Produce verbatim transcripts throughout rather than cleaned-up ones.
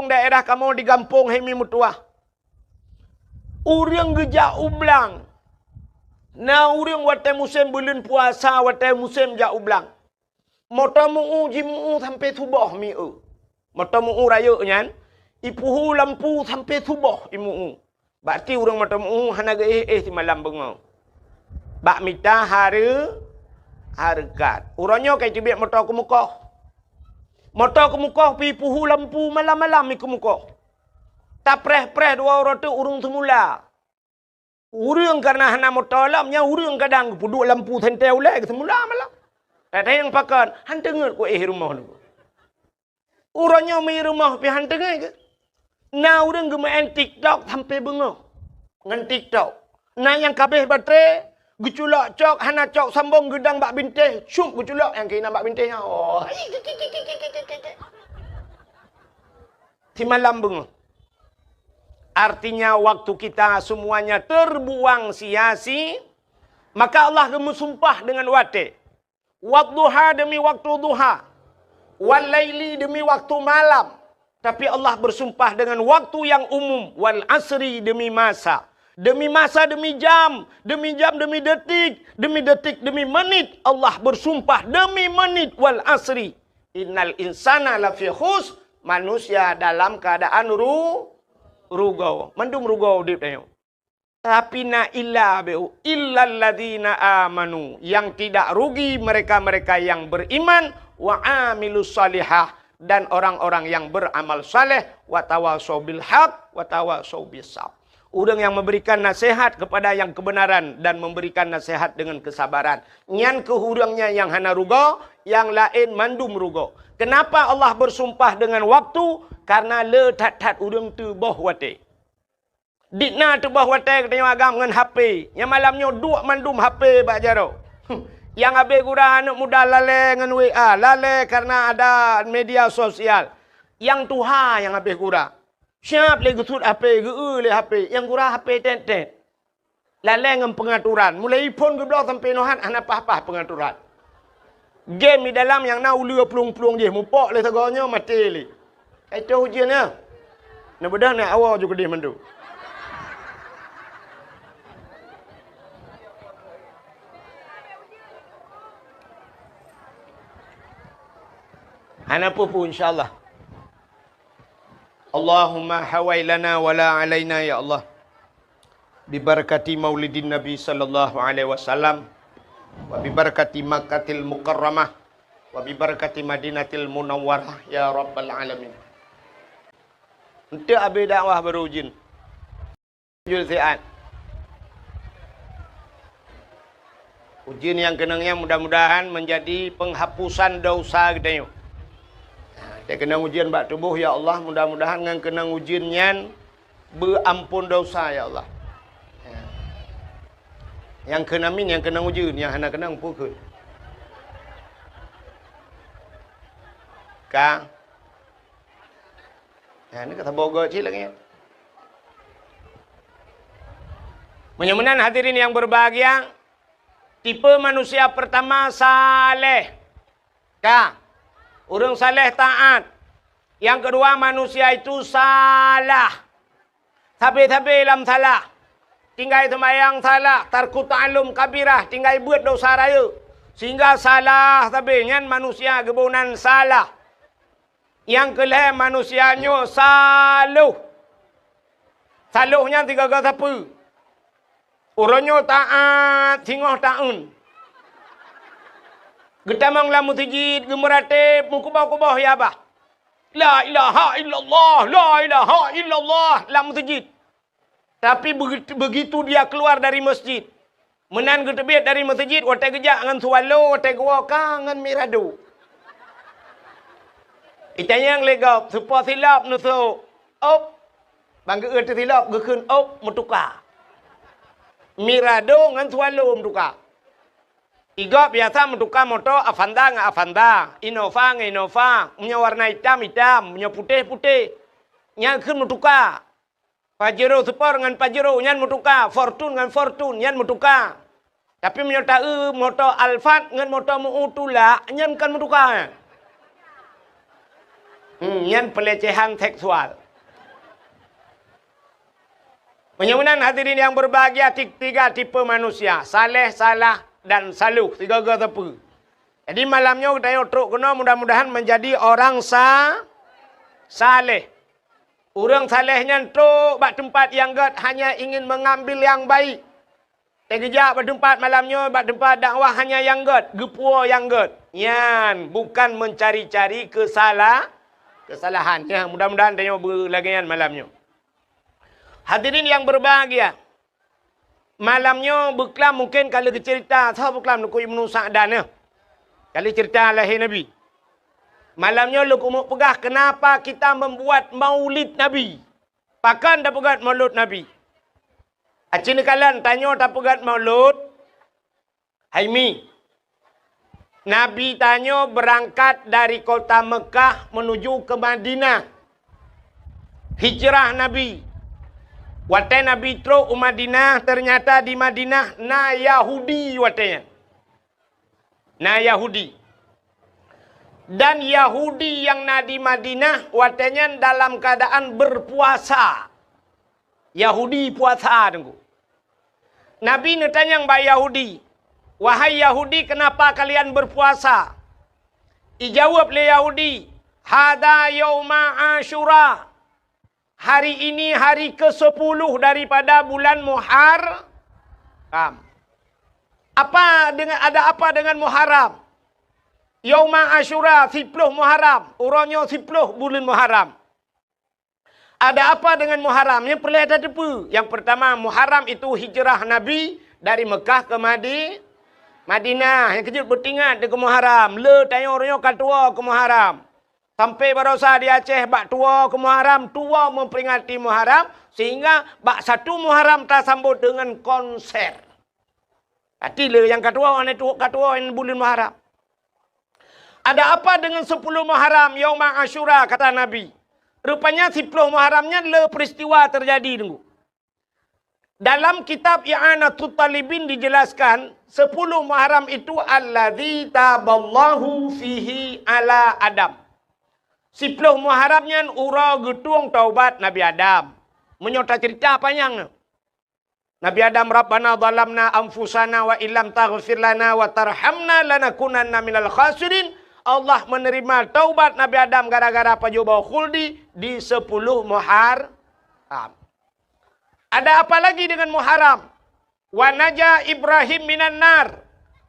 daerah kamoe di gampông hai mi meutuwah. Ureuëng geujak u blang. Na ureuëng watée musém buleuen puasa, watée musém jak u blang. Moto meu-u jimeu-u sampoe suboh mi-eu. Moto meu-u rayeuk nyan, ipuhu lampu sampoe suboh imeu-u. Bak ti ureuëng moto meu-u hana geuéh-éh simalam beungoh. Bak mita hareu-, hareukat. Uroe nyoe ka iteubiet moto keumeukoh. Moto keumeukoh pih ipuhu lampu malam-malam ikeumeukoh. Tapreh-preh dua uroe teuk ureuëng seumula. Ureuëng kareuna hana moto lom, nyan ureuëng kadang geupeuduek lampu sentée ulée geuseumula malam. Kadang pakon, han teungeut kuéh rumoh lom. Uroe nyoe mi rumoh pih han teungeut keu. Na ureuëng geumeu'en TikTok sampoe beungoh ngon TikTok. Na nyang ka abéh baterai, geuculok cok, hana cok sambong geudang bak bintéh, cup geuculok nyang keunan bak bintéh nyan. Oh. Simalam beungoh. Artinya waktu kita semuanya terbuang sia-sia, maka Allah geumeusumpah dengan watée. Wadduha demi waktu duha. Wal laili demi waktu malam. Tapi Allah bersumpah dengan waktu yang umum. Wal asri demi masa. Demi masa, demi jam. Demi jam, demi detik. Demi detik, demi menit. Allah bersumpah demi menit. Wal asri. Innal insana lafi khus. Manusia dalam keadaan ru-, rugoe. Mandum rugoe udeb tanyoe. Tapi na illa beu, illalladzina amanu, yang tidak rugi mereka-mereka yang beriman, wa amilus salihah, dan orang-orang yang beramal saleh, wa tawasau bil haq, wa tawasau bis sabr. Ureuëng yang memberikan nasihat kepada yang kebenaran dan memberikan nasihat dengan kesabaran. Nyan keuh ureuëng nyan nyang hana rugoe, nyang laén mandum rugoe. Kenapa Allah bersumpah dengan waktu? Karena le that-that ureuëng teuboh watée. Dikna teuboh watée geutanyoe agam ngon H P. Nyang malam nyoe duek mandum H P bak jaroe. Nyang abéh gura aneuëk muda lalée ngon W A, lalée kareuna ada media sosial. Nyang tuha nyang abéh gura. Siab lé geusuet H P, geu-eu lé H P, nyang gura H P tét-tét. Lalée ngon peungaturan. Mulai iphon geubloe sampoe nohat hana paih-paih peungaturan. Game di dalam nyang na uleue plueng-plueng jih, mupok lé sagoe nyoe maté lé. Ka itôh ujeuen nyan. Neubeudôh nyan awoe ju keudeh mandum. Hana peue-peue, insya Allah. Allahumma hawai lana wa la alaina, ya Allah. Bibarakati maulidin Nabi sallallahu alaihi wasallam, wa bibarakati Makkatil Mukarramah, wa bibarakati Madinatil Munawwarah, ya Rabbal Alamin. Eunteuk abéh dakwah barô ujeuen. Jul siat. Ujeuen nyang keunong nyan mudah-mudahan menjadi penghapusan dosa geutanyoe. Teukeunong ujeuen bak tuboh, ya Allah, mudah-mudahan ngon keunong ujeuen nyan beuampon dosa, ya Allah. Nyang kheun amin, nyang keunong ujeuen, nyang hana keunong peue kheun. Ka. Nah, ini kata bogoe cit lagi. Meunyoe meunan hadirin yang berbahagia, tipe manusia pertama saleh. Ka. Ureuëng saleh taat. Yang kedua, manusia itu salah. Sabe-sabe lam salah. Tinggai seumayang salah, tarku ta'allum kabirah, tinggai beuet dosa rayeuk. Sehingga salah sabe nyan manusia geuboh nan salah. Nyang keu lhée manusia nyoe saloh. Saloh nyan sigaga sapeue? Uroe nyoe taát singoh taun. Geutamong lam meuseujid, geumeuratéb, meukuboh-kuboh ya bah. La ilaha illallah, la ilaha illallah lam meuseujid. Tapi begitu, begitu dia keluar dari masjid, meunan geuteubiet dari meuseujid, watée geujak ngon swallow, watée geuwoe ka ngon mirado. Itanyong lé gob, soe po silop neusok? Op. Ban geu-eu teusilop, geukheun op, meutuka. Mirado ngon swallow meutuka. Igob biasa meutuka moto Avanza ngon Avanza, Innova ngon Innova, meunyoe warna itam, itam, meunyoe putéh, putéh. Nyan kheun meutuka. Pajero Sport ngon Pajero nyan meutuka, Fortune ngon Fortune nyan meutuka. Tapi meunyoe ta-eu moto Alphard ngon moto meu-u tulak, nyan kon meutuka. Hmm, nyan pelecehan seksual. Meunyoe meunan hadirin yang berbahagia, ti-, tiga tipe manusia, saleh, salah, dan saluh, sigoe-goe sapeue. Jadi malam nyoe geutanyoe trok keunoe mudah-mudahan menjadi orang sa-, saleh. Ureuëng saleh nyan trok bak teumpat nyang gét hanya ingin mengambil yang baik. Teugeujak bak teumpat malam nyoe, bak teumpat dakwah hanya nyang gét, geupuwoe nyang gét. Nyan bukan mencari-cari kesala-, kesalahan. Ya, mudah-mudahan tanyoe beulagée nyan malam nyoe. Hadirin yang berbahagia, malam nyoe beuklam mungken ka lheueh geuceurita, soe beuklam Teungku Ibnu Sa'dan nyoe. Ka lheueh ceurita lahé Nabi. Malam nyoe lôn keumeung peugah kenapa kita membuat maulid Nabi. Pakon tapeugét maulud Nabi. Aci neukalon tanyoe tapeugét maulud, hai mi. Nabi tanyoe beurangkat dari kota Meukah meunuju keu Madinah. Hijrah Nabi. Watée Nabi trok u Madinah, teunyata di Madinah na Yahudi watée nyan. Na Yahudi. Dan Yahudi nyang na di Madinah watée nyan dalam keuadaan beurpuasa. Yahudi puasa, Teungku. Nabi neutanyong bak Yahudi, "Wahai Yahudi, kenapa kalian berpuasa?" Ijaweueb lé Yahudi, "Hadza yauma Asyura." Hari ini hari kesepuluh daripada bulan Muharram. Apa dengan, ada apa dengan Muharram? Yauma Asyura, siploh Muharram. Uroe nyoe siploh buleuen Muharram. Ada apa dengan Muharram? Nyang peureulée tateupeue. Yang pertama, Muharram itu hijrah Nabi dari Mekah ke Madi-, Madinah. Nyang keujeuet beutingat keu Muharram. Le tanyoe uroe nyoe ka tuwoe keu Muharram. Sampai barosa di Aceh bak tuwoe keu Muharram, tuwoe memperingati Muharram, sehingga bak satu Muharram tasambot dengan konser. Pati le nyang ka tuwoe, aneuk tuwoe ka tuwoe nyan buleuen Muharram. Ada apa dengan sepuluh Muharram, Yauma Asyura, kata Nabi. Rupanya siploh Muharram nyan le peristiwa terjadi, Teungku. Dalam kitab I'anatut Talibin dijelaskan, sepuluh Muharram itu alladzi taballahu fihi ala Adam. Siploh Muharram nyan uroe geutueng taubat Nabi Adam. Meunyoe taceurita panyang nyoe. Nabi Adam, "Rabbana zalamna anfusana wa illam taghfir lana wa tarhamna lanakunanna minal khasirin." Allah menerima taubat Nabi Adam gara-gara pajoh boh khuldi di sepuluh Muharram. Ada apa lagi dengan Muharram? "Wa naja Ibrahim minan nar."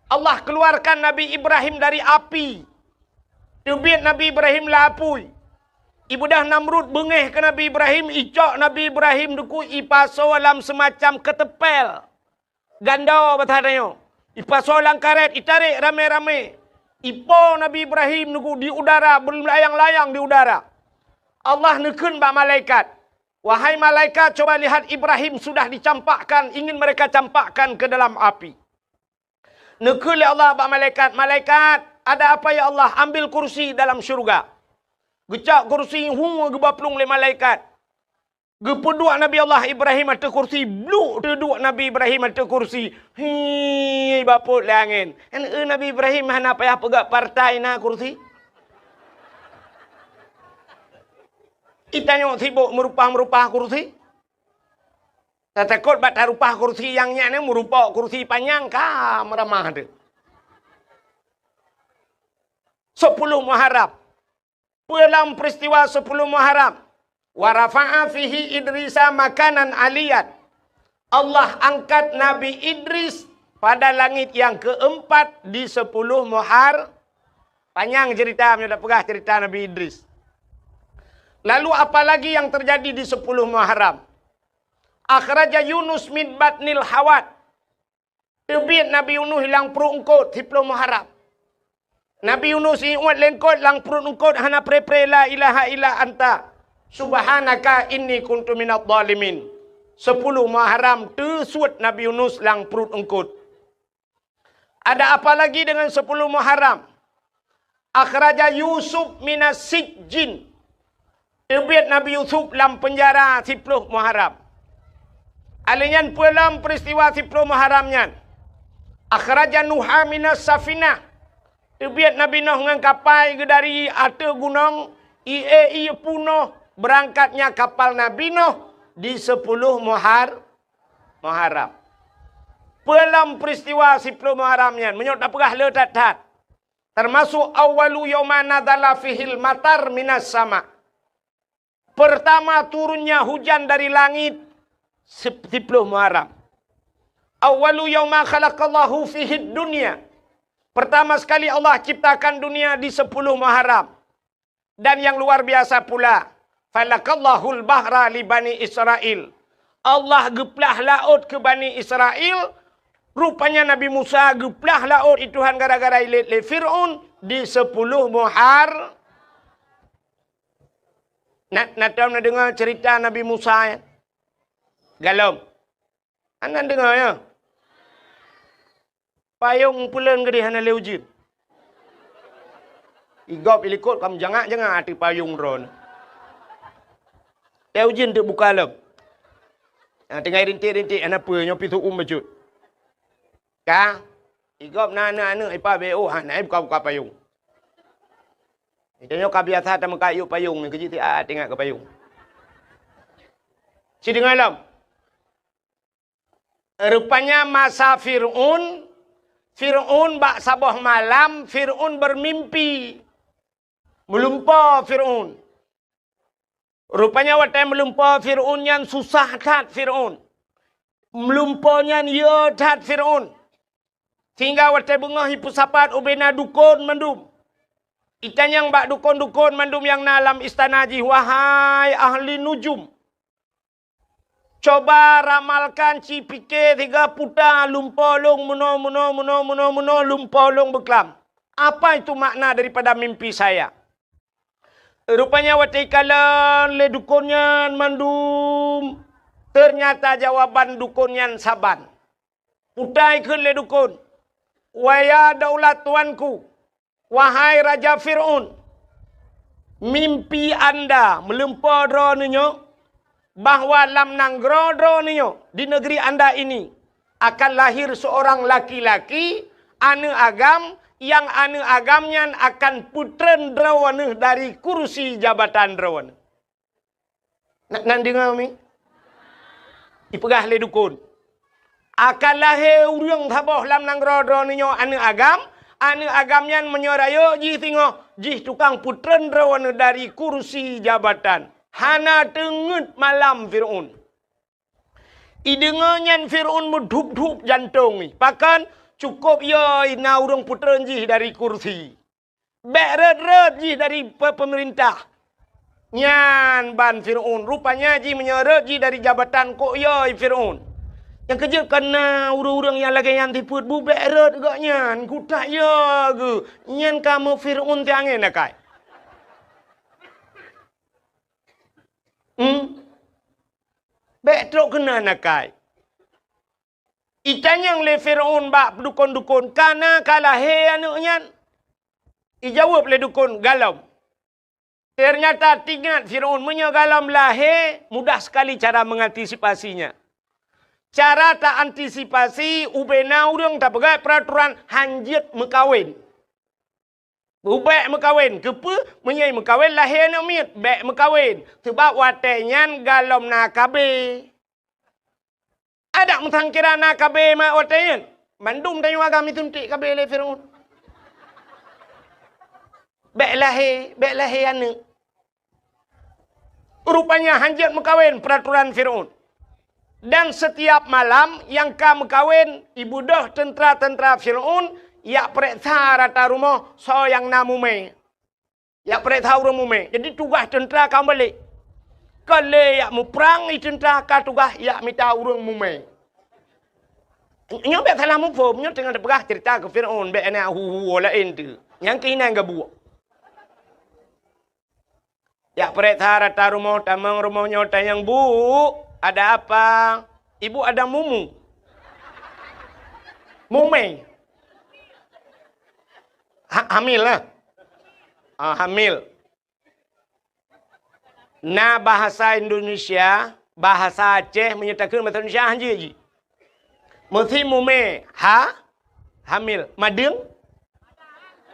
Allah keluarkan Nabi Ibrahim dari api. Teubiet Nabi Ibrahim lam apui. Ibeudôh Namrud beungéh keu Nabi Ibrahim, icok Nabi Ibrahim, Teungku, ipasoe lam seumacam keuteumpél. Gando basa tanyoe. Ipasoe lam karét, itarek ramé-ramé. Ipo Nabi Ibrahim, Teungku, di udara, beulayang-layang di udara. Allah neukheun bak malaikat, "Wahai malaikat, coba lihat, Ibrahim sudah dicampakkan, ingin mereka campakkan ke dalam api." Neukheun lé Allah bak malaikat, "Malaikat, ada apa ya Allah? Ambil kursi dalam syurga." Geucok kursi, hu, geuba plueng lé malaikat. Geupeuduek Nabi Allah Ibrahim ateueh kursi, bluk teuduek Nabi Ibrahim ateueh kursi. Hi, bapot lé angén. Kan, eh, Nabi Ibrahim hana payah peugah partai na kursi. Itanyoe sibok meurupah-meurupah kursi. Tatakot bak tarupah kursi nyang nyan, meurupok kursi panyang ka meuramah teuh. Sepuluh Muharram. Peue lam peristiwa sepuluh Muharram? "Wa rafa'a fihi Idrisa makanan aliyan." Allah angkat Nabi Idris pada langit yang keempat di sepuluh Muhar-, panyang cerita, meunyoe tapeugah cerita Nabi Idris. Lalu apa lagi yang terjadi di sepuluh Muharram? "Akhraja Yunus min batnil hawat." Teubiet Nabi Yunus lam pruet eungkot, siploh Muharram. Nabi Yunus iuet lé eungkot, lam pruet eungkot hana pre-pre la ilaha illa anta subhanaka inni kuntu minadh dhalimin. Sepuluh Muharram teusuet Nabi Yunus lam pruet eungkot. Ada apa lagi dengan sepuluh Muharram? "Akhraja Yusuf minas sijjin." Teubiet Nabi Yusuf lam peunjara siploh Muharram. Alèh nyan peue lam peristiwa siploh Muharram nyan? "Akhraja Nuha minas safinah." Teubiet Nabi Nuh ngon kapai geuh dari ateueh gunong, Ie-ie peunoh beurangkatnya kapal Nabi Nuh di sepuluh Muhar-, Muharram. Peue lom peuristiwa siploh Muharram nyan, meunyoe tapeugah le that-that. Termasuk awwalu yauma nazala fihil matar minas sama. Pertama turunnya hujan dari langit, sip-, siploh Muharram. Awwalu yauma khalaqallahu fihid dunya. Pertama sekali Allah ciptakan dunia di sepuluh Muharram. Dan yang luar biasa pula, falakallahul bahra li Bani Israil. Allah geuplah laôt keu Bani Israil. Rupanya Nabi Musa geuplah laôt i Tuhan gara-gara ilét lé Fir'aun di sepuluh Muhar-, Na, na tom na deungoe cerita Nabi Musa nyan? Galom. Hana deungoe, ya? Payong peuleuen geudeh hana lé ujeuen. Igop ilikot kam jangak-jangak ateueh payong droeneuh. Lé ujeuen teuk buka lom. Ha, tinggai rintik-rintik, hana peue, nyoe pih su'um bacut. Ka, igop na aneuk-aneuk ipa B O, ha, na buka-buka payong. Tanyoe ka biasa tameukat yub payong nyoe, keujeuet siat ingat keu payong. Sideungoe lom. Rupanya masa Fir'aun, Fir'aun bak saboh malam, Fir'aun beurmimpi. Meulumpoe Fir'aun. Rupanya watée meulumpoe Fir'aun nyan susah that Fir'aun. Meulumpoe nyan yö that Fir'aun. Sehingga watée beungoh jipeusapat ubena dukon mandum. Itanyong bak dukon-dukon mandum nyang na lam istana jih, "Wahai ahli nujum, coba ramalkan, ci pike siga puta lumpoe lôn meunoe, meunoe, meunoe, meunoe, meunoe, lumpoe lôn beuklam. Apa itu makna daripada mimpi saya?" Rupanya watée ikalon lé dukon nyan mandum, teunyata jawaban dukon nyan saban. Puta ikheun lé dukon, "Waya daulat tuanku, wahai Raja Fir'aun, mimpi anda meulumpoe droeneuh nyoe, bahwa lam nanggroe droeneuh nyoe, di negeri anda ini, akan lahir seorang laki-laki, aneuk agam, nyang aneuk agam nyan akan peutreun droeneuh dari kursi jabatan droeneuh." Na, na deungoe mi? Ipeugah lé dukon, "Akan lahé ureuëng saboh lam nanggroe droeneuh nyoe aneuk agam, aneuk agam nyan meunyoe rayeuk jih singoh, jih tukang peutreun droeneuh dari kursi jabatan." Hana teungeut malam Fir'aun. Ideungoe nyan Fir'aun meudhup-dhup jantong jih. Pakon? Cukôp yo na ureuëng peutreun jih dari kursi. Bék rhot-rhot jih dari pe-, peumeurintah. Nyan ban Fir'aun. Rupanya jih meunyoe rhot jih dari jabatan kok yo Fir'aun. Nyang keujeuet kana ureuëng-ureuëng nyang lagée nyan sifeuet bu bék rhot gobnyan. Kutak yo geuh. Nyan kamoe Fir'aun tiangén akai. Hmm? Bék trok keunan akai. Itanyong lé Fir'aun bak dukon-dukon, "Kana ka lahé aneuk nyan?" Ijaweueb lé dukon, "Galom." Teunyata teuingat Fir'aun, meunyoe galom lahé, mudah sekali cara mengantisipasinya. Cara ta antisipasi, ubena ureuëng tapeugah peuraturan hanjeuet meukawen. Bék meukawen, keupeue? Meunyoe meukawen lahé aneuk miet, bék meukawen. Sabab watée nyan galom na K B. Adak meusangkira na K B mak watée nyan. Mandum tanyoe agam isuntik K B lé Fir'aun. Bék lahé, bék lahé aneuk. Rupanya hanjeuet meukawen peuraturan Fir'aun. Dan setiap malam nyang ka meukawen, ibeudôh teuntra-teuntra Fir'aun jak peureksa rata rumoh soe nyang na mumé. Jak peureksa ureuëng mumé. Jadi tugaih teuntra ka meubalek. Ka lé jak muprang i teuntra, ka tugaih jak mita ureuëng mumé. Nyoe bék salah muphom, nyoe teungoh teupeugah cerita keu Fir'aun, bék na hu-hu laén tu. Nyang keuinan gabuek. Jak peureksa rata rumoh, tamong rumoh nyoe tanyong, "Bu, ada apa?" "Ibu ada mumu." Mumé. Ha, hamil lah. Ah, hamil. Na bahasa Indonesia, bahasa Aceh, meunyoe takheun bahasa Indonesia hanjeuet jih. Meusi mumé, ha? Hamil. Madeueng?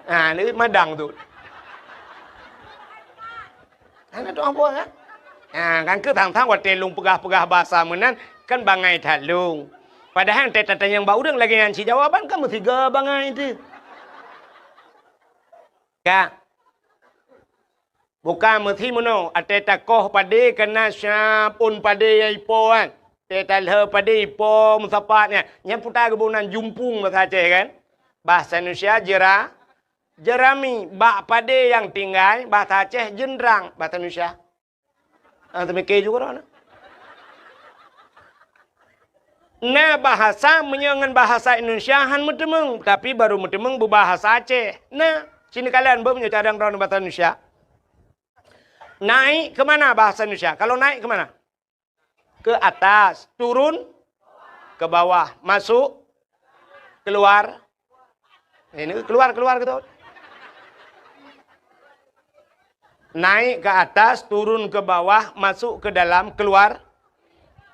Ha, ni madang tu. Hana tu'oh buet, kan? Ha, kan keu thang-thang watèe lôn peugah-peugah bahasa meunan, kan bangai that lôn. Padahai watèe tatanyong bak ureueng lagèe nyan cit jawaban kan meusigoe bangai teuh. Ka. Bukan meusi meunoe, watèe takoh padé kana siap ôn padé nyang ipo kan. Watèe talheueh padé ipo meusapat nyan. Nyan peue ta geuboh nan jumpung bahasa Aceh kan. Bahasa Indonesia jera-, jerami. Bak padé nyang tinggai, bahasa Aceh jeundrang, bahasa Indonesia. Ah, teumike juga droeneuh. Na bahasa meunyoe ngon bahasa Indonesia han meuteumeung, tapi baru meuteumeung beubahasa Aceh. Na, sinoe kalon beuh meunyoe cadang droeneuh bahasa Indonesia. Naik ke mana bahasa Indonesia? Kalau naik ke mana? Ke atas, turun ke bawah, masuk, keluar. Ini keluar, keluar gitu. Naik ke atas, turun ke bawah, masuk ke dalam, keluar.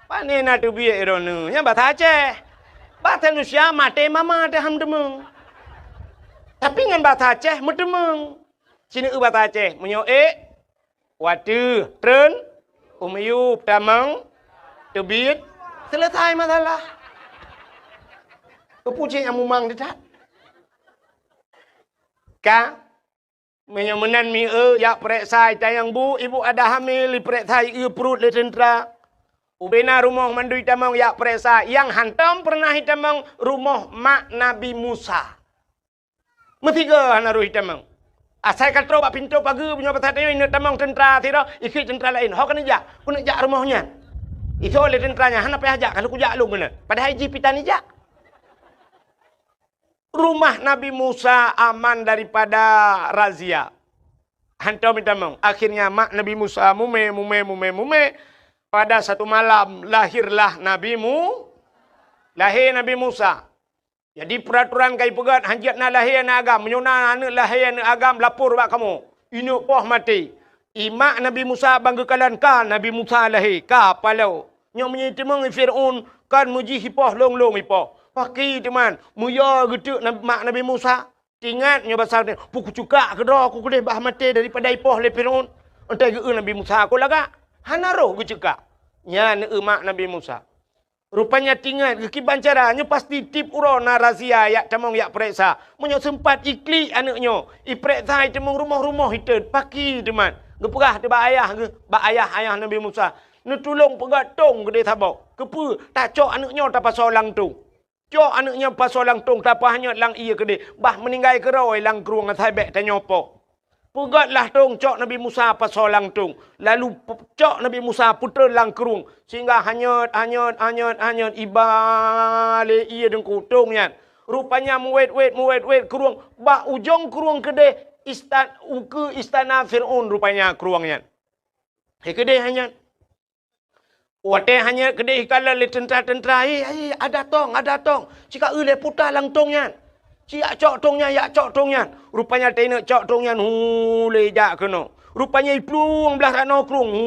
Pane na teubiet droeneuh? Nyan bahasa Aceh. Bahasa Indonesia maté mama teuh han meuteumeung. Tapi ngon bahasa Aceh meuteumeung. Sinoe bahasa Aceh, meunyoe ék, watèe, treun, u miyup, tamong, teubiet, selesai masalah. Keupeue cit nyang mumang teutab? Ka, meunyoe meunan mieu jak peuriksa itanyong bu, ibu ada hamil, ipeuriksa ié pruet lé teuntra. Ubena rumoh mandum itamong jak peuriksa, nyang hantom peureunah itamong rumoh mak Nabi Musa. Meusigoe hana roh itamong. Asai ka trok bak pintoe pageue, meunyoe bak saat nyoe ineuk tamong teuntra sidroe, ikheun teuntra laén, "Ho keuneuk jak, keuneuk jak rumoh nyan." Isoe lé teuntra nyan, "Hana payah jak, ka lôn kujak lôn keunoe." Padahai jih pih tan ijak. Rumah Nabi Musa aman daripada razia. Hantom itamong. Akhirnya mak Nabi Musa mumè, mumè, mumè, mumè. Pada satu malam lahirlah Nabi Mu-, lahé Nabi Musa. Jadi, peuratoran ka ipeugöt, hanjeuet na lahé aneuk agam. Meunyoe na aneuk lahé aneuk agam, lapor bak kamoe. Ineuk poh maté. Ié mak Nabi Musa ban geukalon ka Nabi Musa lahé, ka paloe. Nyoe meunyoe iteumeung Fir'aun, kan meujih ipoh lôn-lôn ipoh. Pakri teuma, meuyö geuteuk nab-, mak Nabi Musa. Teuingat nyoe basa, "Peue kucukak keudroe ku keudeh bah maté daripada ipoh lé Fir'aun." Entah geu Nabi Musa, "Aku lagak." Hana roh geucukak. Nyan eu mak Nabi Musa. Rupanya teuingat geukiban cara, nyoe pasti tiep uroe na razia jak tamong jak peuriksa. Meunyoe seumpat iklik aneuk nyoe, ipeuriksa iteumeung rumoh-rumoh itot, pakri teuma. Geupeugah teuh bak ayah geuh, bak ayah, ayah Nabi Musa, "Neutulông peugöt tông keudeh saboh. Keupeue? Tacok aneuk nyoe tapasoe lam tông." Cok aneuk nyan pasoe lam tông, tapeuhanyot lam ié keudeh, bah meuninggai keudroe lam krueng asai bèk tanyoe poh. Peugötlah tông, cok Nabi Musa pasoe lam tông, lalu pe-, cok Nabi Musa peutreun lam krueng, sehingga hanyot, hanyot, hanyot, hanyot, iba lé ié deungku tông nyan. Rupanya meuwét-wét, meuwét-wét krueng, bak ujong krueng keudeh istan-, ukeue istana Fir'aun rupanya krueng nyan. Hai keudeh hanyot. Watèe hanyot keudeh ikalon lé teuntra-teuntra, "Hei, hei, ada tông, ada tông! Ci ka eu lé puta lam tông nyan! Ci jak cok tông nyan, jak cok tông nyan!" Rupanya teuingat cok tông nyan, hu, lé jak keunoe. Rupanya iplueng blah ranoe krueng, hu,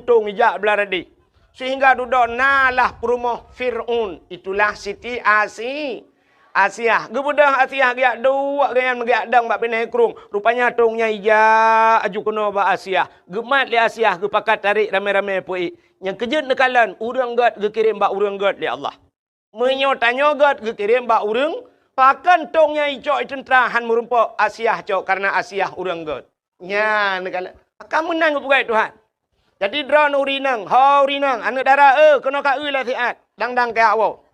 tông ijak blah radeh. Sehingga dudoe na lah peurumoh Fir'aun, itulah Siti Asi-, Asiah. Geubeudôh Asiah geujak duek gobnyan meugeuyak dong bak binéh krueng. Rupanya tông nyan ijak aju keunoe bak Asiah. Geumat lé Asiah, geupakat tarek ramé-ramé peuék. Nyang keujeuet neukalon, ureueng gét geukirém bak ureueng gét lé Allah. Meunyoe tanyoe gét geukirém bak ureueng, pakon tông nyan icok i teuntra han meurumpok, Asiah cok, kareuna Asiah ureueng gét. Nyan, ka, ka meunan geupeugah Tuhan. Jadi droeneuh ureueng inong, ho ureueng inong, aneuk dara, eh, keunoe ka eu lé siat, dang-dang keu awak.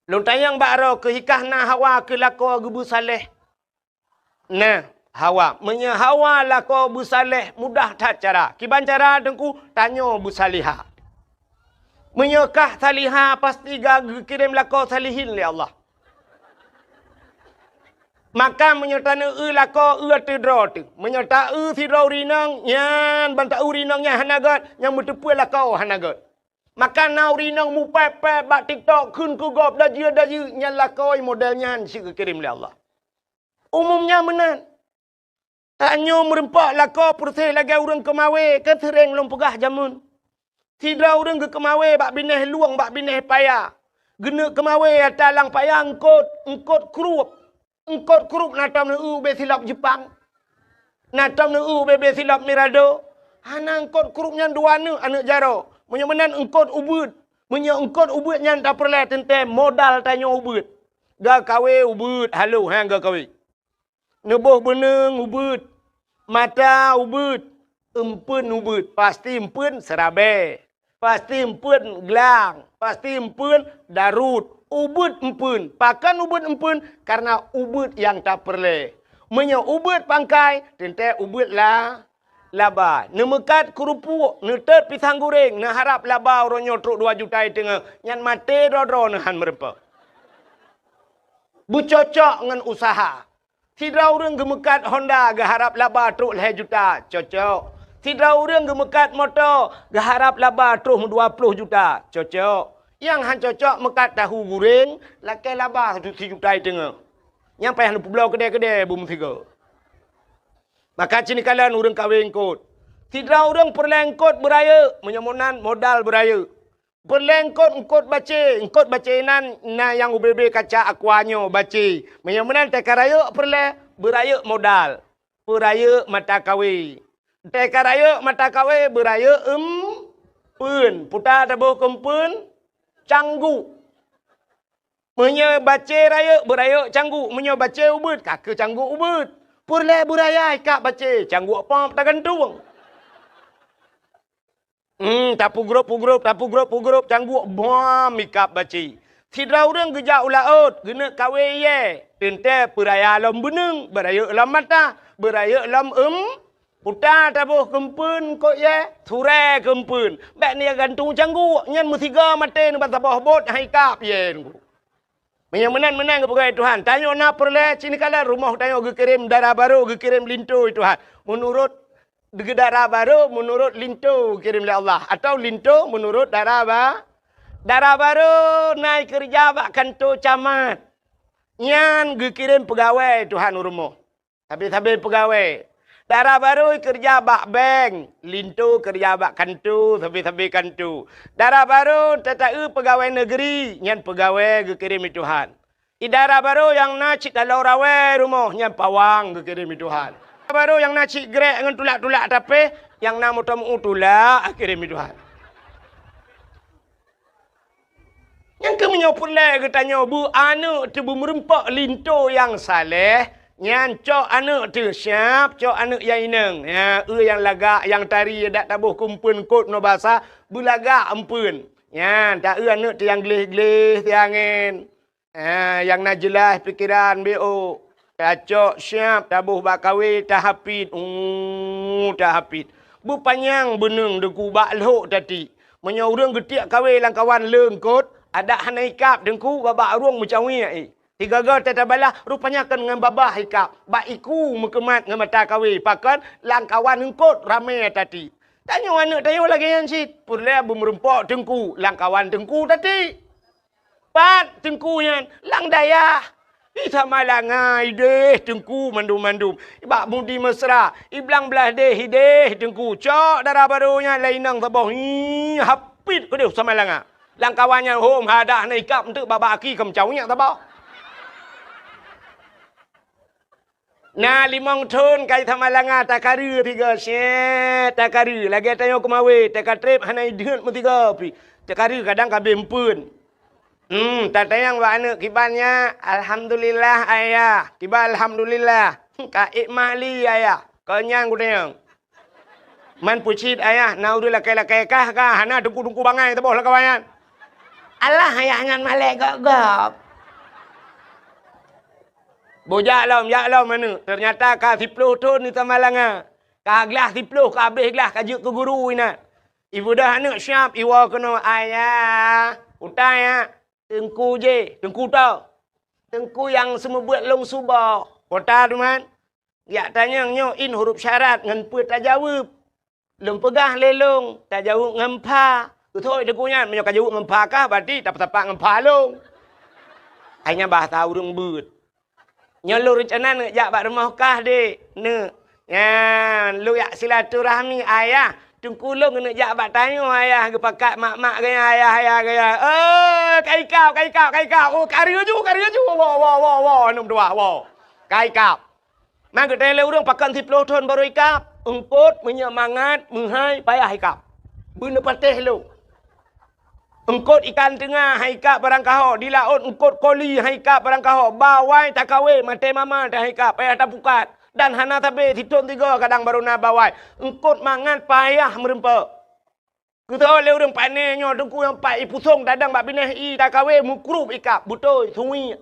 Lôn tanyong bak droe keuh, hikah na Hawa keu lakoe geubeusaléh? Nah, Hawa. Meunyoe Hawa lakoe beusaléh, mudah that cara. Kiban cara teungku, tanyoe beusaléha. Meunyoe kah saléha, pasti ka geukirém lakoe salihin lé Allah. Maka meunyoe taneuk eu lakoe, eu ateueh droe teuh. Meunyoe ta eu sidroe ureueng inong, nyan ban ta eu ureueng inong nyan hana gét, nyang meuteupeue lakoe hana gét. Maka na ureueng inong mupèp-pèp bak TikTok kheun keu gob dajeu-dajeu, nyan lakoe model nyan cit geukirém lé Allah. Umumnya meunan. Tanyoe meurumpok lakoe peureuseh lagèe ureueng keumawé, kan seuréng lôn peugah jameun. Sidroe ureueng geukeumawé bak binéh lueng, bak binéh paya. Geuneuk keumawé ata lam paya eungkôt, eungkôt krueb. Eungkôt krueb na tom neueu ubé silop Jeupang. Na tom neu-eu ubé-bé silop mirado. Hana eungkot krup nyan dua aneuk, aneuk jaroe. Meunyoe meunan eungkot ubeuet. Meunyoe eungkot ubeuet nyan tapeureulée teuntée modal tanyoe ubeuet. Gakawe ubeuet, halo, ha, gakawe. Neuboh beuneueng ubeuet, mata ubeuet, eumpeuen ubeuet, pasti eumpeuen seurabée, pasti eumpeuen glang, pasti eumpeuen daruet, ubeuet eumpeuen. Pakon ubeuet eumpeuen? Kareuna ubeuet nyang tapeureulée. Meunyoe ubeuet pangkai, teuntée ubeuet la, laba. Neumeukat keurupuek, neutot pisang guréng, neuharab laba uroe nyoe trok dua juta i teungoh, nyan maté droe-droe neuhan meurumpok. Beucocok ngon useuha. Sidroe ureuëng geumeukat Honda geuharab laba trok lhée juta, cocok. Sidroe ureuëng geumeukat moto geuharab laba troh dua ploh juta, cocok. Nyang han cocok meukat tahu guréng lakée laba sijuta i teungoh. Nyang payah neupeubloe keudée-keudée beumeusigoe. Maka cit neukalon ureuëng kawé eungkot. Sidroe ureuëng peureulée eungkot beurayeuk, meunyoe meunan modal beurayeuk. Peureulée eungkot, eungkot bacé, eungkot bacé nan na nyang ubé-bé kaca aqua nyoe bacé. Meunyoe meunan teuka rayeuk peureulée, beurayeuk modal, beurayeuk mata kawé. Teuka rayeuk mata kawé, beurayeuk eumpeuen. Puta taboh keu eumpeuen, cangguk. Meunyoe bacé rayeuk, beurayeuk cangguk. Meunyoe bacé ubeuet, ka keu cangguk ubeuet. Peureulée beuraya ikab bacé, cangguk pom tagantung. Hmm, tapeugrôp-peugrôp, tapeugrôp-peugrôp, cangguk bom ikab bacé. Sidroe ureuëng geujak u laôt, geuneuk kawé yée, teuntée peuraya lom beuneueng, beurayeuk lom mata, beurayeuk lom eum, puta taboh keu eumpeuen eungkot yée, surée keu eumpeuen. Bék neugantung cangguk, nyan meusigoe maté neuba saboh bot han ikab yée nunggu. Meunyoe meunan, meunan geupeugah Tuhan, tanyoe na peureulée cit neukalon rumoh tanyoe geukirém dara barô, geukirém linto i Tuhan. Meunurot dara barô, meunurot linto geukirém lé Allah, atawa linto meunurot dara ba-, dara barô na keureuja bak kanto camat. Nyan geukirém peugawée Tuhan u rumoh. Sabe-sabe peugawée. Dara barô keureuja bak bank, linto keureuja bak kanto, sabe-sabe kanto. Dara barô tata-eu peugawée negeri, nyan peugawée geukirém lé Tuhan. I dara barô nyang na cit taloe rawée rumoh, nyan pawang geukirém lé Tuhan. Dara barô nyang na cit grék ngon tulak-tulak tapéh, nyang na moto meu tulak geukirém lé Tuhan. Nyang keuh meunyoe peureulée geutanyoe beu aneuëk teuh beumeurumpok linto nyang saléh, nyan cok aneuëk teuh siab, cok aneuëk nyang inong. Ya, eu nyang lagak, nyang tari, dak taboh keu eumpeuen eungkot nyoe basa, beulagak eumpeuen. Nyan, ta eu aneuëk teuh nyang gleh-gleh siangén. Ah, nyang na jeulaih pikeran B O. Tacok siab, taboh bak kawé, tahapit. Uh, tahapit. Beupanyang beuneueng teungku bak lhok tati. Meunyoe ureuëng geutiek kawé lam kawan lé eungkot, adak hana ikab teungku, babah ureuëng meucawiek i. Sigoe-goe teutabala, rupanya kon ngon babah ikab, bak iku meukeumat ngon mata kawé, pakon lam kawan eungkot ramé tati. Tanyoe aneuëk tanyoe lagée nyan cit, peureulée beumeurumpok teungku, lam kawan teungku tati. Pat teungku nyan? Lam dayah. Di Samalanga ideh teungku mandum-mandum. Bak Budi Mesra, i Blang Blaih deh ideh teungku. Cok dara barô nyan lé inong saboh. Hi, hapit keudeh Samalanga. Lam kawan nyan hom hadah na ikab eunteuk babah aki keu meucawiek saboh. Na limong thon kai Samalanga takareu tiga syet takareu lagée tanyoe keumawé takatreb hana ideuet meusigoe pi. Takareu kadang ka abéh eumpeuen. Hmm, tatanyong bak aneuëk kiban nyak, "Alhamdulillah ayah." Kiban alhamdulillah. "Ka ék mak li ayah." Kon nyan kutanyong. Man peucit ayah, na ureuëng lakée-lakée kah ka, hana teungku-teungku bangai saboh lam kawan nyan. Alah ayah nyan malée gob-gob. Bujak lom, jak lom aneuëk. Teunyata ka siploh thon di Samalanga. Ka glah siploh, ka abéh glah, ka jeuet keu guru inan. Ibeudôh aneuëk siab, iwoe keunoe, "Ayah, utai ya, teungku jih, teungku toh. Teungku nyang seumeubeuet lôn suboh." Kota duman. Jak tanyong nyoe in huruf syarat ngon peue tajaweueb. Lôn peugah lé lôn, tajaweueb ngon pha. Keuthok teungku nyan, meunyoe ka jaweueb ngon pha kah, berarti tapeutapak ngon pha lôn. Hai nyan bahasa ureuëng beuet. Nyoe lôn reuncana neuk jak bak rumoh kah, dek, neuk. Nyan, lôn jak silaturahmi ayah. Teungku lôn keuneuk jak bak tanyoe ayah, geupakat mak-mak gaya ayah, ayah gaya. Oh, ka ikab, ka ikab, ka ikab. Oh, ka reuju, ka reuju. Wo, wo, wo, wo, aneuëk meutuwah, wo. Ka ikab. Man geutanyong lé ureuëng pakon siplôh thon barô ikab, eungkôt meunyoe mangat meuhai payah ikab. Beuneupatéh lom. Eungkôt ikan teunga hai ikab barangkaho, di laôt eungkôt koli hai ikab barangkaho, bawai takawé maté mama teuh hai ikab payah tapukat. Dan hana sabe sithon sigoe kadang barô na bawai. Eungkôt mangat payah meurumpok. Keusoe lé ureuëng pané nyoe teungku nyang pat ipusong tadong bak binéh i takawé mukrup ikab, beutôi, suwiek.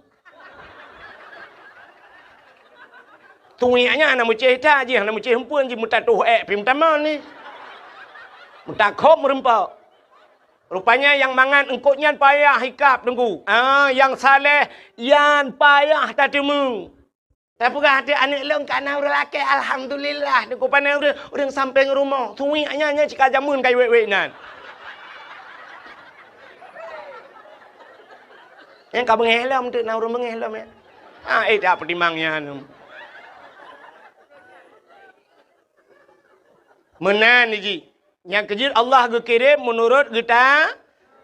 Suwiek nyan hana meucéh that jih, hana meucéh eumpeuen jih, meutatoh ék pih meutamong ni. Meutakhob meurumpok. Rupanya nyang mangat eungkôt nyan payah ikab teungku. Ah, nyang saleh nyan payah tateumé. Tapeugah até aneuëk lôn ka na ureuëng lakée, alhamdulillah. Teungku pané ureuëng, ureuëng sampéng rumoh. Suwiek nyan, nyan cit ka jameun ka iwék-wék nan. Nyang ka beungéh lom teuk na ureuëng beungéh lom ya. Ah, eh, tak peutimang nyan. Meunan jih. Nyang keujeuet Allah geukirém meunurot geuta-,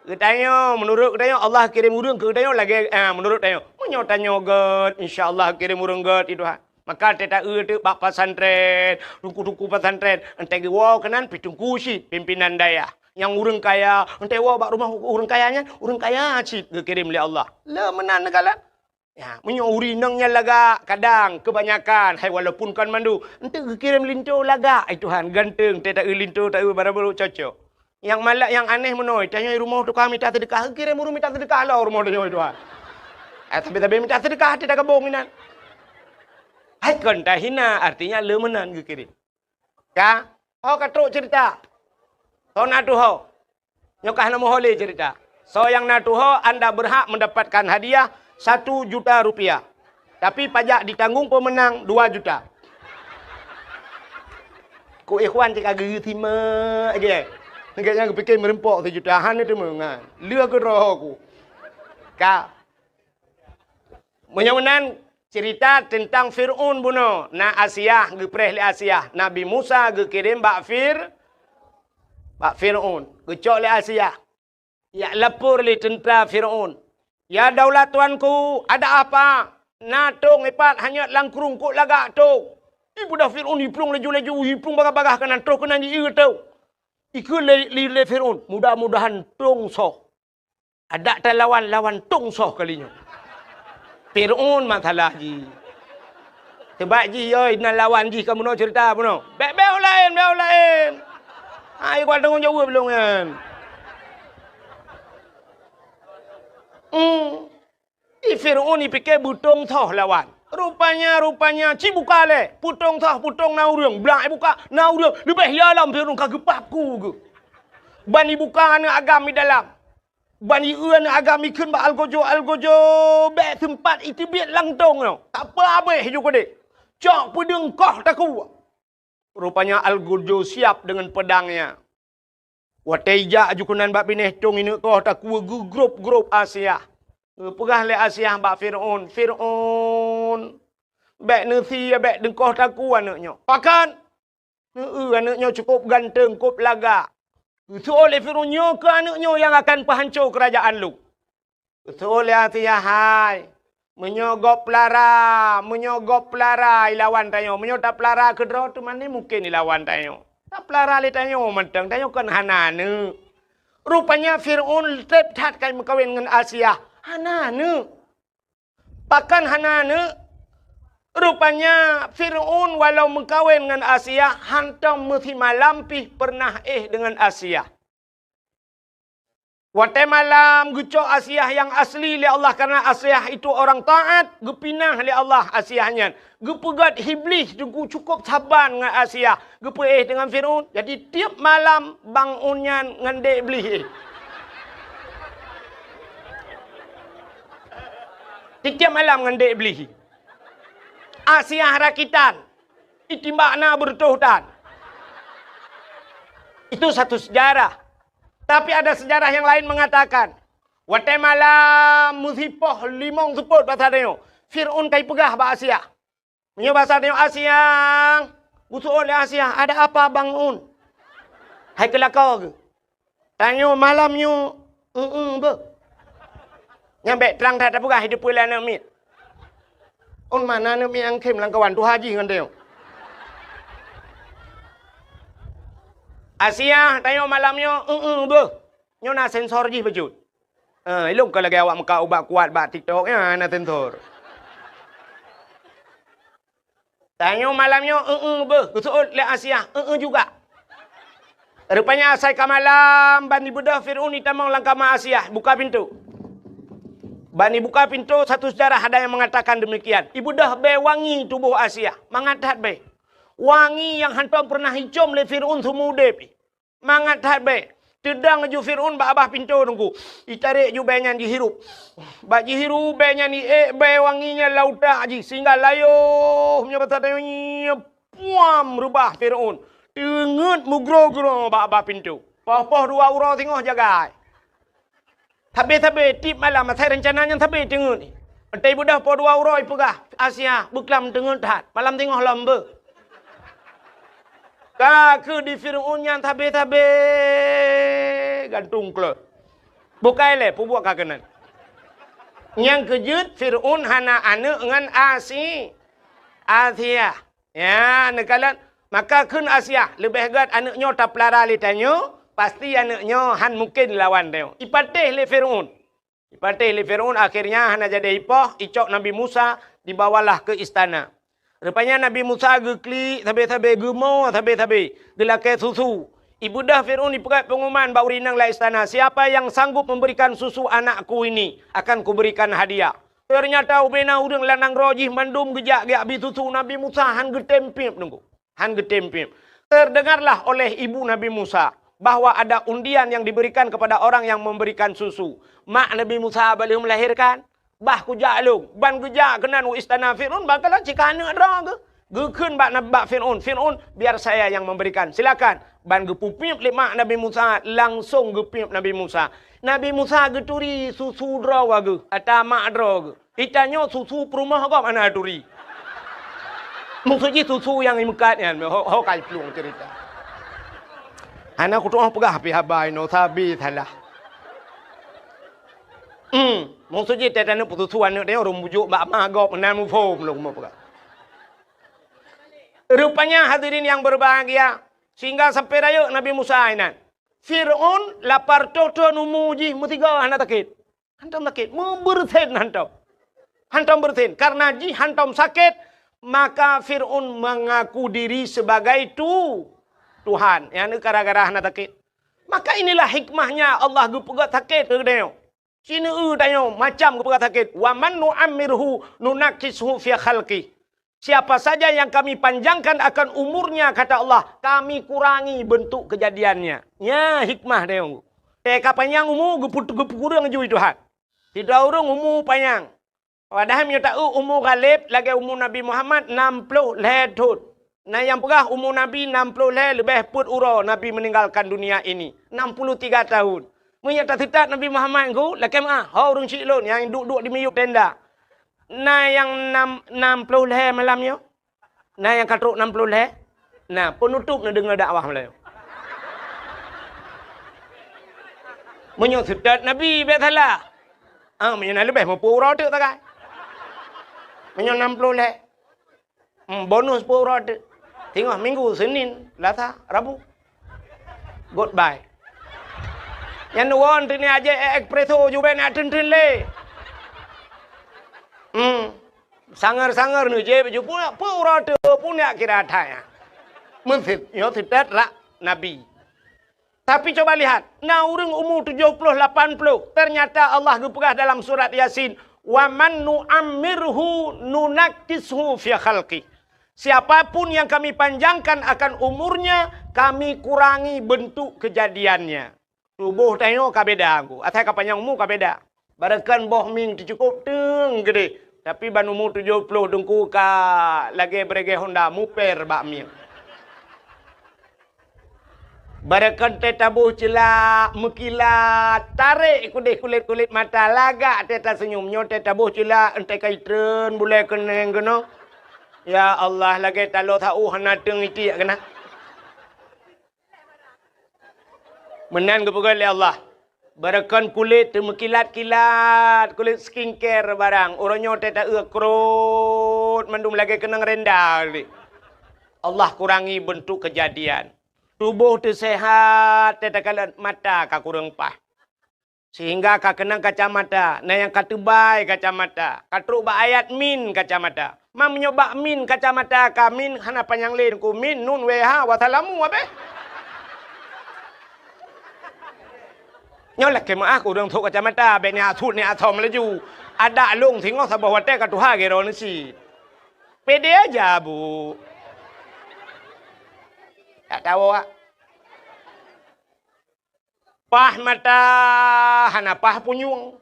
geutanyoe. Meunurot geutanyoe Allah kirém ureuëng keu geutanyoe lagée, ah, meunurot tanyoe. Meunyoe tanyoe gét, insya Allah kirém ureuëng gét, ya Tuhan. Maka teuta eu teuk bak pesantren, teungku-teungku pesantren, entée geuwoe keunan pih teungku cit pimpinan dayah. Nyang ureuëng kaya, entée woe bak rumoh ureuëng kaya nyan, ureuëng kaya cit geukirém lé Allah. Le meunan neukalon. Ya, meunyoe ureuëng inong nyan lagak, kadang keubanyakan, hai walaupun kon mandum, enteuk geukirém linto lagak, ai Tuhan, ganteng, teuta eu linto, ta eu barang barô cocok. Nyang malak, nyang aneh meunoe, tanyoe rumoh tukang mita seudeukah, geukirém ureuëng mita seudeukah lom rumoh tanyoe, ai Tuhan. Eh, tapi-tapi mita seudeukah, hati tagabong inan. Hai kon tahina, artinya le meunan geukirém. Ka? Oh, ka trok cerita. Soe na tuho? Nyoe ka hana meuho lé cerita. Soe nyang na tuho, anda berhak mendapatkan hadiah satu juta rupiah. Tapi pajak ditanggung pemenang dua juta. Ku ikhwan cit ka geu simak lagi. Nggak nyang geupiké meureumpok sijuta, hana teuma ngan. Lheueh keudroe ku. Ka. Meunyoe meunan cerita teuntang Fir'aun bunoe, na Asiah, geupreh lé Asiah. Nabi Musa geukirém bak Fir-, bak Fir'aun. Geucok lé Asiah. Jak lapor lé teuntra Fir'aun. "Ya daulat tuanku, ada apa? Na tong ipat hanyot lam krueng, kok lagak tong?" Ipeugah Fir'aun, iplueng laju-laju, iplueng bagah-bagah keunan, troh keunan jieu tong. Ikheun lé, lé, lé Fir'aun, "Mudah-mudahan tong soh." Adak talawan, lawan tong soh kali nyoe. Fir'aun masalah jih. Sebab jih, yoi, na lawan jih ka bunoe cerita bunoe. Bèk, bèk laén, bèk laén. Hai, kuat tanggong jaweueb lôn nyan. Hmm. Di Fir'aun ipiké beutong soh lawan. Rupanya, rupanya, ci buka lé. Peutong soh, peutong na ureueng. Blah ibuka, na ureueng. Leubeh ya lam Fir'aun ka geupap ku geuh. Ban ibuka aneuk agam di dalam. Ban ieu aneuk agam ikheun bak Algojo, Algojo bèk seumpat iteubiet lam tong nyoe. Tak apa abéh ju keudeh. Cok peudeueng koh takue. Rupanya Algojo siap deungon peudangnya. Watèe ijak ju keunan bak binéh tong ineuk koh takue geugrôp-grôp Asiah. Geupeugah lé Asiah bak Fir'aun, "Fir'aun, bèk neusie, bèk deungkoh takue aneuk nyoe." Pakon? Heu, aneuk nyoe cukôp ganteng, kôp lagak. Geuseuôt lé Fir'aun, "Nyoe keuh aneuk nyoe nyang akan peuhanco keurajaan lôn." Geuseuôt lé Asiah, "Hai, meunyoe gob peulara, meunyoe gob peulara ilawan tanyoe, meunyoe tapeulara keudroe teuma ni mungken ilawan tanyoe. Tapeulara lé tanyoe mantong, tanyoe kon hana aneuk." Rupanya Fir'aun trép that ka meukawen ngon Asiah, hana aneuk. Pakon hana aneuk? Rupanya Fir'aun walau meukawen ngon Asiah, hantom meusimalam pih peureunah éh deungon Asiah. Watèe malam geucok Asiah nyang asli lé Allah, karena Asiah itu orang taat, geupinah lé Allah Asiah nyan. Geupeugét Iblih teungku cukôp saban ngon Asiah, geupeuéh deungon Fir'aun. Jadi, tiep malam bang un nyan ngon dek Iblih éh. Tiep-tiep malam ngon dek Iblih. Asiah rakitan, itimbak na beureutoh tan. Itu satu sejarah. Tapi ada sejarah yang lain mengatakan, watèe malam meusipoh limong seupôt basa tanyoe, Fir'aun ka ipeugah bak Asiah. Meunyoe basa tanyoe Asiah, geuseuôt lé Asiah, "Ada apa, Bang Un?" Hai keu lakoe geuh. Tanyoe malam nyoe, eu-eu beuh. Nyan bèk trang that tapeugah, di peue lé aneuk miet. Mana aneuk miet nyang khém lam kawan tuha jih ngon tanyoe. Asiah, tanyoe malam nyoe, eu-eu beuh. Nyoe na sensor jih bacut. Eh, ilong ka lagèe awak meukat ubat kuat bak TikTok, ya, na sensor. Tanyoe malam nyoe, eu-eu beuh, geuseuôt lé Asiah, eu-eu juga. Rupanya asai ka malam, ban ibeudôh Fir'aun itamong lam kama Asiah, buka pintoe. Ban ibuka pintoe, satu sejarah ada yang mengatakan demikian. Ibeudôh bèe wangi tuboh Asiah, mangat that bèe. Wangi nyang hántom peureunah icôm lé Fir'aun seumeu udép. Mangat that bèe. Teudong laju Fir'aun bak babah pintoe teungku. Itarek ju bèe nyan jihirup. Bak jihirup bèe nyan iék bèe wangi nyan lam utak jih sehingga layoh meunyoe basa tanyoe nyoe puam reubah Fir'aun. Teungeut meugroe-groe bak babah pintoe. Poh-poh dua uroe singoh jagai. Sabe-sabe tiep malam asai reuncana nyan sabe teungeut. Watèe ibeudôh poh dua uroe ipeugah, "Asiah, beuklam teungeut that. Malam singoh lom beuh." Ka keuh di Fir'aun nyan sabe-sabe gantung klot. Bukai lé peubuet ka keunan. Nyang keujeuet Fir'aun hana aneuk ngon Asi-, Asiah. Ya, neukalon. Maka kheun Asiah, leubeh gèt aneuk nyoe tapeulara lé tanyoe, pasti aneuk nyoe hán mungken lawan tanyoe. Ipatéh lé Fir'aun. Ipatéh lé Fir'aun, akhirnya hana jadi ipoh, icok Nabi Musa, dibawalah ke istana. Rupanya Nabi Musa geuklik sabe-sabe, geumoe sabe-sabe, geulakèe susu. Ibeudôh Fir'aun ipeugèt pengumuman bak ureueng inong lam istana, "Siapa yang sanggup memberikan susu anakku ini, akan kuberikan hadiah." Ternyata ubena ureueng lam nanggroe jih mandum geujak geubri susu, Nabi Musa hán geutem piep teungku. Hán geutem piep. Terdengarlah oleh ibu Nabi Musa bahwa ada undian yang diberikan kepada orang yang memberikan susu. Mak Nabi Musa bah lheueh melahirkan, bah kujak lôn, ban geujak keunan u istana Fir'aun, bah kalon cit ka aneuk droe geuh. Geukheun bak Nab-, bak Fir'aun, "Fir'aun, biar saya yang memberikan. Silakan." Ban geupeupiep lé mak Nabi Musa, langsong geupiep Nabi Musa. Nabi Musa geuturi susu droe geuh, ata mak droe geuh. Geutanyoe susu peurumoh gob hana turi. Maksud jih susu nyang imeukat nyan, ho, ho ka iplueng cerita. Hana kutu'oh peugah pih haba inoe, sabe salah. Hmm, maksud jih teutanyoe peususu aneuk tanyoe ureueng bujuk bak ma gob meunan muphom lôn peugah. Rupanya hadirin yang berbahagia, sehingga sampai rayeuk Nabi Musa inan. Fir'aun lapar toh-toh umu jih meusigoe hana sakét. Hantom sakét, meubeureusen hantom. Hantom beureusen. Karena jih hantom sakét, maka Fir'aun mengaku diri sebagai tu-, Tuhan. Nyang gara-gara hana sakét. Maka inilah hikmahnya Allah geupeugah sakét keu geutanyoe. Sineuk tanyoe macam geupeugah sakét. "Wa man nu'ammirhu nunakkishu fi khalqih." Siapa saja yang Kami panjangkan akan umurnya, kata Allah, Kami kurangi bentuk kejadiannya. Nya hikmah dia. Teuka panyang umu, geupu-, geupeukureueng ju Tuhan. Sidroe ureueng umu panyang. Padahai meunyoe ta-eu umu ghaleb lagèe umu Nabi Muhammad nam ploh lhèe thon. Na nyang peugah umu Nabi nam ploh lhèe leubeh peuet uroe Nabi meninggalkan dunia ini, enam puluh tiga tahun. Meunyoe taseutat Nabi Muhammad ngon, lakèe meu'ah, ho ureueng chik lôn nyang duek-duek di miyueb tenda. Na nyang nam, nam ploh lhèe malam nyoe? Na nyang ka trok nam ploh lhèe? Na, peunutôp neudeungoe dakwah malam nyoe. Meunyoe seutôt Nabi, bèk salah. Ah, meunyoe na leubeh meupeu uroe teuk tagai. Meunyoe nam ploh lhèe. Hmm, bonus peuet uroe teuk. Singoh Minggu, Senin, Selasa, Rabu. Goodbye. Nyan won teuk ni aje espresso ju bèk na treun-treun lé. Hmm. Sanger-sanger neujép ju peuet uroe teuk pun jak kira that nyan. Meuseuôt, nyoe seutôt rak Nabi. Tapi coba lihat, na ureueng umu tujoh ploh, lapan ploh, ternyata Allah geupeugah dalam surat Yasin, "Wa man nu'ammirhu nunakkishu fi khalqih." Siapa pun yang Kami panjangkan akan umurnya, Kami kurangi bentuk kejadiannya. Tuboh tanyoe ka beda, Teungku. Asai ka panyang umu ka beda. Barangkan boh mieng teucukôp teueng geudeh, tapi ban umu tujoh ploh Teungku ka lagèe beureuguih honda muper bak mieng. Barangkan teuh taboh ceulak meukilat, tarek keudeh kulét-kulét mata, lagak teuh taseunyum. Nyoe teuh taboh ceulak, 'oh teuh ka itreun bulèe keuneng keunoe. Ya Allah, lagèe taloe sa-ueh hana teueng itiek keunan. Meunan geupeugah lé Allah, Beureukan kulét teumeukilat-kilat, kulét skincare barang. Uroe nyoe teuta eu krot, mandum lagée keunong renda. Allakurangi beuntuk keujadian. Tuboh teusehat, teuta kalon mata ka kureueng paih. Sehingga ka keunong kacamata, na nyang ka teubai kacamata, ka trok bak ayat min kacamata. Ma meunyoe bak min kacamata ka min hana panyang lé ku min nun weh ha wasalamu abeh. Nyoe lakée meuah ku ureuëng thok kacamata abeh ni asut ni asom laju. Adak lông singoh saboh watée ka tuha gero neusi. Pede aja, Bu. Tak tahu awak. Paih mata hana paih punyueng.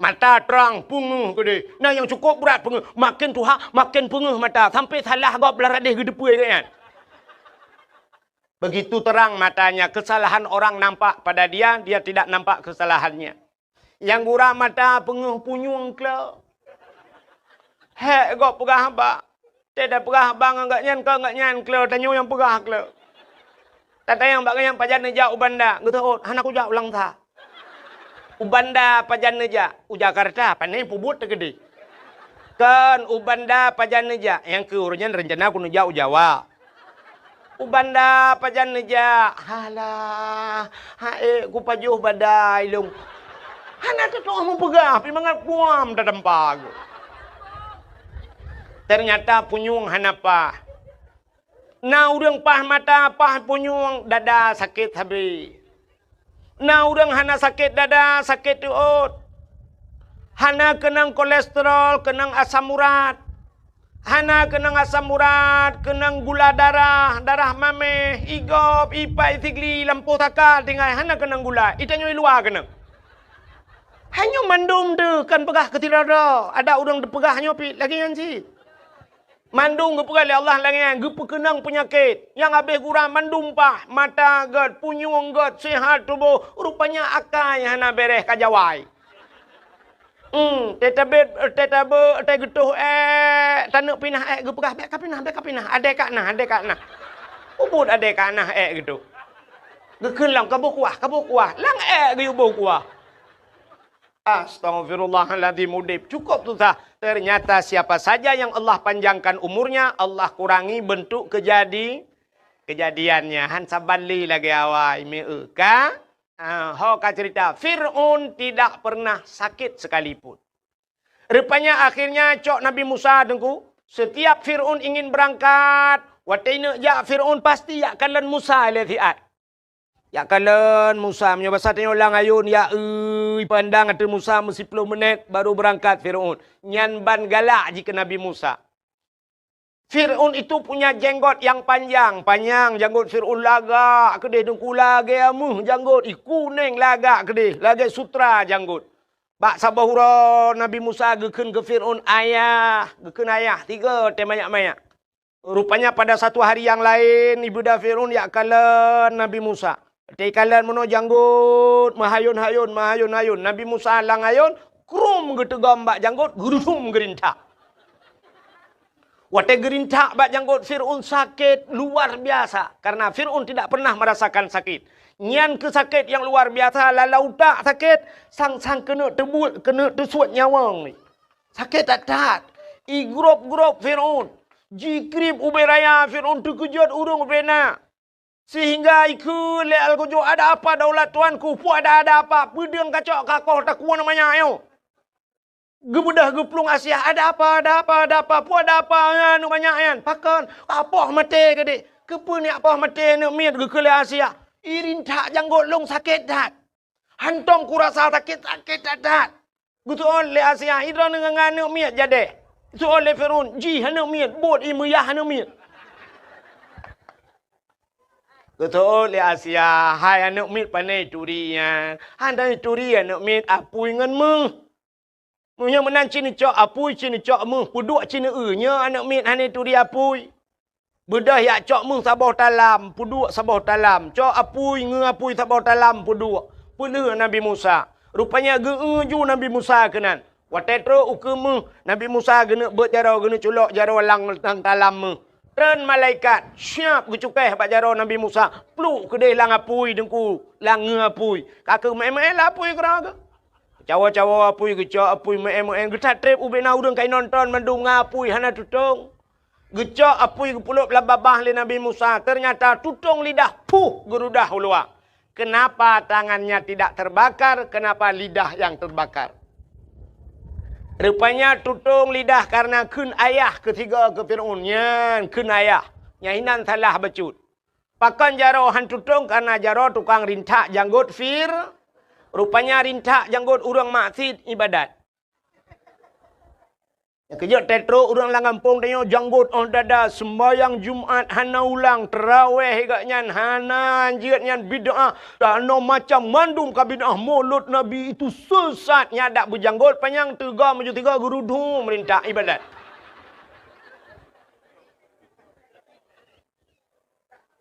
Mata trang peungeuh keudeh. Nah nyang cukup brat peungeuh. Makin tuha, makin peungeuh mata. Sampai salah gob blah radeh geudeupue geuh nyan. Begitu terang matanya, kesalahan orang nampak pada dia, dia tidak nampak kesalahannya. Nyang gura mata peungeuh punyueng klo. Hék gob peugah haba. Teuda peugah haba ngon gobnyan keu gobnyan klo, tanyoe nyang peugah klo. Tatanyong bak gobnyan pajan neujak u Banda, geuteuôt hana kujak u Langsa. U Banda pajan neujak, u Jakarta pane peubuet teukeudi. Kon u Banda pajan neujak, nyang keu uroe nyan reuncana ku neujak u Jawa. U Banda pajan neujak, halah, haék kupajoh badai lông. Hana teutoh meupeugah pi mangat puam tatampa geuh. Ternyata punyueng hana paih. Na ureuëng paih mata, paih punyueng, dada sakét sabe. Na ureuëng hana sakét dada, sakét teuôt. Hana keunong kolesterol, keunong asam urat. Hana keunong asam urat, keunong gula darah, darah maméh, igop, ipai sigli, lampôh saka tinggai hana keunong gula. Itanyoe i luwa keunong. Hanyoe mandum teuh kan peugah keutirada. Ada ureuëng teupeugah nyoe pi lagée nyan cit. Mandum geupeugah lé Allah lagée nyan, geupeukeunong peunyakét. Nyang habéh gura mandum paih, mata gét, punyueng gét, sehat tuboh, rupanya akai hana béréh ka jawai. Hmm, teutabét, teutabé, teugeutôh ék, taneuk pinah ék geupeugah, bék ka pinah, bék ka pinah, adé ka na, adé ka na. Ubut adé ka na ék geutoh. Geukheun lam kaboh kuah, kaboh kuah, lam ék geuyue boh kuah. Astaghfirullahaladzim, udeb cukup susah. Ternyata siapa saja yang Allah panjangkan umurnya, Allah kurangi bentuk kejadi, kejadiannya. Han saban lé lagée awai meu ka. Ah, ho ka cerita, Fir'aun tidak pernah sakit sekalipun. Rupanya akhirnya cok Nabi Musa teungku, setiap Fir'aun ingin berangkat, watée neuk jak Fir'aun pasti jak kalon Musa lé siat. Jak kalon Musa, meunyoe basa tanyoe lam ayôn, ya ui, pandang ateueh Musa meusiplôh meunét baru beurangkat Fir'aun. Nyan ban galak jih keu Nabi Musa. Fir'aun itu punya jenggot yang panjang, panyang janggot Fir'aun lagak keudeh, deungku lagée ameuh janggot, i kunéng lagak keudeh, lagée sutra janggot. Bak saboh uroe Nabi Musa geukheun keu Fir'aun, "Ayah," geukheun ayah, tiga teuh manyak-manyak. Rupanya pada satu hari yang laén, ibeuda Fir'aun jak kalon Nabi Musa. Teukalon meunoe janggot, meuhayôn-hayôn, meuhayôn-hayôn. Nabi Musa lam ayôn, krum geuteugom bak janggot, geurudum geurintak. Watée geurintak bak janggot Fir'aun sakét luar biasa, karena Fir'aun tidak pernah merasakan sakit. Nyan keuh sakét nyang luar biasa, lalau utak sakét, sang-sang keuneuk teubuet, keuneuk teusuet nyawöng. Sakét that-that. Igrôp-grôp Fir'aun. Jikrieb ubé raya Fir'aun teukeujot ureuëng ubé na. Sehingga ikheun lé algojo, "Ada apa daulat tuanku? Peue ada, ada apa? Peudeueng kacok kakoh takue aneuk manyak nyoe?" Geubeudoh geuplueng Asia, "Ada apa? Ada apa? Ada apa? Peue ada apa? Aneuk manyak nyan pakon? Apoh maté keudeh." "Keupeue ni apoh maté aneuk miet?" geukheun lé Asia. "Irintak janggot lôn sakét that." Hantong kurasa sakét, sakét that-that. Geuseuôt lé Asia, "Idroe ngon aneuk miet jadeh." Geuseuôt lé Fir'aun, "Jih aneuk miet, buet ie meuyah aneuk miet." Geuseuôt lé Asia, "Hai aneuk miet, pane ituri nyan?" "Hana ituri aneuk miet, apui ngon méuh." "Meunyoe meunan ci neucok apui, ci neucok méuh, peuduek ci neueu, nyoe aneuk miet hana ituri apui." Beudôh jak cok méuh saboh talam, peuduek saboh talam. Cok apui, ngeu apui saboh talam, peuduek. Peulheueh Nabi Musa. Rupanya geu-eu ju Nabi Musa keunan. Watée trok ukeue méuh, Nabi Musa geuneuk beuet jaroe, geuneuk culok jaroe lam, lam talam méuh. Treun malaikat, siap geucukéh bak jaroe Nabi Musa, pluek keudeh lam apui Teungku, lam ngeue apui. Ka keuh meu'én-meu'én lam apui keudroe geuh. Cawoe-cawoe apui, geucok apui, meu'én-meu'én, geuthat treb ubé na ureuëng ka inonton mandum ngon apui hana tutong. Geucok apui geupulop lam babah lé Nabi Musa, teunyata tutong lidah, puh, geurudah u luwa. Kenapa tangannya tidak terbakar? Kenapa lidah yang terbakar? Rupanya tutong lidah karena kheun ayah keusigoe keu Fir'aun. Nyan kheun ayah. Nyan hinan salah bacut. Pakon jaroe han tutong? Karena jaroe tukang rintak janggot Fir. Rupanya rintak janggot ureuëng maksiet ibadat. Nyang keujeuet teutrok ureuëng lam gampông tanyoe janggot óh dada, seumbahyang Jumat hana ulang, teurawéh gobnyan hana, jeuet nyan bid'ah, tanoh macam mandum ka bid'ah, mulod Nabi itu sesat, nyan dak beujanggot panyang teuga meujeuet tiga geurudhu meurintak ibadat.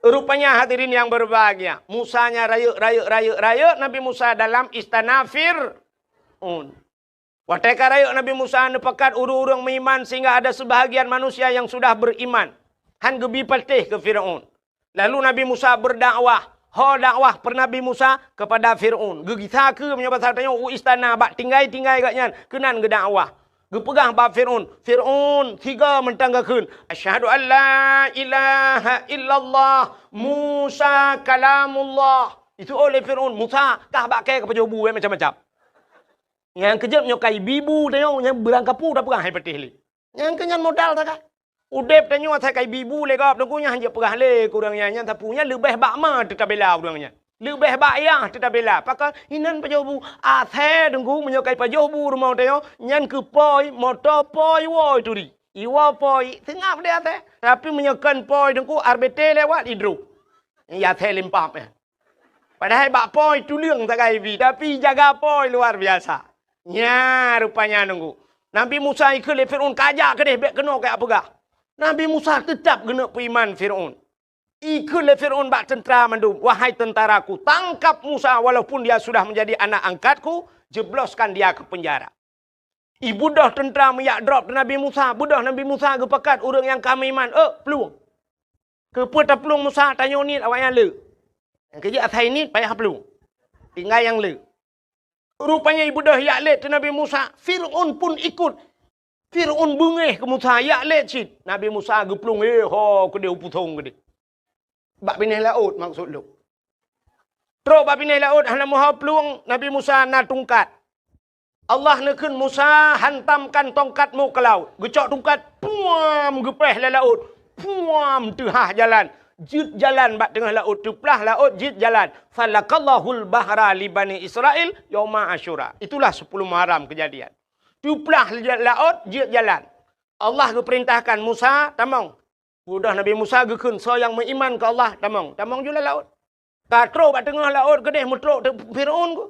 Rupanya hadirin yang berbahagia, Musa nya rayeuk, rayeuk, rayeuk, rayeuk Nabi Musa dalam istana Fir'aun. Watée ka rayeuk Nabi Musa neupakat ureuëng-ureuëng meuiman sehingga ada sebahagian manusia yang sudah beriman. Han geubi patéh keu Fir'aun. Lalu Nabi Musa berdakwah. Ho dakwah per Nabi Musa kepada Fir'aun. Geugisa keu meunyoe basa tanyoe u istana bak tinggai-tinggai gobnyan keunan geudakwah. Geupeugah bak Fir'aun, "Fir'aun, sigoe mantong geukheun, 'Asyhadu an la ilaha illallah, Musa kalamullah.'" Itu oleh Fir'aun, "Musa, kah bak kée ka pajoh bu, eh, macam-macam." Nyang keujeuet nyoe ka ibi bu tanyoe nyang beurangkapeue tapeugah hai patéh lé. Nyang keu nyan modal takai. Udeb tanyoe asai ka ibi bu lé gob Teungku nyan hanjeuet peugah lé keu ureuëng nyan, nyan sapeue nyan leubeh bak ma teutabela ureuëng nyan. Leubeh bak yah teutabela. Pakon hinan pajoh bu asai Teungku meunyoe ka ipajoh bu rumoh tanyoe nyan keu poi, moto poi, woe turi. Iwoe poi, seungab deh asai. Tapi meunyoe kon poi Teungku, R B T lewat idrob. Ya asai limpab nyan. Padahai bak poi tuleueng sagai ibi, tapi jaga poi luar biasa. Nya rupanya Teungku. Nabi Musa ikheun lé Fir'aun, "Kajak keudeh, bék keunoe kajak peugah." Nabi Musa teutab geuneuk peuiman Fir'aun. Ikheun lé Fir'aun bak teuntra mandum, "Wahai teuntraku, tangkap Musa walaupun dia sudah menjadi anak angkatku, jebloskan dia ke penjara." Ibeudôh teuntra meuyak drob Nabi Musa, beudôh Nabi Musa geupakat ureuëng nyang ka meuiman, "Eh, plueng." Keupeue taplueng Musa, tanyoe niet awaknyan le. Nyang keujeuet asai niet payah plueng. Tinggai nyang le. Rupanya ibeudôh yak lét teuh Nabi Musa, Fir'aun pun ikut. Fir'aun beungéh keu Musa, yak lét cit. Nabi Musa geuplueng, eh, ho keudeh u pusong keudeh. Bak binéh laôt maksud lôn. Trok bak binéh laôt hana meuho plueng, Nabi Musa na tungkat. Allah neukheun Musa, "Hantamkan tongkatmu ke laut." Geucok tungkat, puam, geupéh lé laôt. Puam, teuhah jalan. Jeuet jalan bak teungoh laôt, teuplah laôt jeuet jalan. "Falakallahul bahra li Bani Israil yauma Asyura." Itulah sepuluh Muharram kejadian. Teuplah laôt jeuet jalan. Allah geupeurintahkan Musa, "Tamong." Beudôh Nabi Musa geukheun, "Soe nyang meuiman keu Allah, tamong." Tamong ju lam laôt. Ka trok bak teungoh laôt keudeh meutrok teuk Fir'aun ku.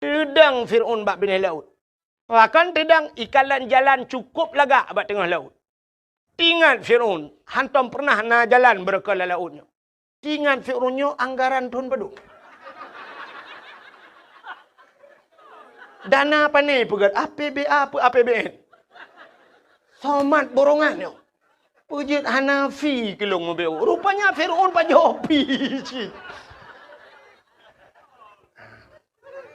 Teudong Fir'aun bak binéh laôt. Bahkan teudong ikalon jalan cukôp lagak bak teungoh laôt. Teuingat Fir'aun, hantom peureunah na jalan beureukoh lam laôt nyoe. Teuingat Fir'aun nyoe anggaran thon padum. Dana pané peugét, A P B A peu A P B N. Somat borongan nyoe. Peujeuet hana fi keu lôn meubeuet. Rupanya Fir'aun pajoh fi cit.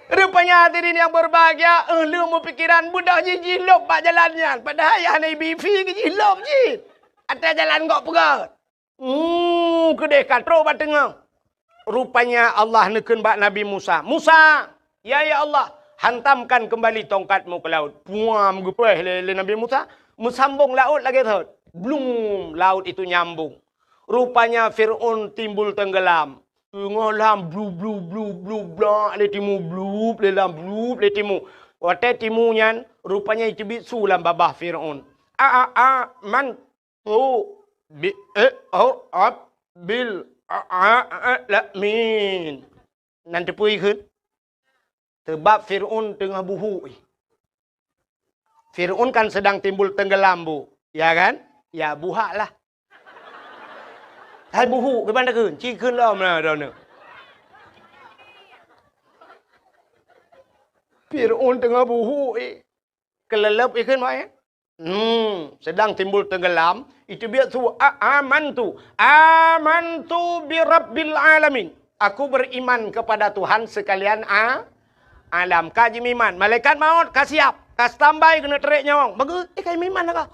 Rupanya hadirin yang berbahagia, eh, lheueh meupikiran beudôh jih jilôb bak jalan nyan. Padahai hana ibi fi keu jilôb cit. Até jalan gok peugét. Hmm, keudeh ka trok bak teungoh. Rupanya Allah neukheun bak Nabi Musa, "Musa, ya, ya Allah, hantamkan kembali tongkatmu ke laut." Puam, geupéh lé, lé Nabi Musa, meusambong laôt lagée thot. Blum, laut itu nyambung. Rupanya Fir'aun timbul tenggelam. Teungoh lam blu, blu, blu, blu, blak lé timu, blup lé lam, blup lé timu. Watée timu nyan, rupanya iteubiet su lam babah Fir'aun. A, a, a, man, tu, bi, e, o, ab, bil, a, a, a, la, min. Nan teupeue kheun? Teubab Fir'aun teungoh buhuk. Fir'aun kan sedang timbul tenggelam, Bu. Ya kan? Ya, buhak lah. Hai buhuk, gimana kheun? Ci kheun lom lah, droeneuh. Fir'aun teungoh buhuk, eh. Keuleuleub ikheun, Mak, eh. Hmm, sedang timbul tenggelam, itu biasa su-, a-, amantu, amantu bi rabbil alamin. Aku beriman kepada Tuhan sekalian a-, alam. Ka jimeuiman, malaikat maut ka siap, ka standby keuneuk trek nyawöng. Bagus, eh, ka jimeuiman dah ka.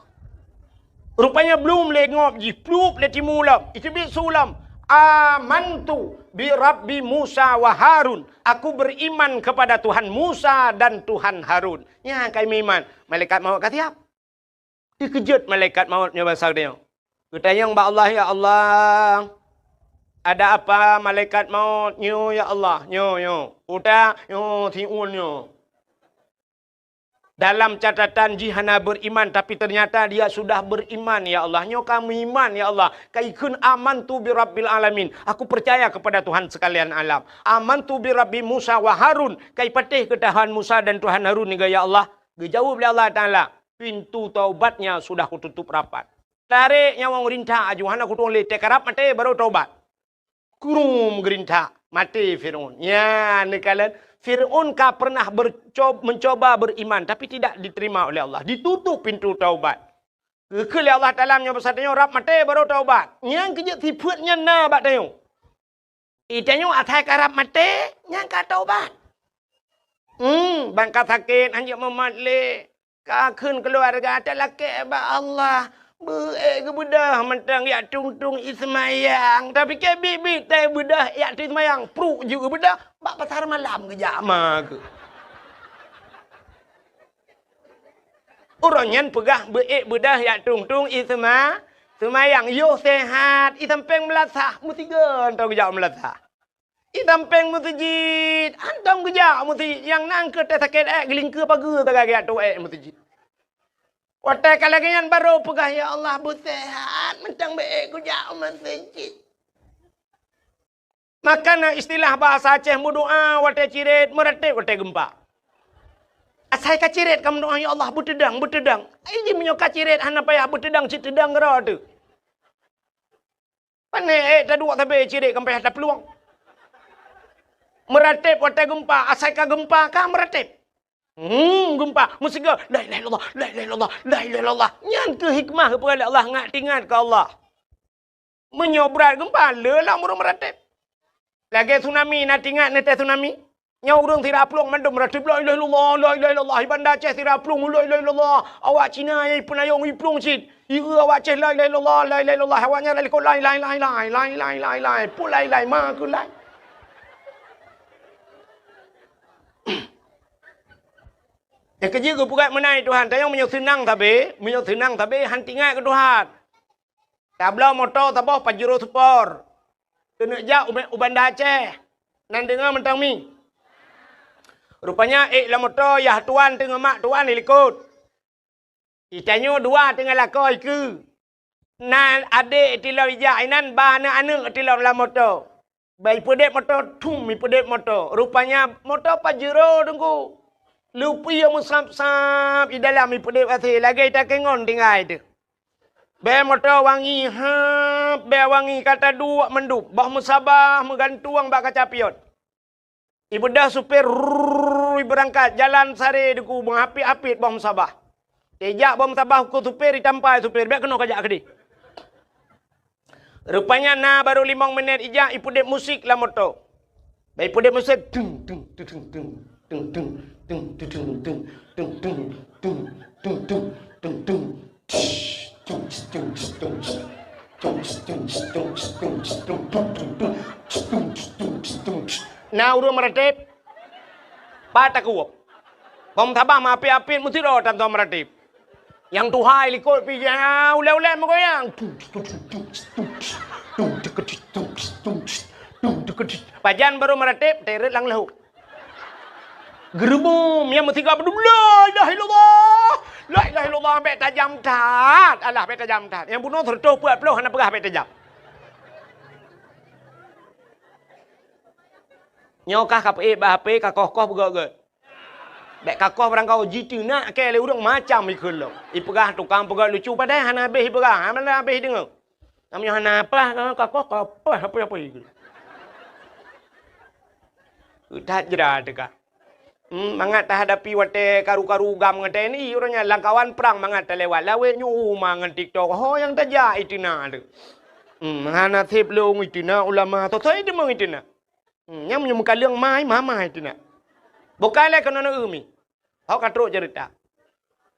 Rupanya blum lé ngop jih, plup lé timu lom. Itu biasa su lom. Amantu bi rabbi Musa wa Harun. Aku beriman kepada Tuhan Musa dan Tuhan Harun. Nyan ka jimeuiman, malaikat maut ka siap. Dikeujot malaikat maut nyoe basa geutanyoe. Geutanyong bak Allah, "Ya Allah, ada apa malaikat maut nyoe, ya Allah?" "Nyoe, nyoe." "Utak nyoe, siun nyoe." Dalam catatan jih hana beriman, tapi ternyata dia sudah beriman, "Ya Allah, nyoe ka meuiman, ya Allah. Ka ikheun amantu bi rabbil alamin. Aku percaya kepada Tuhan sekalian alam. Amantu bi rabbi Musa wa Harun." Ka ipatéh keu Tuhan Musa dan Tuhan Harun niga, ya Allah. Geujaweueb lé Allah Taala, "Pintu taubatnya sudah kututup rapat." Tarek nyawöng rintak aju, hana kutueng lé, teukarab maté baru taubat. Krum geurintak, maté Fir'aun. Nyan neukalon, Fir'aun ka pernah berco-, mencoba beriman, tapi tidak diterima oleh Allah. Ditutup pintu taubat. Geukheun lé Allah Taala nyoe basa tanyoe rab maté baru taubat. Nyan keujeuet sifeuet nyan na bak tanyoe. Itanyoe asai karab maté, nyan ka taubat. Hmm, ban ka sakét, hanjeuet mumat lé. Ka kheun keuluwarga, talakée bak Allah. Beu-ék geubeudôh mantong jak tueng-tueng i seumayang. Tapike biet-biet tai beudôh jak tueng seumayang. Pruek jeuet geubeudôh, bak pasar malam geujak ma geuh. Uroe nyan peugah beu-ék beudôh jak tueng-tueng i seuma-, seumayang. Yoh sehat, i sampéng meulasah, meusigoe mantong geujak meulasah. I sampéng meuseujid, hantom geujak meuseujid. Nyang na keu teuh sakét ék, geulingkeue pageue sagai geujak tueng ék meuseujid. Watée ka lagée nyan barô peugah, "Ya Allah, beu sehat, mantong beu-ék geujak meuseujid." Maka na istilah bahasa Aceh meudoá watée cirét, meuratéb watée geumpa. Asai ka cirét ka meudoá, "Ya Allah, beuteudong, beuteudong." Ai jih meunyoe ka cirét hana payah beuteudong, cit teudong keudroe teuh. Pane ék taduek sabe cirét ka payah taplueng. Meuratéb watée geumpa, asai ka geumpa ka meuratéb. Hmm, geumpa, meusigoe, "La ilaha illallah, la ilaha illallah, la ilaha illallah." Nyan keuh hikmah geupeugah lé Allah, ngat teuingat keu Allah. Meunyoe brat geumpa, le lam ureuëng meuratéb. Lagée tsunami, na teuingat neutée tsunami? Nyoe ureuëng sira plueng mandum meuratéb, "La ilaha illallah, la ilaha illallah." I Banda Aceh sira plueng, "La ilaha illallah." Awak Cina nyang ipeunayong iplueng cit. Ieu awak Aceh, "La ilaha illallah, la ilaha illallah." Awak nyan lakoe, "Lai, lai, lai, lai, lai, lai, lai, lai." Peue lai, lai, ma keu lai. Nyang keujeuet geupeugah meunan Tuhan, tanyoe meunyoe seunang sabe, meunyoe seunang sabe, han teuingat keu Tuhan. Tabloe moto saboh Pajero Sport. Keuneuk jak u, u Banda Aceh. Nan deungoe mantong mi. Rupanya ék lam moto yah tuan teungoh mak tuan di likot. Itanyoe dua teungoh lakoe ikeue. Na adék tilom ijak inan ba aneuëk-aneuëk tilom lam moto. Ba ipeudép moto, thum ipeudép moto. Rupanya moto Pajero teungku. Lupie meusab-sab i dalam ipeudép asée lagée takengon tinggai teuh. Bée moto wangi hab, bée wangi ka taduek mandum, boh meusabah meugantueng bak kaca pion. Ibeudôh supir, rrrr, ibeurangkat, jalan sare deuku, meuhapit-hapit boh meusabah. Tejak boh meusabah ukeue supir, itampa supir, "Bék keunoe kajak keudeh." Rupanya na barô limong minét ijak, ipeudép musik lam moto. Bah ipeudép musik, tung, tung, tung, tung, tung. Na ureuëng meuratéb, pat takuwöb. Boh meusabah meuapit-apit meusidroe tantoe meuratéb. Nyang tuha i likot pih ulée-ulée meugoyang. Pajan barô meuratéb, teuret lam leuhok. Geureubum, nyang meusigoe beudum, "La ilaha illallah! La ilaha illallah!" Bék tajam that! Alah, bék tajam that! Nyang bunoe sireutôh peuet ploh hana peugah bék tajam. Nyoe kah ka peuék bak H P, ka koh-koh peugöt-göt. Bék ka koh barangkaho jiteunak kée lé ureuëng macam ikheun lom. Ipeugah tukang peugöt lucu padahai hana habéh ipeugah, hana habéh ideungoe. Meunyoe hana paih, ka koh, ka paih, apa-apa ikheun. That jra teuka. Hmm, mangat tahadapi watée karu-karu GAM ngon T N I, uroe nyan lam kawan prang mangat talewat. Lawét nyoe uma ngon TikTok. Ho nyang tajak itina tu. Hmm, hana sép lông itina ulama. Toh-toh deungoe itina. Hmm, nyang meunyoe meukaleueng mai, mama itina. Bukai lé keunoe umi. Ho ka trok cerita.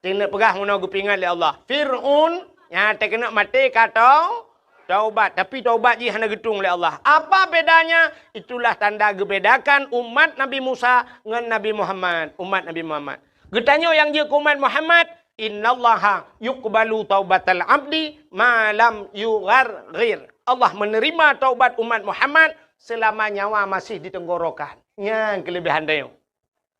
Teuneuk peugah meunoe geupeuingat lé Allah. Fir'aun nyang teukeunok maté ka tau, taubat, tapi taubat jih hana geutueng lé Allah. Apa bedanya? Itulah tanda geubedakan umat Nabi Musa ngon Nabi Muhammad, umat Nabi Muhammad. Geutanyoe nyang jeuet keu umat Muhammad, "Innallaha yuqbalu taubatal abdi ma lam yugharghir." Allah menerima taubat umat Muhammad selama nyawa masih di tenggorokan. Nyan keulebihan tanyoe.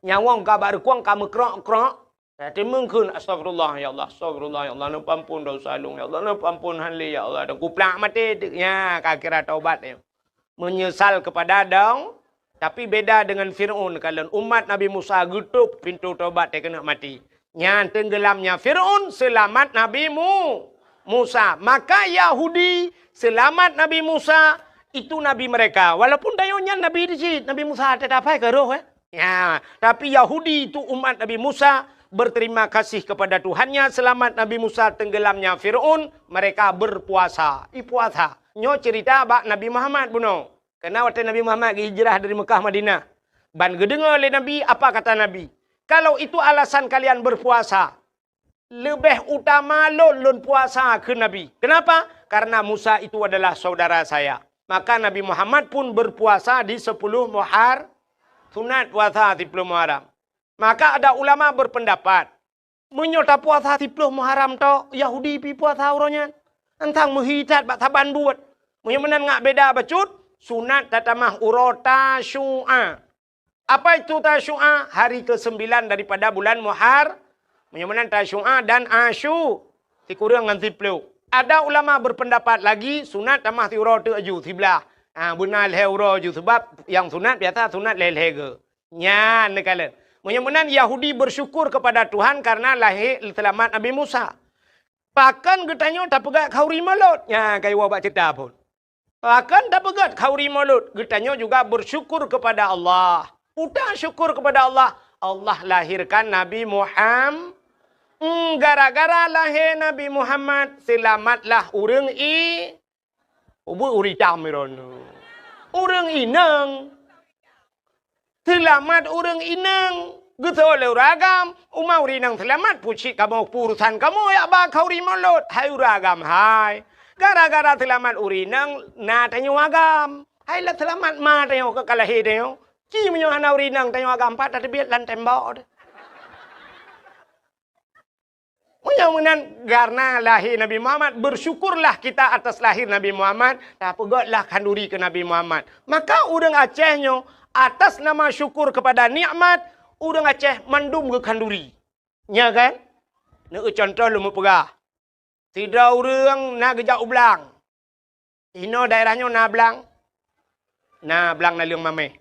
Nyawöng ka bak reukueng ka meukrok-krok, Ka teumeung kheun, "Astagfirullah, ya Allah, astagfirullah, ya Allah, neupeuampon desya lôn, ya Allah, neupeuampon han lé, ya Allah." Dan kuplak maté teuk, nya ka kira taubat nyoe. Menyesal kepada dong, tapi beda dengan Fir'aun. Kalon umat Nabi Musa geutôp pintoe taubat teukeunok maté. Nyan tenggelamnya Fir'aun, selamat Nabi Mu-, Musa. Maka Yahudi selamat Nabi Musa, itu nabi mereka. Walaupun tanyoe nyan nabi di cit, Nabi Musa teutab hai ka roh, eh. Ya, tapi Yahudi itu umat Nabi Musa berterima kasih kepada Tuhannya, selamat Nabi Musa tenggelamnya Fir'aun, mereka berpuasa. I puasa. Nyoe cerita bak Nabi Muhammad bunoe. Karena watée Nabi Muhammad geuhijrah dari Mekah Madinah. Ban geudeungoe lé Nabi, apa kata Nabi? "Kalau itu alasan kalian berpuasa, leubeh utama lôn, lôn puasa," kheun Nabi. Kenapa? "Karena Musa itu adalah saudara saya." Maka Nabi Muhammad pun berpuasa di sepuluh Muhar-, sunat puasa sepuluh Muharram. Maka ada ulama berpendapat, meunyoe tapuasa sepuluh Muharram tok, Yahudi pi puasa uroe nyan. Entang meuhi that bak saban buet. Meunyoe meunan ngak beda bacut, sunat tatamah uroe Tasyu'a. Apa itu Tasyu'a? Hari kesembilan daripada bulan Muhar-, meunyoe meunan Tasyu'a dan Asyu, sikureueng ngon siploh. Ada ulama berpendapat lagi, sunat tamah siuroe teuk aju, siblaih. Ha, beuna lhée uroe aju, sebab nyang sunat biasa sunat lhée-lhée geu. Nyan neukalon. Meunyoe meunan Yahudi bersyukur kepada Tuhan karena lahé seulamat Nabi Musa. Pakon geutanyoe tapeugét khauri Maulud? Nyan ka iwoe bak ceurita phon. Pakon tapeugét khauri Maulud? Geutanyoe juga bersyukur kepada Allah. Peue syukur kepada Allah? Allah lahirkan Nabi Muham-, Hmm, gara-gara lahé Nabi Muhammad, seulamatlah ureuëng i-, ubeuet ureuëng itam droeneuh. Ureuëng inong. Seulamat ureuëng inong. Geutôi lé ureuëng agam, uma ureuëng inong seulamat, peue cit kamoe, peue urusan kamoe yak ba khauri Maulud, hai ureuëng agam hai. Gara-gara seulamat ureuëng inong, na tanyoe agam. Hai lé seulamat ma tanyoe ka lahé tanyoe. Ci meunyoe hana ureuëng inong tanyoe agam, pat tateubiet lam tembok. Meunyoe meunan, karena lahé Nabi Muhammad, bersyukurlah kita atas lahir Nabi Muhammad, tapeugötlah khanduri keu Nabi Muhammad. Maka ureuëng Aceh nyoe, atas nama syukur kepada nikmat, ureuëng Aceh mandum geukhanduri. Nya kan? Neueu contoh lôn meupeugah. Sidroe ureuëng na geujak u blang. Inoe daerah nyoe na blang? Na blang naleueng mamèh.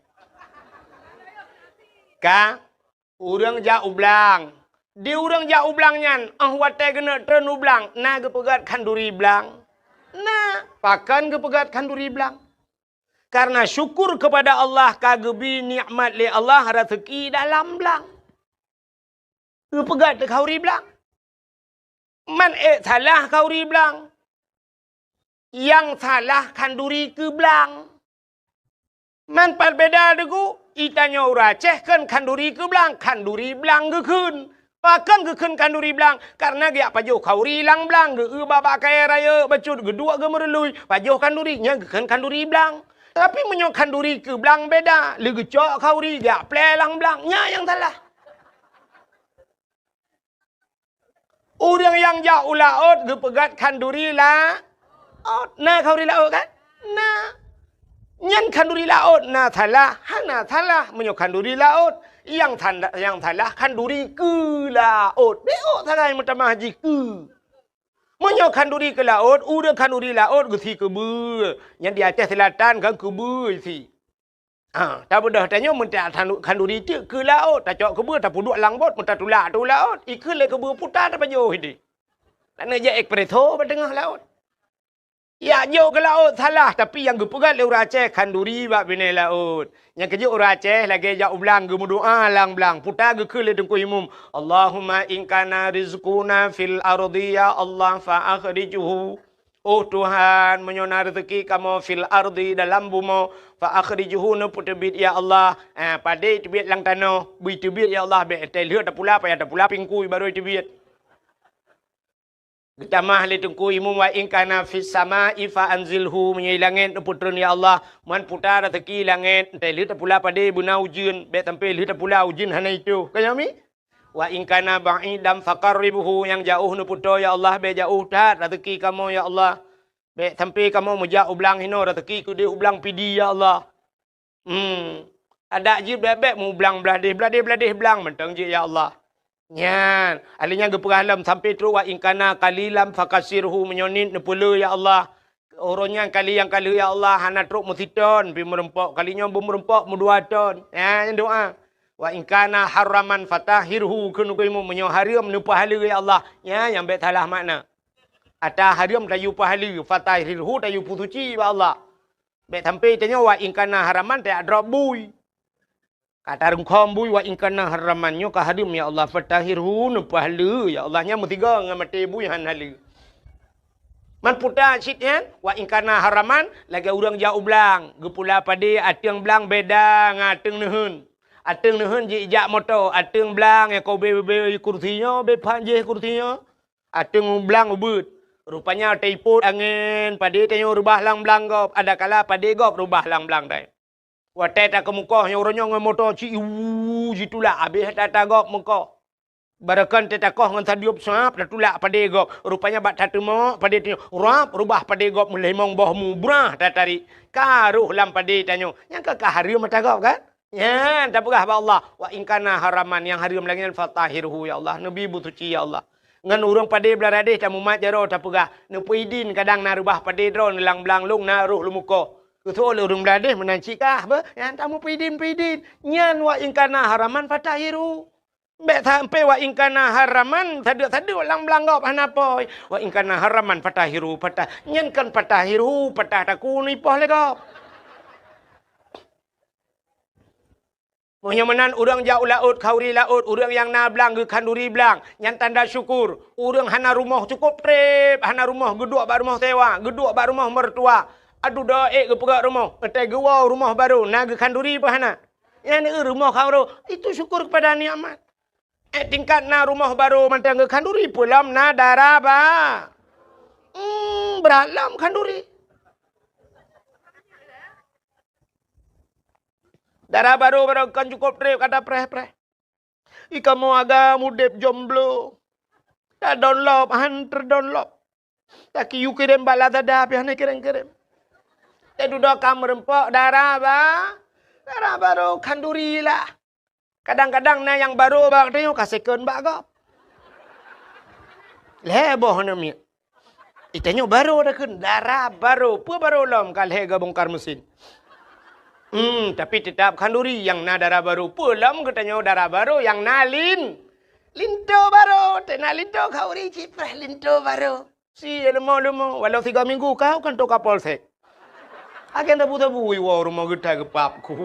Ka, ureuëng jak u blang. Di ureuëng jak u blang nyan, óh watèe geuneuk treun u blang, na geupeugöt khanduri blang? Na, pakon geupeugöt khanduri blang? Karena syukur kepada Allah ka geubri nikmat lé Allah raseuki dalam blang. Geupeugöt keu khanduri blang. Man ék salah khanduri blang. Nyang salah khanduri keu blang. Man pat beda deungon, i tanyoe ureuëng Aceh kheun khanduri keu blang, khanduri blang geukheun. Pakon geukheun khanduri blang? Karena geujak pajoh khanduri lam blang, geueu bak-bak kayèe rayeuk bacut, geuduek geumeurului, pajoh khanduri, nyan geukheun khanduri blang. Tapi meunyoe khanduri keu blang beda, lé geucok khanduri geujak plè lam blang, nyan nyang salah. Ureuëng nyang jak u laôt geupeugöt khanduri laôt. Na khanduri laôt kan? Na. Nyan khanduri laôt na salah, hana salah meunyoe khanduri laôt. Nyang tanda, nyang salah khanduri keu laôt. Beuôt sagai meutamah jih keu. Meunyoe khanduri keu laôt, ureuëng khanduri laôt geusi keubeue. Nyan di Aceh Selatan kan keubeue isi. Ha, tabeudôh tanyoe meunteuk khanduri teuk keu laôt, tacok keubeue, tapeuduek lam bot, meutatulak ateueh laôt, ikheun lé keubeue puta tapajoh idéh. Laneuk jak espresso bak teungoh laôt. Yak jok keu laôt salah, tapi nyang geupeugah lé ureuëng Aceh khanduri bak binéh laôt. Nyang keujeuet ureuëng Aceh lagée jak u blang geumeudoá lam blang, puta geukheun lé Teungku Imum, "Allahumma in kana rizquna fil ardi ya Allah fa akhrijhu." Oh Tuhan, meunyoe na reuzeuki kamoe fil ardi dalam bumoe, fa akhrijhu neupeuteubiet ya Allah. Ah, padé teubiet lam tanoh, bui teubiet ya Allah, bék teuh lheueh tapula, payah tapula pingkui barô teubiet. Geutamah lé Teungku Imum, "Wa in kana fis samai fa anzilhu," meunyoe langét neupeutreun ya Allah, man puta reuzeuki langét, teuh lheueh tapula padé beuna ujeuen, bék sampai lheueh tapula ujeuen hana itoh. Ka nyoe mi? "Wa in kana ba'idan faqarribhu," nyang jaoh neupeutoe ya Allah, bék jaoh that reuzeuki kamoe ya Allah. Bék sampai kamoe meujak u blang hinoe reuzeuki keudeh u blang Pidie ya Allah. Hmm. Adak jih bèk-bèk meublang blah deh, blah deh, blah deh blang mantong jih, ya Allah. Nyan, alèh nyan geupeugah lom sampai trok, "Wa in kana qalilan fakasirhu," meunyoe niet neupeulé, ya Allah. Uroe nyan kali nyang ka lheueh, ya Allah, hana trok meusiton pih meurumpok, kali nyoe beumeurumpok meudua ton. Nyan doa. "Wa in kana haraman fatahhirhu," kheun geuh, meunyoe hareuem neupeuhaleue, ya Allah. Nyan nyang bèk salah makna. Ata hareuem tayue peuhaleue, fatahhirhu tayue peusuci bak Allah. Bèk sampai tanyoe wa in kana haraman tajak drob bui. Ka tarungkhom bui wa in kana haraman nyoe ka hareuem ya Allah, fatahhirhu neupeuhaleue ya Allah, nyan meusigoe ngon maté bui han haleue. Man puta cit nyan, wa in kana haraman lagèe ureueng jak u blang, geupula padé ateueng blang beda ngon ateueng neuheun. Ateueng neuheun jijak moto, ateueng blang nyang ka ubé-ubé kursi nyoe, ubé phan jéh kursi nyoe. Ateueng blang ubeuet. Rupanya teuipot angén, padé tanyoe reubah lam blang gob, adakala padé gob reubah lam blang tanyoe. Watèe takeumeukoh nyoe uroe nyoe ngon moto ci iwu jitulak, abéh that-that gob meukoh. Barokon teuh takoh ngon sadeup sab tatulak padé gob. Rupanya bak tateumok padé tanyoe, rab reubah padé gob meulimong boh mu brah tatarék. Ka rôh lam padé tanyoe. Nyan ka, ka hareuem ata gob kan? Nyan tapeugah bak Allah, "Wa in kana haraman," nyang hareuem lagèe nyan, "fatahhirhu," ya Allah, neubi beusuci, ya Allah. Ngon ureueng padé blah deh tamumat jaroe tapeugah, neupeuidin kadang na reubah padé droeneuh lam blang lôn na rôh lôn meukoh. Keusoe lé ureueng blah deh meunan cit kah beuh, nyan tameupeuidin-peuidin. Nyan wa in kana haraman fatahhirhu. Bèk sampai wa in kana haraman, sadeuk-sadeuk lam blang gob hana pôi. Wa in kana haraman fatahhirhu, fatah-, nyan kon fatahhirhu, patah takue neuipoh lé gob. Meunyoe meunan ureueng jak u laôt, khanduri laôt, ureueng nyang na blang geukhanduri blang, nyan tanda syukur. Ureueng hana rumoh cukôp trép, hana rumoh geuduek bak rumoh sewa, geuduek bak rumoh mertua. Aduh, do ék geupeugöt rumoh, watèe geuwoe rumoh barô, na geukhanduri peu hana? Nyan rumoh khanduri, itu syukur kepada nikmat. Eh, tingkat na rumoh barô mantong geukhanduri, peue lom na dara ba-, hmm, brat lom khanduri. Dara barô, barô kon cukôp trép ka tapreh-preh. Ih, kamoe agam udép jomblo. Tadonlop, han teudonlop. Takiyue kirém bak Lazada, pih hana kirém-kirém. Teududoe ka meurumpok dara ba-, dara barô khanduri lah. Kadang-kadang na nyang barô bak tanyoe ka second bak gob. Lhèe boh aneuk miet. Itanyoe barô takheun, dara barô. Peue barô lom ka lhèe geubongkar mesin. Hmm, tapi teutap khanduri nyang na dara barô. Peue lom geutanyoe dara barô nyang na lin-, linto barô. Teuh na linto khanduri cit preh linto barô. Si leumo-leumo, walau tiga minggu kau kan toka polsek. Agen tabu-tabu iwoe rumoh geutai geupap ku.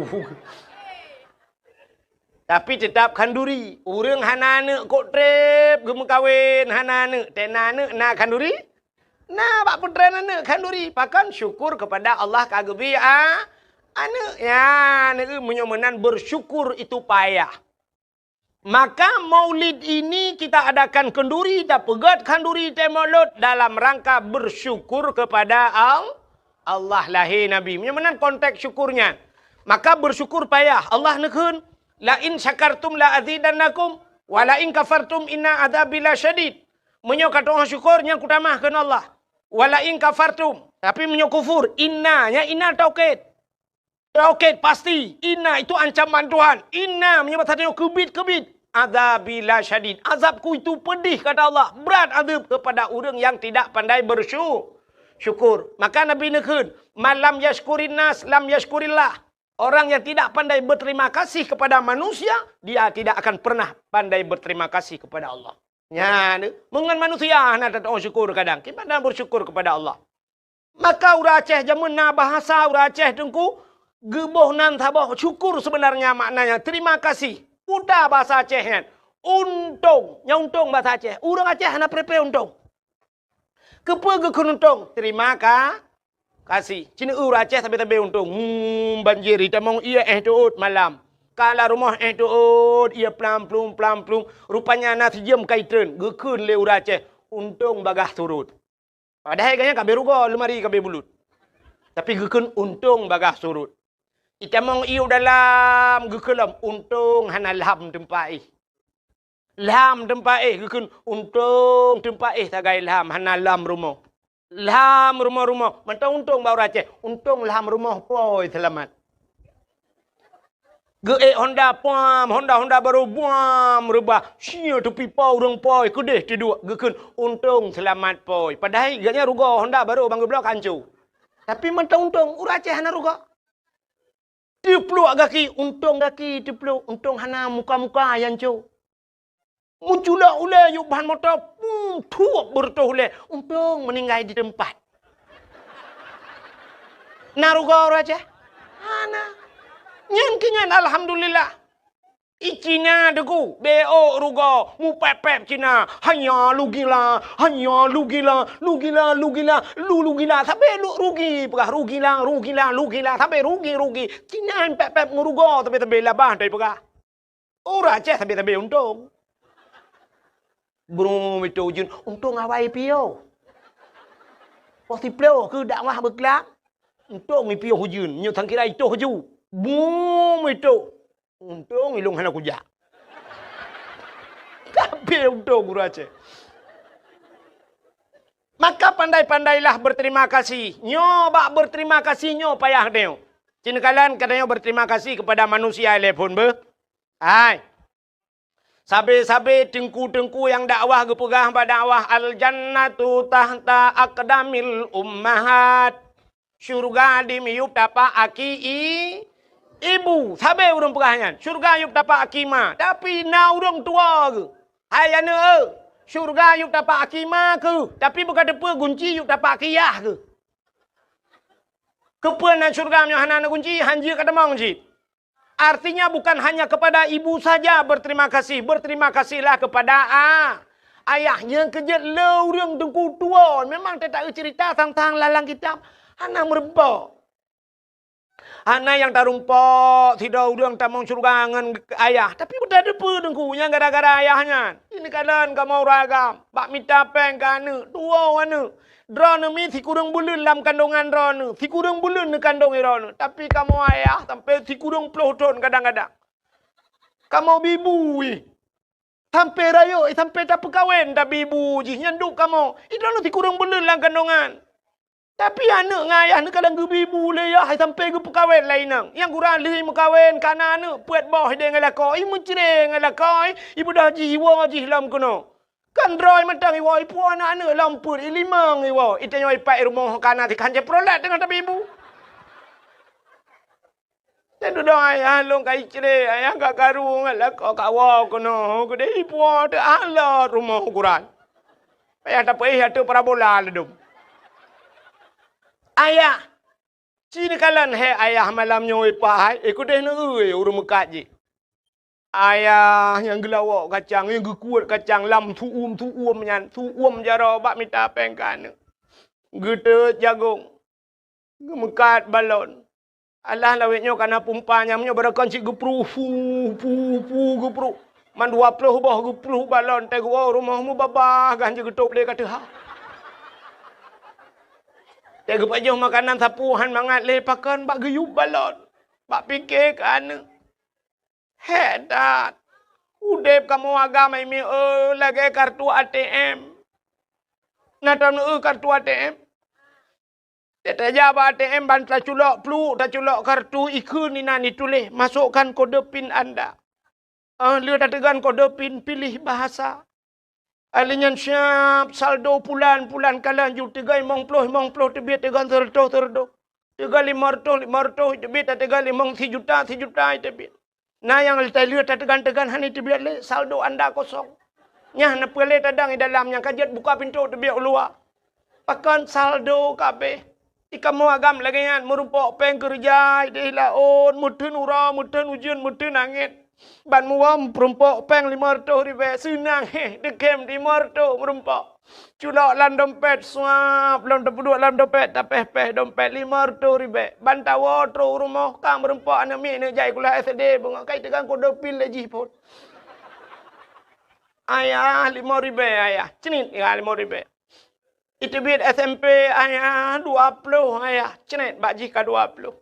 Tapi teutap khanduri. Ureueng hana aneuk kok trép geumeukawen, hana aneuk. Teuh na aneuk na khanduri? Na bak peutren aneuk khanduri. Pakon? Syukur kepada Allah ka geubri a-, aneuk. Ya, aneuk meunyoe meunan bersyukur itu payah. Maka maulid ini kita adakan khanduri, tapeugöt khanduri teuh mulod dalam rangka bersyukur kepada Al-, Allah lahé Nabi. Meunyoe meunan konteks syukur nyan. Maka bersyukur payah. Allah neukheun, "La in syakartum la azidannakum, wa la in kafartum inna adzabi lasyadid." Meunyoe ka tu'oh syukur, nyan kutamah kheun Allah. "Wa la in kafartum." Tapi meunyoe kufur, inna, nyan inna taukid. Taukid pasti, inna itu ancaman Tuhan. Inna meunyoe basa tanyoe keubiet-keubiet. Adzabi lasyadid. Azabku itu pedih, kata Allah. Berat azab kepada ureueng yang tidak pandai bersyu-, syukur. Maka Nabi neukheun, "Man lam yasykurin nas, lam yasykurillah." Orang yang tidak pandai berterima kasih kepada manusia, dia tidak akan pernah pandai berterima kasih kepada Allah. Nyan, meungon manusia hana tatu'oh syukur kadang. Kiban na bersyukur kepada Allah. Maka ureuëng Aceh jameun na bahasa ureuëng Aceh teungku, geuboh nan saboh syukur seubeunarnya maknanya, terima kasih. Peue bahasa Aceh nyan? Untông. Nyang untông bahasa Aceh. Ureuëng Aceh hana pré-pré untông. Keupeue geukheun untông? Terima ka-, kasih. Cit ureuëng Aceh sabe-sabe untông. Hmm, banjir, itamong ié éh teuôt malam. Ka lam rumoh éh teuôt, ié plam-plum, plam-plum. Rupanya na sijeuem ka itreun. Geukheun lé ureuëng Aceh, untông bagaih surut. Padahai gobnyan ka abéh rugoe, leumari ka abéh bulut. Tapi geukheun untông bagaih surut. Itamong ié u dalam, geukheun lom, untông hana lham teumpat éh. Lham teumpat éh, geukheun untông teumpat éh sagai lham, hana lham rumoh. Lham rumoh-rumoh, mantong untông bak ureuëng Aceh, untông lham rumoh pôi seulamat. Geuék honda, puam, honda-honda barô, buam, reubah. Sia teupipa ureuëng pôi, keudeh teuduek, geukheun untông seulamat pôi. Padahai gobnyan rugoe, honda barô ban geubloe ka hanco. Tapi mantong untông, ureuëng Aceh hana rugoe. Teupluek gaki, untông gaki teupluek, untông hana muka-muka nyang co. Meuculok ulée yub ban moto, pum, thuep beureutoh ulée, untông meuninggai di teumpat. Na rugoe ureuëng Aceh? Hana. Nyan keuh nyan alhamdulillah. I Cina teungku, bék rugoe, mupép-pép Cina. Hanya lugila, hanya lugila, lugila, lugila, lu lugila, sabe lu rugi, peugah rugila, rugila, lugila, sabe rugi, rugi. Cina pép-pép ngon rugoe, sabe-sabe labah, tapi peugah. Ureuëng Aceh sabe-sabe untông. Brum itu ujeuen, untông awai piôh. Poh siplôh keu dakwah beuklam. Untông ipiôh ujeuen, nyoe sangkira itoh ju. Brum itoh. Untông ilông hana kujak. Tapi untông ureuëng Aceh. Maka pandai-pandailah berterima kasih. Nyoe bak berterima kasih nyoe payah nyoe. Cit neukalon geutanyoe berterima kasih kepada manusia lé phon beuh. Hai. Sabe-sabe teungku-teungku nyang dakwah geupeugah bak dakwah, "Al-jannatu tahta aqdamil ummahat." Syurga di miyueb tapak aki i-, ibu. Sabe ureuëng peugah nyan, syurga yueb tapak aki ma. Tapi na ureuëng tuwoe geuh. Hai aneuk, syurga yueb tapak aki ma keuh. Tapi beuka teupeue gunci yueb tapak aki yah keuh. Keupeue na syurga meunyoe hana na gunci, hanjeuet ka tamong cit. Artinya bukan hanya kepada ibu saja berterima kasih, berterima kasihlah kepada a-, ayah. Nyang keujeuet lé ureuëng teungku tuwoe, memang teutak cerita tentang lalang kitab hana meurumpok. Hana nyang tarumpok sidroe ureuëng tamong syeuruga ngon ayah, tapi beutateupeue teungku nyang gara-gara ayah nyan. Ini kalon kamoe ureuëng agam bak mita péng keu aneuk, tuwoe aneuk. Droeneuh mi sikureueng buleuen lam kandongan droeneuh, sikureueng buleuen neukandong droeneuh, tapi kamoe ayah sampai sikureueng ploh thon kadang-kadang. Kamoe bibu ih. Sampai rayeuk, sampai tapeukawen tabibu jih nyan duek kamoe. Droeneuh sikureueng buleuen lam kandongan. Tapi aneuk ngon ayah neukadang geubibu lé yah sampai geupeukawen lé inong. Nyang gura lheueh meukawen ka na aneuk peuet boh idéh ngon lakoe, i meucré ngon lakoe, i beudoh jih iwoe jih lom keunoe. Kan droe mantong iwoe, ipuwoe aneuk-aneuk lom peuet, i limong iwoe, i tanyoe ipat i rumoh ka na tikhan Chevrolet teungoh tabibu. Nyan dudoe ayah lôn ka icré, ayah ka karu ngon lakoe kawoe keunoe, geudeh ipuwoe teuh alot rumoh ukuran. Payah tapeuéh ateueh parabola ladôm. Ayah, ci neukalon hé ayah malam nyoe ipahai, eh, keudeh neueu ureuëng meukat jih. Ayah nyang geulawok kacang, nyang geukuet kacang lam su'um-su'um nyan, su'um jaroe bak mita péng keu aneuk. Geuteuet jagong, geumeukat balon. Alah lawét nyoe ka na pumpa nyang nyoe barokon cit geupruh, pu, pu, pu, geupruh. Man dua ploh boh geupruh balon, teuh geuwoe rumoh mubabah gan jeuet geutôb lé ka teuha. Teuh geupajoh makanan sapeue han mangat lé pakon bak geuyub balon. Bak pike keu aneuk. Hék that! Udeb kamoe agam hai mié lagée kartu A T M. Na taneuk kartu A T M? Tajak bak A T M ban taculok pluek, taculok kartu, ikheun inan ituléh, "Masukkan kode pin Anda." Ah, lheueh tateugon kode pin, pilih bahasa. Alheuh nyan siab saldo pulan, pulan kalon ju teugon limong ploh, limong ploh teubiet, teugon seureutôh, seureutôh. Teugon limong reutôh, limong reutôh teubiet, teugon limong sijuta, sijuta teubiet. Na nyang lheueh tateugon-teugon hana teubiet lé, saldo anda kosong. Nyan na peue lé tadong di dalam nyang ka jeuet buka pintoe teubiet u luwa. Pakon saldo ka abéh. Di kamoe agam lagée nyan, meurumpok péng keureuja ideh laôt, meutheun uroe, meutheun ujeuen, meutheun angén. Ban muwöm peurumpok péng limong reutôh ribée, seunang héh, deukem limong reutôh meurumpok. Culok lam dompet, suap, lom tapeuduek lam dompet, tapéh-péh dompet limong reutôh ribée. Ban tawoe trok u rumoh, ka meurumpok aneuk miet neuk jai sikula S D, beungoh kai teugang kudopin lé jih phon. Ayah, limong ribée, ayah. Cnit, ya, limong ribée. Iteubiet S M P, ayah, dua ploh, ayah. Cnit, bak jih ka dua ploh.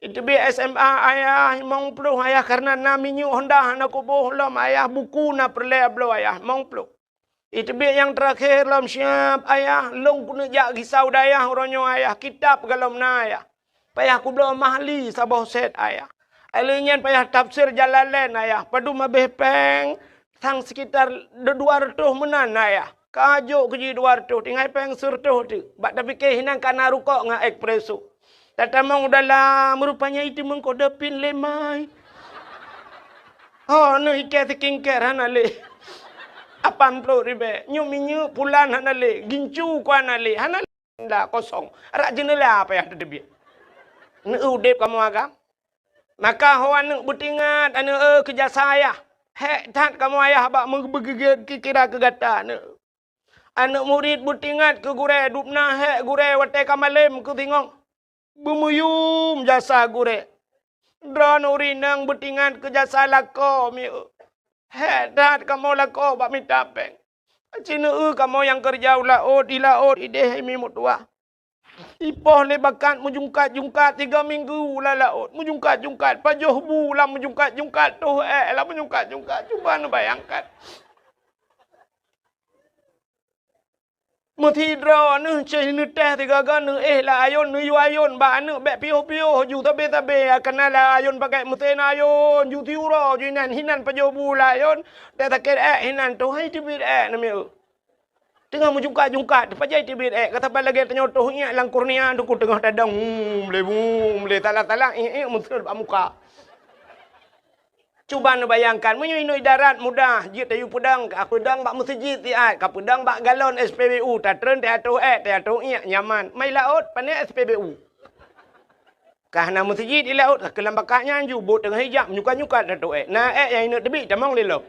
Iteubiet S M A, ayah, limong ploh, ayah, kareuna na minyeuk Honda hana kuboh lom, ayah, buku na peureulée bloe, ayah, limong ploh. Iteubiet nyang teurakhé lom siab, ayah, lôn keuneuk jak gisa u dayah uroe nyoe, ayah, kitab galom na, ayah. Payah kubloe mahli saboh set, ayah. Lheueh nyan payah tafsir Jalalain, ayah. Padum habéh péng, sang sekitar dua reutôh meunan, ayah. Ka jok keu jih dua reutôh, tinggai péng sireutôh teuk. Bak tapike hinan ka na rukok ngon espresso. Tatamong u dalam, rupanya iteumeung kudopin lé mai. Ho, neuh ikée skincare hana lé. Lapan ploh ribée. Nyoe minyeuk pulan hana lé. Gincu ku hana lé. Hana lé. Nda kosong. Rak jeuneula payah teuteubiet. Neu udeb kamoe agam. Maka ho aneuk beutingat, aneuk, eh, keu jasa ayah. Hék that kamoe ayah bak meubeugeugét kira keu gata, aneuk. Aneuk murit beutingat keu gurée, dubna hék gurée watée ka malém keu singoh. Beumeuyum jasa gurée. Droeneuh ureueng inong beutingat keu jasa lakoe mieu. Hék that kamoe lakoe bak mita péng. Aci neueu kamoe nyang keureuja u laôt, di laôt ideh hai mi meutuwah. Ipoh lé bakat meujungkat-jungkat tiga minggu lam laôt, meujungkat-jungkat, pajoh bu lam meujungkat-jungkat, toh ék lam meujungkat-jungkat. Cuba neubayangkan. Meusidroe neuh ceh neutéh sigaga neuéh lam ayôn, neuyue ayôn bak aneuk bék piôh-piôh ju sabe-sabe, kana lam ayôn pakai meusén ayôn, ju siuroe ju inan, hinan pajoh bu lam ayôn, teuh sakét ék hinan, toh hai teubiet ék namiet. Teungoh meujungkat-jungkat, teupajai teubiet ék, ka saban lagée tanyoe toh iék lam kornea, teungku teungoh tadong, hmm, lé, hmm, lé, salah-salah, iék-iék meuseuet bak muka. Cuba neubayangkan, meunyoe inoe darat mudah, jeuet tayue peudong, ka peudong bak meuseujid siat, ka peudong bak galon S P B U, tatreun teuatoh ék, teuatoh iék, nyaman. Mai laôt, pané S P B U. Ka hana meuseujid di laôt, ka keulam bakat nyan ju, bot teungoh ijak, menyukat-nyukat teuatoh ék. Na ék nyang ineuk teubiet, tamong lé lom.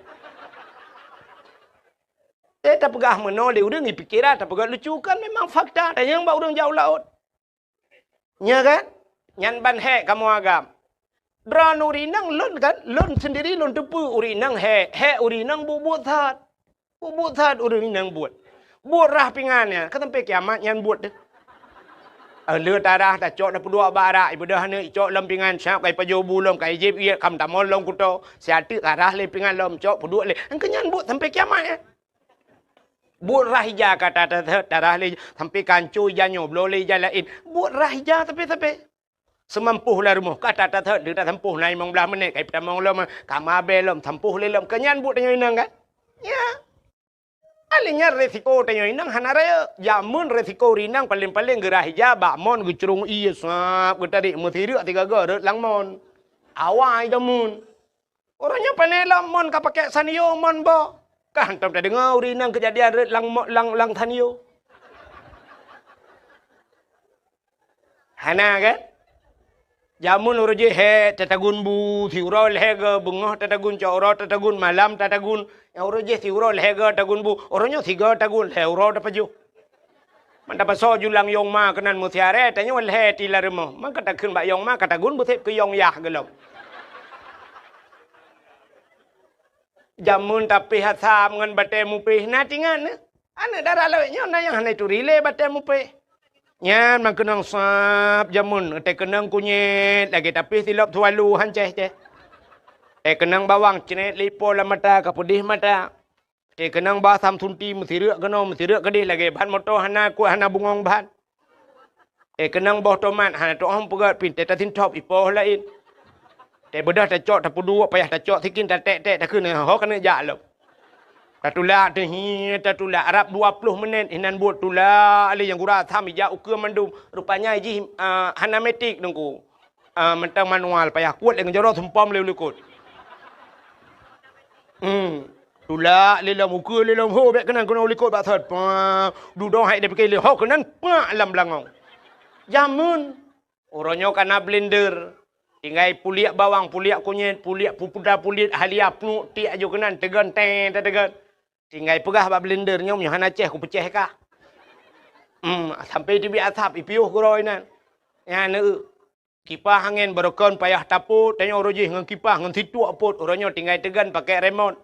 Eh, tapeugah meunoe lé ureueng, ipike that tapeugah lucu, kan memang fakta, tanyong bak ureueng jak u laôt. Nya kan? Nyan ban hék kamoe agam. Droeneuh ureueng inong lôn kan, lôn sendiri lôn teupeue ureueng inong hék, hék ureueng inong buet-buet that. Buet-buet that ureueng inong buet. Buet rhah pingan nyan, ka sampai kiamat nyan buet deh. Eh, le tarhah tacok tapeuduek bak arak, ibeudôh aneuk icok lom pingan, siap ka ipajoh bu lom, ka ijieb iék, ka meutamong lom kuto, siat teuk ka rhah lé pingan lom, cok peuduek lé. Nyang keu nyan buet sampai kiamat nyan. Buet rhah ija ka ta-, ta-, ta-, tarhah lé, sampai ka hanco ija nyoe, bloe lé ija laén. Buet rhah ija sabe-sabe. Seumampoh lam rumoh, ka ta-, ta-, ta-, tasampôh na limong blaih menit, ka itamong lom, ka mabée lom, sampôh lé lom. Keu nyan buet tanyoe inong kan? Ya. Akhé nyan resiko tanyoe inong hana rayeuk. Jameun resiko ureueng inong paleng-paleng geurhah ija bak mon geucrông ié sab geutarék meusireuk sigaga rhot lam mon. Awai jameun. Uroe nyoe pane lom mon ka pakai Sanyo mon boh. Ka hantom tadeungoe ureueng inong keujadian rhot lam mo-, lam, lam Sanyo. Hana kan? Jameun uroe jih hék tatagun bu, siuroe lhée goe, beungoh tatagun, cot uroe tatagun, malam tatagun. Nyang uroe jih siuroe lhée goe tagun bu, uroe nyoe sigoe tagun, lhée uroe tapajoh. Man tapasoe ju lam yong ma keunan meusiarée, tanyoe lhée ti lam rumoh. Man ka takheun bak yong ma, ka tagun beuseb keu yong yah gohlom. Jameun tapéh asam ngon batée mupéh na tingan nyoe. Aneuk dara lawét nyoe na nyang hana ituri lé batée mupéh. Nyan meukeunong sab jameun, teukeunong kunyét lagée tapéh silop sualu hancéh céh. Teukeunong bawang cret lipo lam mata ka peudeh mata. Teukeunong ba asam sunti meusireuk keunoe meusireuk keudeh lagée ban moto hana kuat hana bungong ban. Eh, keunong boh tomat, hana tu'oh peugét pih, teuh tasintop ipoh laén. Teuh beudôh tacok, tapeuduek, payah tacok sikin, taték-ték, takheun, ho keuneuk jak lom. Tatulak, teuhi, tatulak, rab dua ploh menit, inan buet tulak lé nyang gura asam ijak ukeue mandum. Rupanya jih, ah, hana metik, Teungku. Ah, mantong manual, payah kuet lé ngon jaroe sumpom lé u likot. Hmm. Tulak lé lom, ukeue lé lom, ho, bék keunan keunoe u likot bak sot. Pah, dudoe hai dipike lé, ho, keunan, pak, lam beulangong. Jameun. Uroe nyoe ka na blender. Tinggai puliek bawang, puliek kunyét, puliek pupuda, puliek halia, pluek tiek aju keunan, teugon tée tateugon. Tinggai peugah bak blender nyoe, "Meunyoe hana céh, kupeucéh kah." Hmm, sampai teubiet asap, ipiôh keudroe nan. Nyan, eu, kipah angén barokon payah tapot, tanyoe uroe jih ngon kipah, ngon situek pot, uroe nyoe tinggai teugon pakai remote.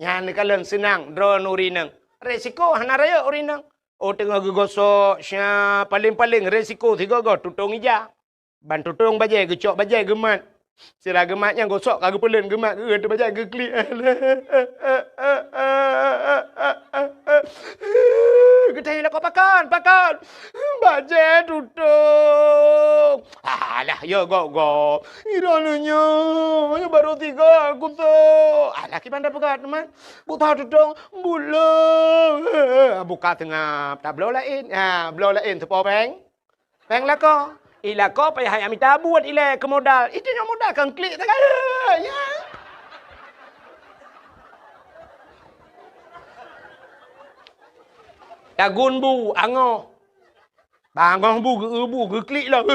Nyan neukalon seunang droeneuh ureueng inong. Resiko hana rayeuk ureueng inong. Oh, teungoh geugosok, sya, paleng-paleng resiko sigoe-goe tutong ija. Ban tutong bajée, geucok bajée geumat. Sira geumat nyang gosok ka geupeulon geumat geueu teuh bajée geuklik. Geutanyoe lakoe pakon, pakon. Bajée tutong. Alah, ya gok-gok. Droeneuh nyoe, nyoe barô tiga kusok. Alah, kiban tapeugah teuma. Buta tutong, bulo. Buka seungab, tabloe laén. Ha, bloe laén teupo péng. Péng lakoe. I lakoe payah jak mita buet ilée keu modal. Itu nyoe modal kan klik sagai. Ya. Tagun bu, angoh. Bangoh bu, geu-, bu, geuklik lah.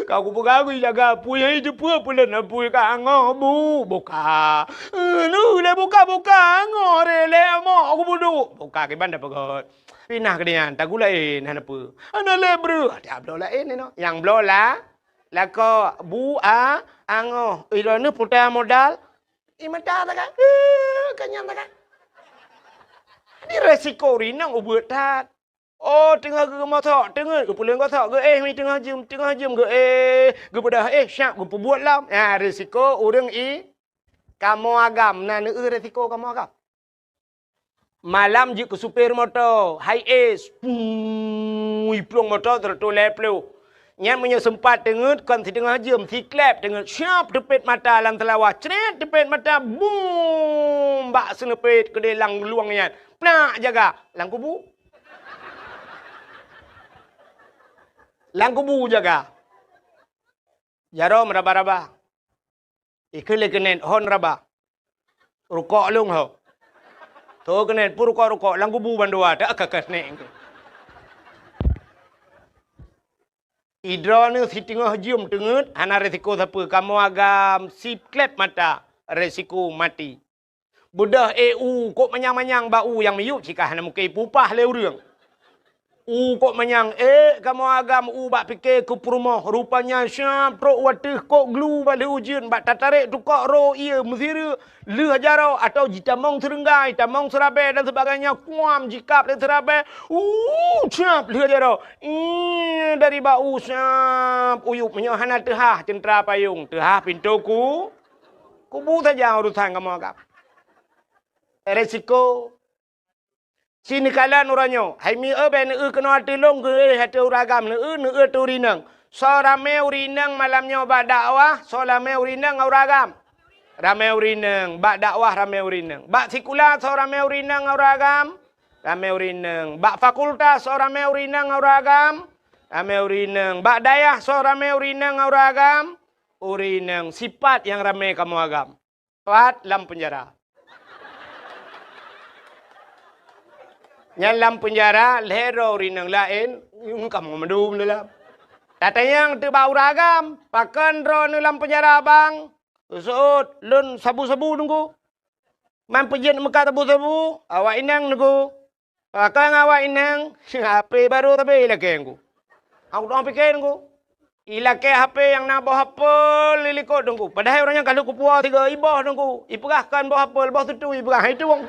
Ka kupeugah geujaga apui, hai teupeue peulon apui ka angoh bu. Buka. Eh, nu lé buka, buka. Angoh re lé amok kubudu. Buka kiban tapeugöt. Pinah keu nyan, tagulaén hana peue. Hana lé breuh. Dak bloe laén inoe. Nyang bloe la, lakoe bu a, angoh. Ilôn neuh puta modal. I mata taga. Eh, ka nyan taga. Ni resiko rinang ubeut that. Oh, teungoh geumosok, teungeut geupeuleueng gosok, geuéh mi teungoh jeuem, teungoh jeuem geuéh, geupeudah éh, siap geupeubuet lom. Nyan risiko ureuëng i kamoe agam, na neueu risiko kamoe agam. Malam jeuet keu supir moto, high ace, puu, iplueng moto seratus lhèe ploh. Nyan meunyoe seumpat teungeut kon siteungoh jeuem, siklep teungeut, siap teupet mata lam seulawah, cret teupet mata, bum, bak seuneupet keudeh lam luwang nyan. Plak jaga lam kubu. Lam kubu jaga. Jaroe meuraba-raba. Ikheun lé keuneuk hon raba. Rukok lôn ho. Tho keuneuk pun rukok-rukok lam kubu bandua tak ka ka snek. Idroeneuh siteungoh jeuem teungeut hana resiko sapeue, kamoe agam siklep mata resiko maté. Beudôh éh u kok manyang-manyang bak u nyang miyueb cit ka hana mungken ipupah lé ureuëng. U kok manyang ék kamoe agam u bak pike keu peurumoh, rupanya siap trok u ateueh kok glu bak lheueh ujeuen bak tatarek tukok ro ié meusireuk lheueh jaroe atau jitamong seureunggai, tamong seurabée dan sebagainya kuam jikab lé seurabée. U siap lheueh jaroe. Ih, dari bak u siap uyueb meunyoe hana teuhah ceuntra payong, teuhah pintoe ku. Kubu saja urusan kamoe agam. Resiko. Sineukalon uroe nyoe, hai mi eu bèk neueu keunoe ateueh lôn geuéh ateueh ureuëng agam neueu, neueu ateueh ureuëng inong. Soe ramé ureuëng inong malam nyoe bak dakwah, soe ramé ureuëng inong ngon ureuëng agam. Ramé ureuëng inong, bak dakwah ramé ureuëng inong. Bak sikula soe ramé ureuëng inong ngon ureuëng agam. Ramé ureuëng inong. Bak fakultas soe ramé ureuëng inong ngon ureuëng agam. Ramé ureuëng inong. Bak dayah soe ramé ureuëng inong ngon ureuëng agam. Ureuëng inong sipat nyang ramé kamoe agam. Pat lam peunjara. Nyan lam peunjara lhèe droe ureuëng inong laén, ngon kamoe mandum dalam. Tatanyong teuk bak ureuëng agam, pakon droeneuh lam peunjara bang? Seuôt, lôn sabu-sabu teungku. Man peujeuet meukat sabu-sabu, awak inong teungku. Pakon awak inong, H P barô tapi ilakée teungku. Aku tuang pike teungku. Ilakée H P nyang na boh apel di likot teungku. Padahai ureuëng nyan ka lheueh kupuwoe tiga iboh teungku. Ipeugah kon boh apel, boh tutui ipeugah hai tueng.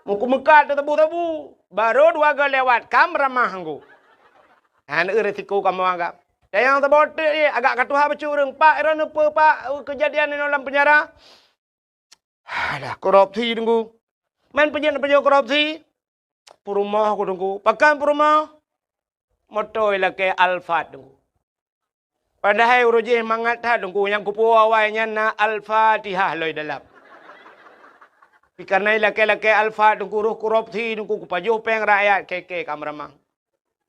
Muku meukat teutabu-tabu. Barô dua goe lewat, kam ramah teungku. Hana eu resiko kamoe agam. Dan nyang saboh teuk agak ka tuha bacut ureuëng. Pak, droeneuh peue pak keujadian inoe lam peunjara? Alah, korupsi teungku. Man peujeuet-peujeuet korupsi? Peurumoh ku teungku. Pakon peurumoh? Moto ilakée Alphard teungku. Padahai uroe jih mangat that teungku, nyang kupuwoe awai nyan na Al-Fatihah lom dalam. Tapi kareuna ilakée-lakée Alphard teungku, roh korupsi teungku, kupajoh péng rakyat, keke ka meuramah.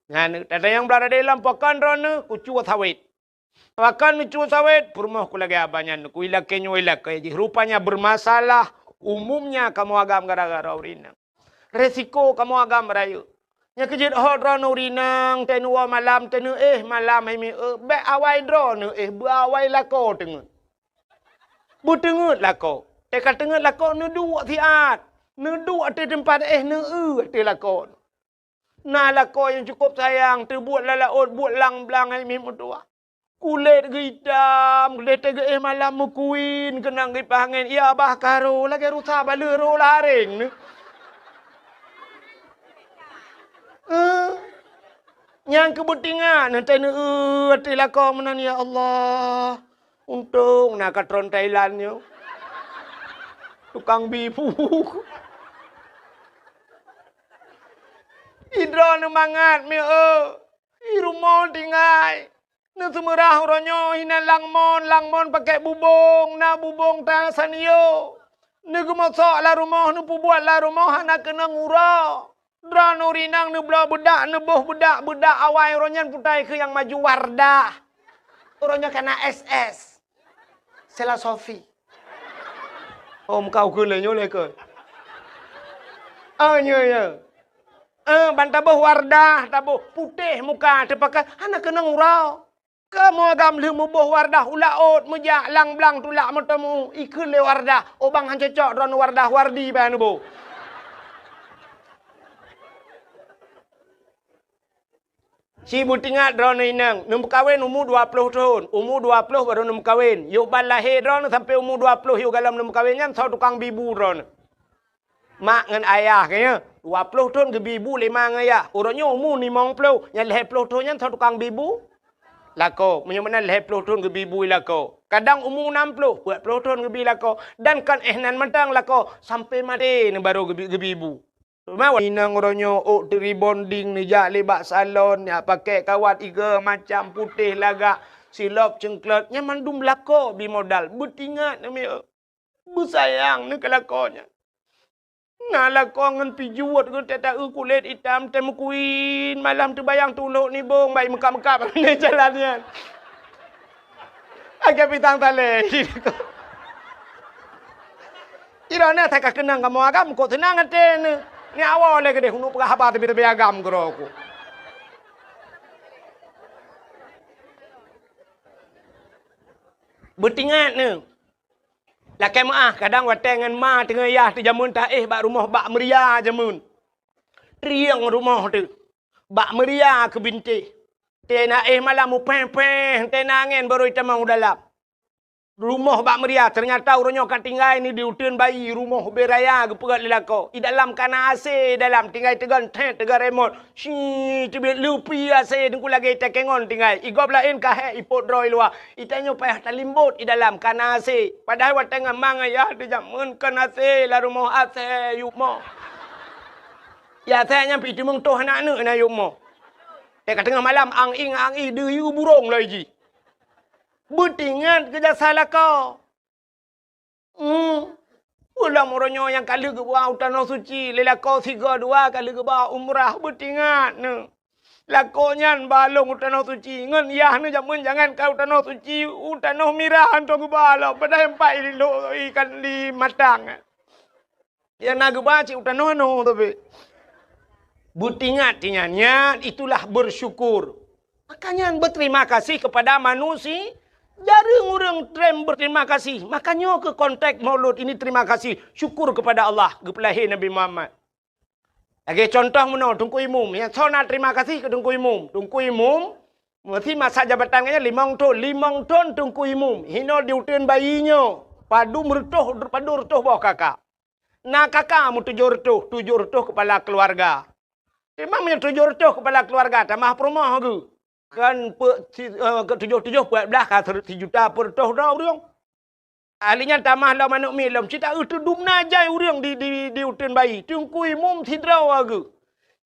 Nyan, tatanyong bak radé lom, pakon droeneuh? Kucue sawét. Pakon neucue sawét? Peurumoh ku lagée abah nyan, ku ilakée nyoe ilakée jih. Rupanya bermasalah umumnya kamoe agam gara-gara ureuëng inong. Resiko kamoe agam rayeuk. Nyang keujeuet ho droeneuh rinang, teuh neuwoe malam, teuh neuéh malam hai mieu, bék awai droeneuh éh, beuawai lakoe teungeut. Beuteungeut lakoe. Teuh ka teungeut lakoe, neuduek siat. Neuduek ateueh teumpat éh, neueu ateueh lakoe. Na lakoe nyang cukôp sayang, teubuet lam laôt, buet lang-blang hai mieu meutuwah. Kulét geuitam, lheueh teuh geuéh malam meukuin, keunong gipah angén, ya bah karo, lagée rusa baleue roh laréng neu. Eh, nyang keu beutingat, neutai neueu ateueh lakoe meunan, ya Allah. Untông na katron Thailand nyoe. Tukang bi pu. Idroeneuh mangat mieu, i rumoh tinggai. Neuseumeurah uroe nyoe hinan langmon, langmon pakèk bubông, na bubông ta sanyo. Neugeumosok lam rumoh, neupeubuet lam rumoh hana keunong uroe. Droeneuh rinang neubloe beudak, neuboh beudak, beudak awai uroe nyan putai keu nyang maju Wardah. Uroe nyoe kana S S. Selasofi. Oh, meuka ukeue lé nyoe lé keu. Ah, nyoe, nyoe. Eh, ban taboh Wardah, taboh putéh muka, teupakai, hana keunong uroe. Kamoe agam lheueh muboh Wardah u laôt, meujak lang-blang tulak meuteumu, ikheun lé Wardah, oh bang han cocok droeneuh Wardah, Wardi bak neuboh. Ci beutingat droeneuh inong, neumeukawen umu dua ploh thon, umu dua ploh barô neumeukawen. Yôh ban lahé droeneuh sampoe umu dua ploh yôh gohlom neumeukawen nyan soe tukang bi bu droeneuh. Mak ngon ayah geuh nyoe, dua ploh thon geubi bu lé ma ngon ayah. Uroe nyoe umu limong ploh, nyang lhèe ploh thon nyan soe tukang bi bu? Lakoe. Meunyoe meunan lhèe ploh thon geubi bu lakoe. Kadang umu nam ploh, peuet ploh thon geubi lakoe. Dan kon éh nan mantong lakoe, sampoe maté neuh barô geubi, geubi bu. Teuma inong uroe nyoe ôk teuh rebonding neujak lé bak salon, jak pakèk kawat igoe macam putéh lagak, silop ceungklot, nyan mandum lakoe bi modal. Beutingat neuh mieu. Beusayang neuh keu lakoe nyan. Na lakoe ngon pijuet geuh teuh taeu kulét itam teuh meukuin, malam teubayang tulok nibong bai meukab-meukab lé jalan nyan. Agak pitang talé. Iroe na that ka keunong kamoe agam, kok seunang até neuh. Ni awai lé keudeh, uneuk peugah haba teubi-teubi agam keudroe ku. Beutingat neuh. Lakèe meuáh, kadang watèe ngon ma teungoh yah teuh jameun taéh bak rumoh bak meuria jameun. Trieng rumoh teuh. Bak meuria keu bintéh. Teuh na éh malam mupéh-péh, teuh na angén barô itamong u dalam. Rumoh bak meuria, teunyata uroe nyoe ka tinggai ni di uteuen bayi, rumoh ubé raya geupeugöt lé lakoe. I dalam ka na AC, dalam tinggai teugon thét, teugon remot. Shi, teubiet leupi AC teungku lagèe itakèe ngon tinggai. I gob laén ka hék ipot droe i luwa. Itanyoe payah talimbot i dalam ka na AC. Padahai watèe ngon ma ngon yah teuh jameun kon AC lam rumoh AC yup mo. Ya AC nyan pih teumeung toh aneuk-aneuk na yup mo. Teuh ka teungoh malam ang-ing ang-ing deuyue burông loi jih. Beutingat keu jasa lakoe. Hmm. Ulôn uroe nyoe nyang ka lheueh geuba u Tanoh Suci, lé lakoe sigoe dua ka lheueh geuba umrah, beutingat neuh. Lakoe nyan ba lôn u Tanoh Suci, ngon yah neuh jameun jangan ka u Tanoh Suci, u Tanoh Mirah hantom geuba lom, padahai empat i lôn ikan di matang. Nyang na geuba cit u tanoh nyoe tapi. Beutingat, tinyan, nyan itulah bersyukur. Makanya berterima kasih kepada manusia. Jareueng ureueng treb berterima kasih. Makanya ke konteks Maulud ini terima kasih, syukur kepada Allah, geupeulahé Nabi Muhammad. Lagèe contoh meunoe, Teungku Imum. Nyang soe na terima kasih keu Teungku Imum. Teungku Imum, meusi masa jabatan geuh nyan limong thon. Limong thon Teungku Imum. Hinoe di uteuen bayi nyoe. Padum reutôh, padum reutôh boh kakak. Na kakak meutujoh reutôh, tujoh reutôh kepala keluarga. Teuma meunyoe tujoh reutôh kepala keluarga, tamah peurumoh geuh. Kan pe-, si-, eh, ke tujoh-tujoh peuet blah ka ser-, sijuta peureutôh droe ureueng. Ahli nyan tamah lom aneuk miet lom, cit taeu teudum na jai ureueng di, di, di uteuen bayi. Teungku Imum sidroe geuh.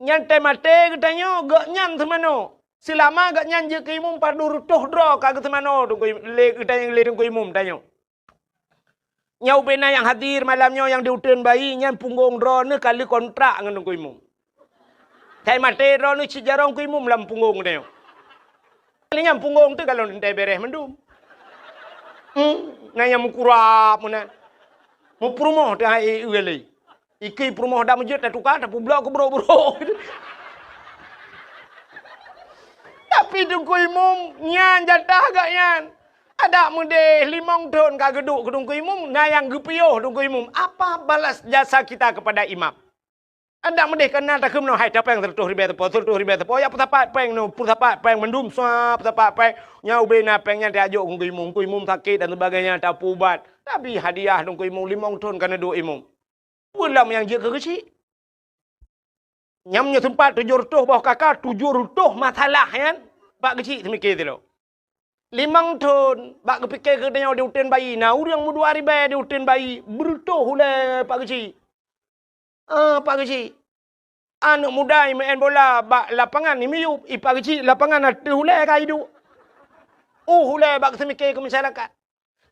Nyan teumaté geutanyoe, gobnyan seumanoe. Seulama gobnyan jeuet keu imum padum reutôh droe ka geuseumanoe Teungku Im-, lé geutanyoe, lé Teungku Imum tanyoe. Nyoe ubé na nyang hadir malam nyoe nyang di uteuen bayi, nyan punggong droeneuh ka lheueh kontrak ngon Teungku Imum. Sai maté droeneuh cit jaroe Teungku Imum lam punggong geutanyoe. Kali nyan punggong teuh galon teuntèe bèrèh mandum. Hmm, na nyang meukurab meunan. Meupeurumoh teuh hai eu lé. Ikui peurumoh dak meujeuet tatuka, tapeublok keu brok-brok. Tapi Teungku Imum, nyan jatah gobnyan. Adak meudeh limong thon ka geuduek keu Teungku Imum, na nyang geupiôh Teungku Imum. Apa balas jasa kita kepada imam? Adak meudeh ka na takheun meunoe, hai, tapéng seureutôh ribèe sapo, seureutôh ribèe sapo, ya peusapat péng nyoe, peusapat péng mandum, sua peusapat péng. Nyan ubé na péng nyan tajok keu Teungku Imum, Teungku Imum sakét dan sebagainya, tapeuubat. Tapi hadiah Teungku Imum limong thon ka neuduek Imum. Peue lom nyang jeuet keu geuchik? Nyan meunyoe seumpat tujoh reutôh boh kaka, tujoh reutôh masalah nyan bak geuchik seumiké sidroe. Limong thon bak geupiké keu tanyoe di uteuen bayi, na ureueng meudua ribèe di uteuen bayi, beureutôh ulèe pak geuchik. Ah, pak geuchik. Aneuk muda imeu'en bola bak lapangan imiyup, i pak geuchik lapangan ateueh ulèe ka iduek. Uh, ulèe bak seumiké keu masyarakat.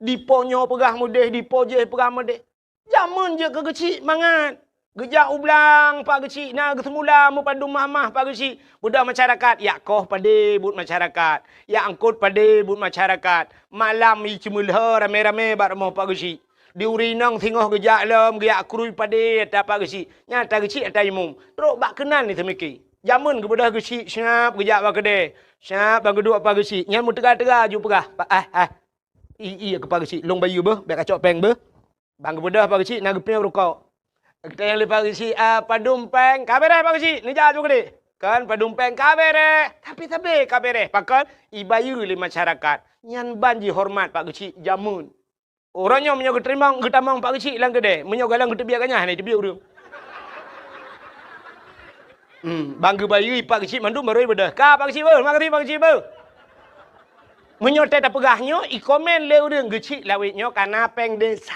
Dipo nyoe peugah meudeh, dipo jéh peugah meudeh. Jameun jeuet keu geuchik mangat. Geujak u blang pak geuchik, na geuseumula meupadum mahmah pak geuchik. Beudôh masyarakat, yak koh padé buet masyarakat, yak eungkot padé buet masyarakat. Malam i ceumeulhô ramé-ramé bak rumoh pak geuchik. Di uri inong singoh geujak lom, geuyak krui padé ata pak geuchik. Nyan ata geuchik ata imum. Trok bak keunan i seumiké. Jameun geubeudôh geuchik siap geujak bak keudè. Siap ban geuduek pak geuchik. Nyan meuteuga-teuga ju peugah, "Pak, ah, ah. I, i, keu pak geuchik, lôn bayeue beuh, bèk kacok péng beuh." Ban geubeudôh pak geuchik na geupiôh rukok. Geutanyong lé pak geuchik, "Ah, padum péng?" "Ka bèrèh pak geuchik, neujak ju keudéh." Kan padum péng ka bèrèh, tapi sabé ka bèrèh. Pakon? Ibayeue lé masyarakat. Nyan ban jihoreumat pak geuchik jameun. Uroe nyoe meunyoe geuteurimong, geutamong pak geuchik lam keudè, meunyoe galeng geuteubiet ganyah na iteubiet ureueng. Hmm, ban geubayeue pak geuchik mandum barô ibeudôh. Ka pak geuchik beuh, makasih pak geuchik beuh. Meunyoe teuh tapeugah nyoe, i komen lé ureueng geuchik lawét nyoe ka na péng desa.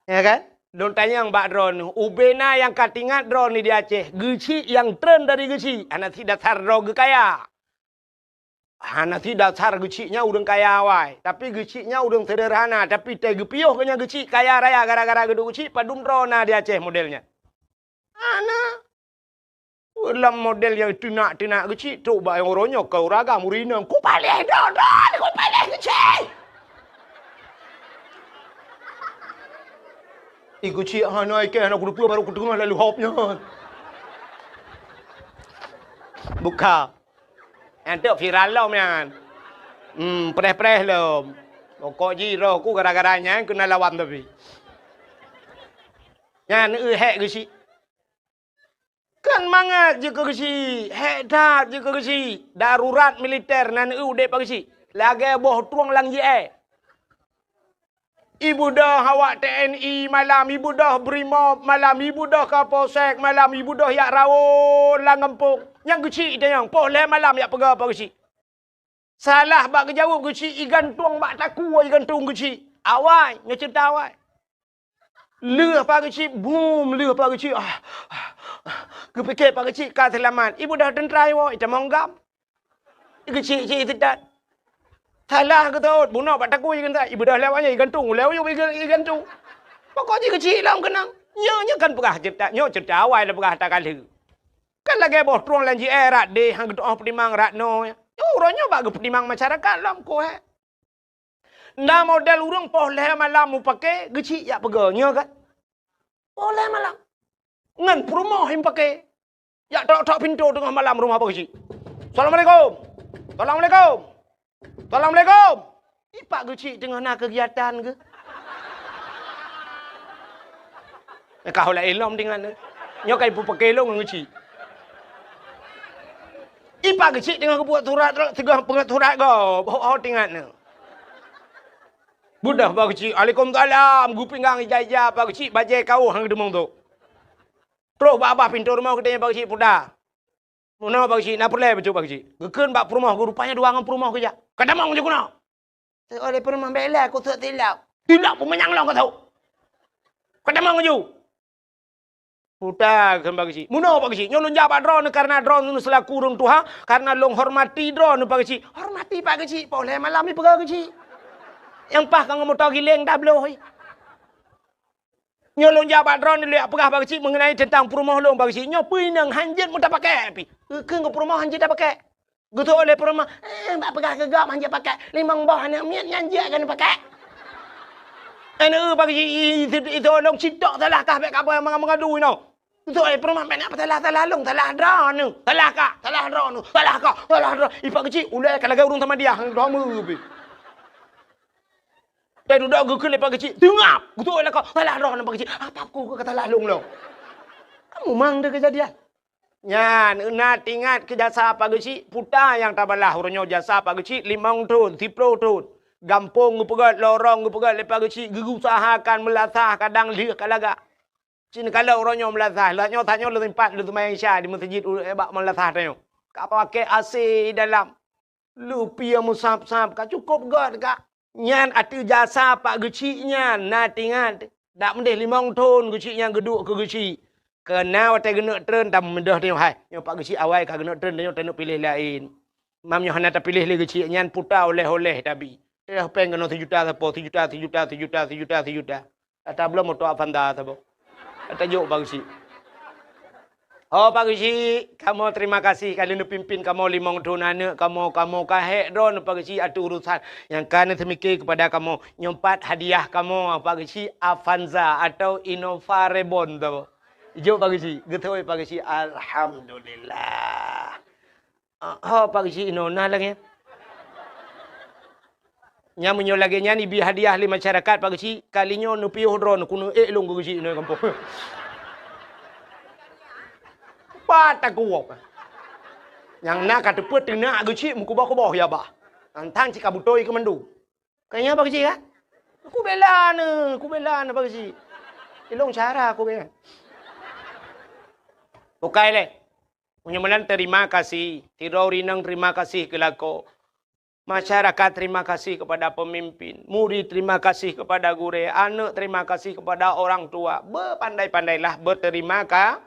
Ya kan? Lôn tanyong bak droeneuh, ubé na nyang ka tingat droeneuh di Aceh, geuchik nyang treun dari geuchik, hana sit dasar droe geukaya. Hana sit dasar geuchik nyan ureueng kaya awai, tapi geuchik nyan ureueng seuderhana, tapi teuh geupiôh geuh nyan geuchik kaya raya gara-gara geuduek geuchik, padum droe na di Aceh model nyan. Hana. Lam model nyang teunak-teunak geuchik, trok bak nyang uroe nyoe ka ureueng agam ureueng inong, "Kupaléh droe-droe, kupaléh geuchik!" I geuchik hana ikèh, hana kuteupeu, barô kuteungoh lalu hop nyan. Buka. Nyan teuk viral lom nyan. Hmm, preh-preh lom. Pokok jih roh ku gara-gara nyan keuneuk lawan tapi. Nyan eu hék geuchik. Kan mangat jeuet keu geuchik, hék that jeuet keu geuchik. Darurat militer nan eu udép bak geuchik. Lagèe boh trueng lam jié. Ibeudôh awak T N I malam, ibeudôh Brimob malam, ibeudôh Kapolsek malam, ibeudôh jak rawon lam gampông. Nyang geuchik tanyong, poh lhèe malam jak peugah bak geuchik. Salah bak geujaweueb geuchik, igantung bak takue igantung geuchik. Awai, nyoe ceurita awai. Lheueh pak geuchik, bum, lheueh pak geuchik. Ah, ah, ah. Geupiké pak geuchik ka seulamat. Ibeudôh teuntra iwoe, itamong gam. Geuchik-chik seudat. Salah geutot, bunoe bak takue igantung. Ibeudôh lewat nyan, igantung, lewat iga-, igantung. Pokok jih geuchik lom keunong. Nyoe, nyoe kan peugah ceurita, nyoe ceurita awai lôn peugah ata ka lheueh. Kan lagèe boh trueng lam jié, rat deh han geutu'oh peutimang rat noe. Nyoe uroe nyoe bak geupeutimang masyarakat lom koh, eh. Na model ureueng poh lhèe malam mupaké geuchik jak peugah, nyoe kan? Poh lhèe malam. Ngon peurumoh imupaké. Jak tok-tok pintoe teungoh malam rumoh pak geuchik. "Assalamualaikum. Assalamualaikum. Assalamualaikum." I pak geuchik teungoh na keugiatan geuh. Ka ho laén lom tingat nyoe. Nyoe ka ipeupaké lôn ngon geuchik. I pak geuchik teungoh geubuet surat, teungoh peungeut surat gob. Ho, ho tingat nyoe. Beudôh pak geuchik, "Waalaikumsalam." Geupinggang ija-ija pak geuchik, bajèe kawöh han geuteumong tu. Trok bak babah pintoe rumoh geutanyoe pak geuchik puta. "Meunoe pak geuchik, na peureulèe bacut pak geuchik?" Geukheun bak peurumoh geuh, rupanya dua ngon peurumoh geujak. "Ka tamong ju keunoe." "Teuh oleh peurumoh, bèk lé, kuteuek silop." "Silop peumanyang lôn ka teuh. Ka tamong ju." Puta kheun pak geuchik. "Meunoe pak geuchik, nyoe lôn jak bak droeneuh kareuna droeneuh seulaku ureueng tuha, kareuna lôn hormati droeneuh pak geuchik." "Hormati pak geuchik, poh lhèe malam ipeugah geuchik. Nyang paih ka ngon moto giléng tabloh. Nyoe lôn jak bak droeneuh lôn jak peugah pak geuchik meungenai teuntang peurumoh lôn pak geuchik. Nyoe peue inong han jeuet meutapaké pih." Geukheun keu peurumoh han jeuet tapaké. Geutôk lé peurumoh, "Eh, bak peugah keu gob han jeuet paké. Limong boh aneuk miet nyan jeuet keuneuk paké." Aneuk Pak Geuchik, i, i, i, i, tolong citok salah kah bèk ka meuga-, meugadu inoe. Beutôi, eh, peurumahan bèk na salah, salah lôn, salah droeneuh. Salah kah, salah droeneuh, salah kah, salah droe. I Pak Geuchik, ulèe ka lagèe ureueng Samadiyah, droe meu pih. Teuduek geukheun lé Pak Geuchik, teungap. Beutôi lah kah, salah droeneuh Pak Geuchik. Apa ku ka salah lôn lom? Kamu mang deh kejadian. Nyan, na teuingat keu jasa Pak Geuchik, puta nyang tabalah uroe nyoe jasa Pak Geuchik limong thon, siplôh thon. Gampông geupeugöt, lorong geupeugöt lé Pak Geuchik, geuusahakan meulasah kadang lheueh ka lagak. Cit neukalon uroe nyoe meulasah, lheueh nyoe tanyoe lôn sempat lôn seumayang Isya di meuseujid u-, bak meulasah tanyoe. Ka pakai A C dalam. Leupie meusab-sab ka cukôp göt ka. Nyan ateueh jasa Pak Geuchik nyan na teuingat. Dak meudeh limong thon Geuchik nyan geuduek keu Geuchik. Keuna watèe geuneuk treun tameudeh tanyoe hai. Nyoe Pak Geuchik awai ka geuneuk treun tanyoe taneuk piléh laén. Mam nyoe hana tapiléh lé Geuchik nyan puta oleh-oleh tabi. Teuh péng keunoe sijuta sapo, sijuta, sijuta, sijuta, sijuta, sijuta. Ata bloe moto Avanza saboh. Ata jok Pak Geuchik. Oh, Pak Geuchik, kamoe terima kasih ka lheueh neupimpin kamoe limong thon aneuk kamoe, kamoe ka hék droeneuh Pak Geuchik ateueh urusan nyang ka neuseumiké keupada kamoe. Nyoe pat hadiah kamoe Pak Geuchik Avanza atau Innova Reborn saboh. Jok Pak Geuchik, geutôi Pak Geuchik, alhamdulillah. Ah, ho, Pak Geuchik inoe na lagèe nyan. Nyan meunyoe lagèe nyan ibi hadiah lé masyarakat Pak Geuchik, kali nyoe neupiôh droeneuh keuneuk ék lôn keu Geuchik inoe gampông. Pat takuwok. Nyang na ka teupeu teunak Geuchik meukuboh-kuboh ya bah. Nyan tan cit ka beutôi keu mandum. Ka nyan Pak Geuchik kan? Kubela neuh, kubela neuh Pak Geuchik. Ilong cara kubela. Bukai lé. Meunyoe meunan terima kasih, sidroe ureueng inong terima kasih keu lakoe. Masyarakat terima kasih kepada pemimpin, murid terima kasih kepada gurèe, aneuk terima kasih kepada orang tua. Bepandai-pandailah berterima ka-,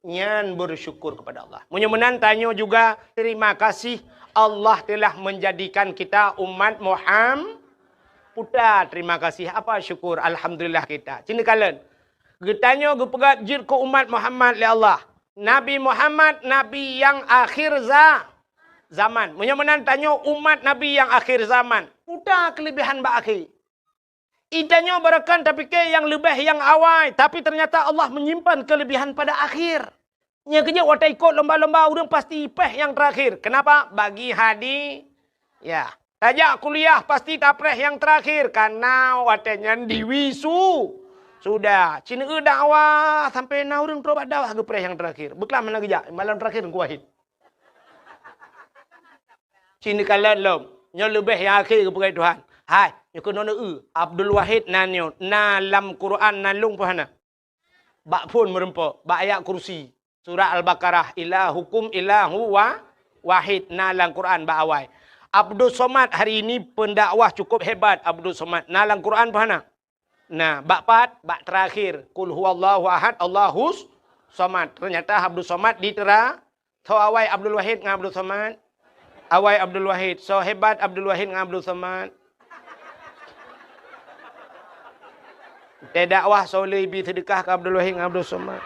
nyan bersyukur kepada Allah. Meunyoe meunan tanyoe juga terima kasih Allah telah menjadikan kita umat Muham-, puta terima kasih apa syukur alhamdulillah kita. Cit neukalon. Geutanyoe geupeugöt jeuet keu umat Muhammad lé Allah. Nabi Muhammad nabi nyang akhir za-, zaman. Meunyoe meunan tanyoe umat nabi nyang akhir zaman. Puta keulebihan bak akhé. Itanyoe barokon tapike nyang leubeh nyang awai, tapi ternyata Allah menyimpan kelebihan pada akhir. Nyang keujeuet watèe ikot lomba-lomba ureueng pasti ipèh nyang terakhir. Kenapa? Bagi hadi-, ya. Tajak kuliah pasti tapreh nyang terakhir, karena watèe nyan diwisu-, sudah. Cit neueu dakwah sampai na ureueng trok bak dakwah geupreh nyang terakhir. Beuklam hana geujak, malam terakhir Teungku Wahid. Cit neukalon lom. Nyoe leubeh nyang akhé geupeugah Tuhan. Hai, nyoe keunoe neueu. Abdul Wahid na nyoe, na lam Quran na lôn peue hana? Bak phon meurumpok, bak ayat kursi. Surat Al-Baqarah, "Ilahukum ilahu wa-, wahid", na lam Quran bak awai. Abdul Somad hari ini pendakwah cukup hebat Abdul Somad. Na lam Quran peue hana? Nah, bak pat, bak terakhir, "Qul huwallahu ahad, Allahus somad." Ternyata Abdul Somad di tera-, soe awai Abdul Wahid ngon Abdul Somad? Awai Abdul Wahid. Soe hebat Abdul Wahid ngon Abdul Somad? Teudakwah soe le ibi seudeukah keu Abdul Wahid ngon Abdul Somad?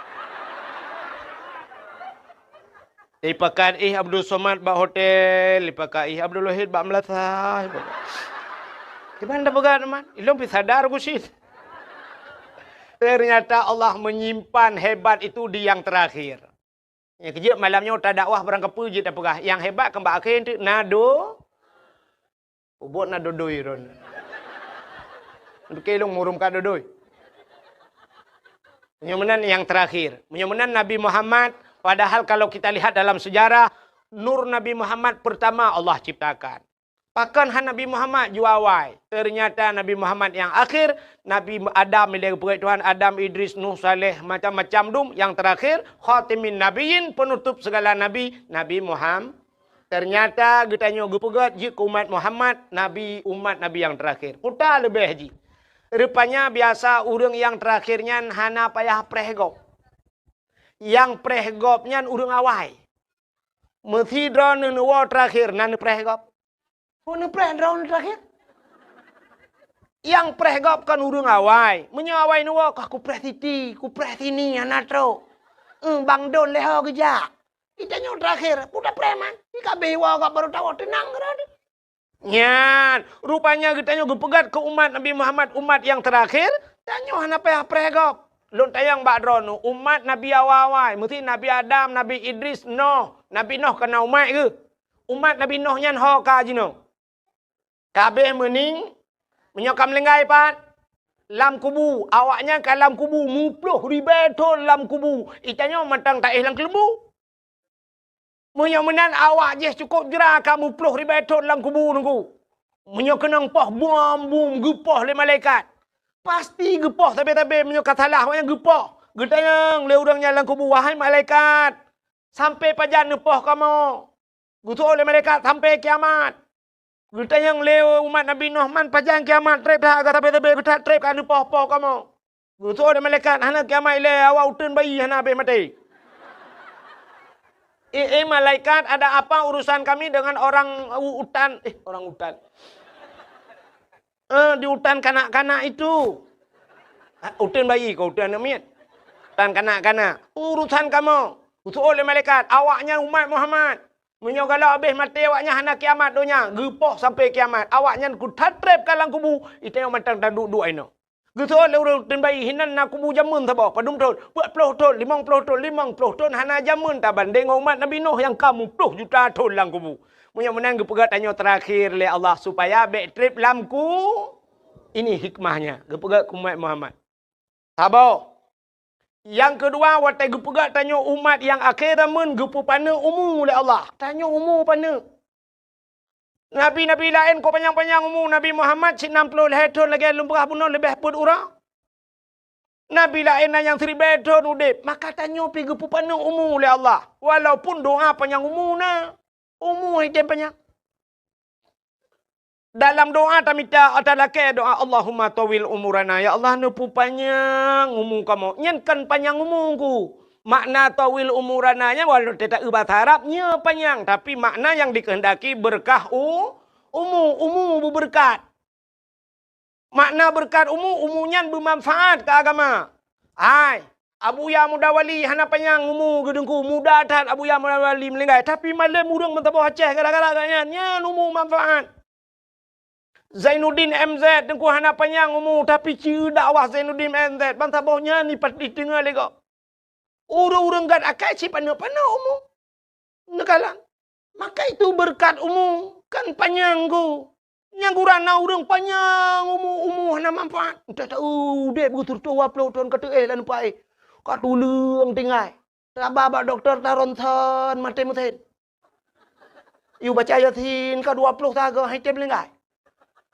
Ipakat ih Abdul Somad bak hotel, ipakat ih Abdul Wahid bak meulasah, ipakat. Kiban tapeugah teuma, ilôn pih sadar ku cit. Ternyata Allah menyimpan hebat itu di yang terakhir. Nyang keujeuet malam nyoe tadakwah barangkapeue jeuet tapeugah, nyang hebat keu bak akhé teuk na do-, Peubuet na dodoi ron. Dukée lôn murum ka dodoi. Meunyoe meunan nyang terakhir. Meunyoe meunan Nabi Muhammad, padahal kalau kita lihat dalam sejarah, nur Nabi Muhammad pertama Allah ciptakan. Pakon han Nabi Muhammad jua awai? Ternyata Nabi Muhammad nyang akhir, Nabi Adam ilée geupeugét Tuhan, Adam, Idris, Nuh, Saleh, macam-macam dum. Nyang terakhir, khatimin nabiyyin, penutup segala nabi, Nabi Muhammad. Ternyata geutanyoe geupeugét jeuet keu umat Muhammad, nabi, umat nabi nyang terakhir. Peue ta leubeh jih? Rupanya biasa ureuëng nyang terakhir nyan hana payah preh gob. Nyang preh gob nyan ureuëng awai. Meusidroe neuwoe terakhir na neupreh gob. Peue neupreh droeneuh terakhir? Nyang preh gob kon ureuëng awai. Meunyoe awai neuwoe, kah kupreh siti, kupreh sini, hana trok. Eung, bang don lé ho geujak. Geutanyoe terakhir, peue tapreh man? Di ka abéh woe gob barô tawoe, teunang keudroe. Nyan, rupanya geutanyoe geupeugét keu umat Nabi Muhammad, umat nyang teurakhir, tanyoe hana payah preh gob. Lôn tanyong bak droeneuh, umat Nabi awai-awai, meusti Nabi Adam, Nabi Idris, Noh. Nabi Noh ka na umat geuh. Umat Nabi Noh nyan ho ka jinoe. Ka abéh meuning, meunyoe ka meulinggai pat, lam kubu, awaknyan ka lam kubu, muploh ribée thon lam kubu. Geutanyoe mantong taéh lam keuleumbu. Meunyoe meunan awak jih cukôp jra ka muploh ribée thon lam kubu Teungku. Meunyoe keunong poh bom-bom geupoh lé malaikat, pasti geupoh sabe-sabe meunyoe ka salah awaknyan geupoh. Geutanyong lé ureuëng nyan lam kubu, "Wahai malaikat, sampai pajan neupoh kamoe?" Geuseuôt lé malaikat, "Sampai kiamat." Geutanyong lé umat Nabi Nuh, "Man pajan kiamat treb that, ka sabe-sabe geutat treb ka neupoh-poh kamoe?" Geuseuôt lé malaikat, "Hana kiamat ilée, awak uteuen bayi hana abéh maté." "Eh, eh, malaikat, ada apa urusan kami dengan orang u-, utan?" Eh, orang utan. "Eh, di utan kanak-kanak itu." "Ah, uteuen bayi kah, uteuen aneuëk miet?" "Utan kanak-kanak." "Urusan kamoe." Geuseuôt lé malaikat, "Awaknyan umat Muhammad. Meunyoe galak abéh maté awaknyan hana kiamat donya, geupoh sampai kiamat. Awaknyan kuthat treb ka lam kubu, geutanyoe mantong taduek-duek inoe." Geuseuôt lé ureuëng uteuen bayi, "Hinan na kubu jameun saboh, padum thon?" "Peuet ploh thon, limong ploh thon." "Limong ploh thon hana jameun tabandéng ngon umat Nabi Nuh nyang ka muploh juta thon lam kubu." Meunyoe meunan geupeugah tanyoe teurakhir lé Allah supaya bék treb lam ku-, ini hikmahnya geupeugah keu umat Muhammad. Saboh. Nyang keudua, watée geupeugah tanyoe umat nyang akhé zaman geupeupaneuk umu lé Allah. Tanyoe umu paneuk. Nabi-nabi laén kok panyang-panyang umu, Nabi Muhammad cit nam ploh lhée thon lagée lôn peugah bunoe leubeh peuet uroe. Nabi laén na nyang siribée thon udeb, maka tanyoe pih geupeupaneuk umu lé Allah. Walaupun doa panyang umu na, umu hai tem panyang. Dalam doa tamita, ata lakée doa, "Allahumma tawil umurana." Ya Allah, neupeupanyang umu kamoe. Nyan kon panyang umu ku. Makna tawil umurana nyan walau teuta eu bahasa Arab, nyoe panyang, tapi makna nyang dikehendaki beureukat u-, umu, umu beubeureukat. Makna beureukat umu, umu nyan beumanfaat keu agama. Hai, Abuya Muda Wali hana panyang umu geuh Teungku, muda that Abuya Muda Wali meuninggai, tapi malem ureuëng meusaboh Aceh gara-gara gobnyan, nyan umu manfaat. Zainuddin M Z Teungku hana panyang umu, tapi ci dakwah Zainuddin M Z, bansaboh nyan dipat-, diteungoh lé gob. Ureuëng-ureuëng gét akai cit paneuk-paneuk umu. Neukalon. Maka itu beureukat umu, kon panyang ku. Nyang gura na ureuëng panyang umu, umu hana manfaat. Entah ta udeb geuh sireutôh dua ploh thon ka teuéh lam paih. Ka tuleueng tinggai. Taba bak dokto ta ronsen maté meusen. Yue baca Yasin ka dua ploh sagoe hai tem linggai.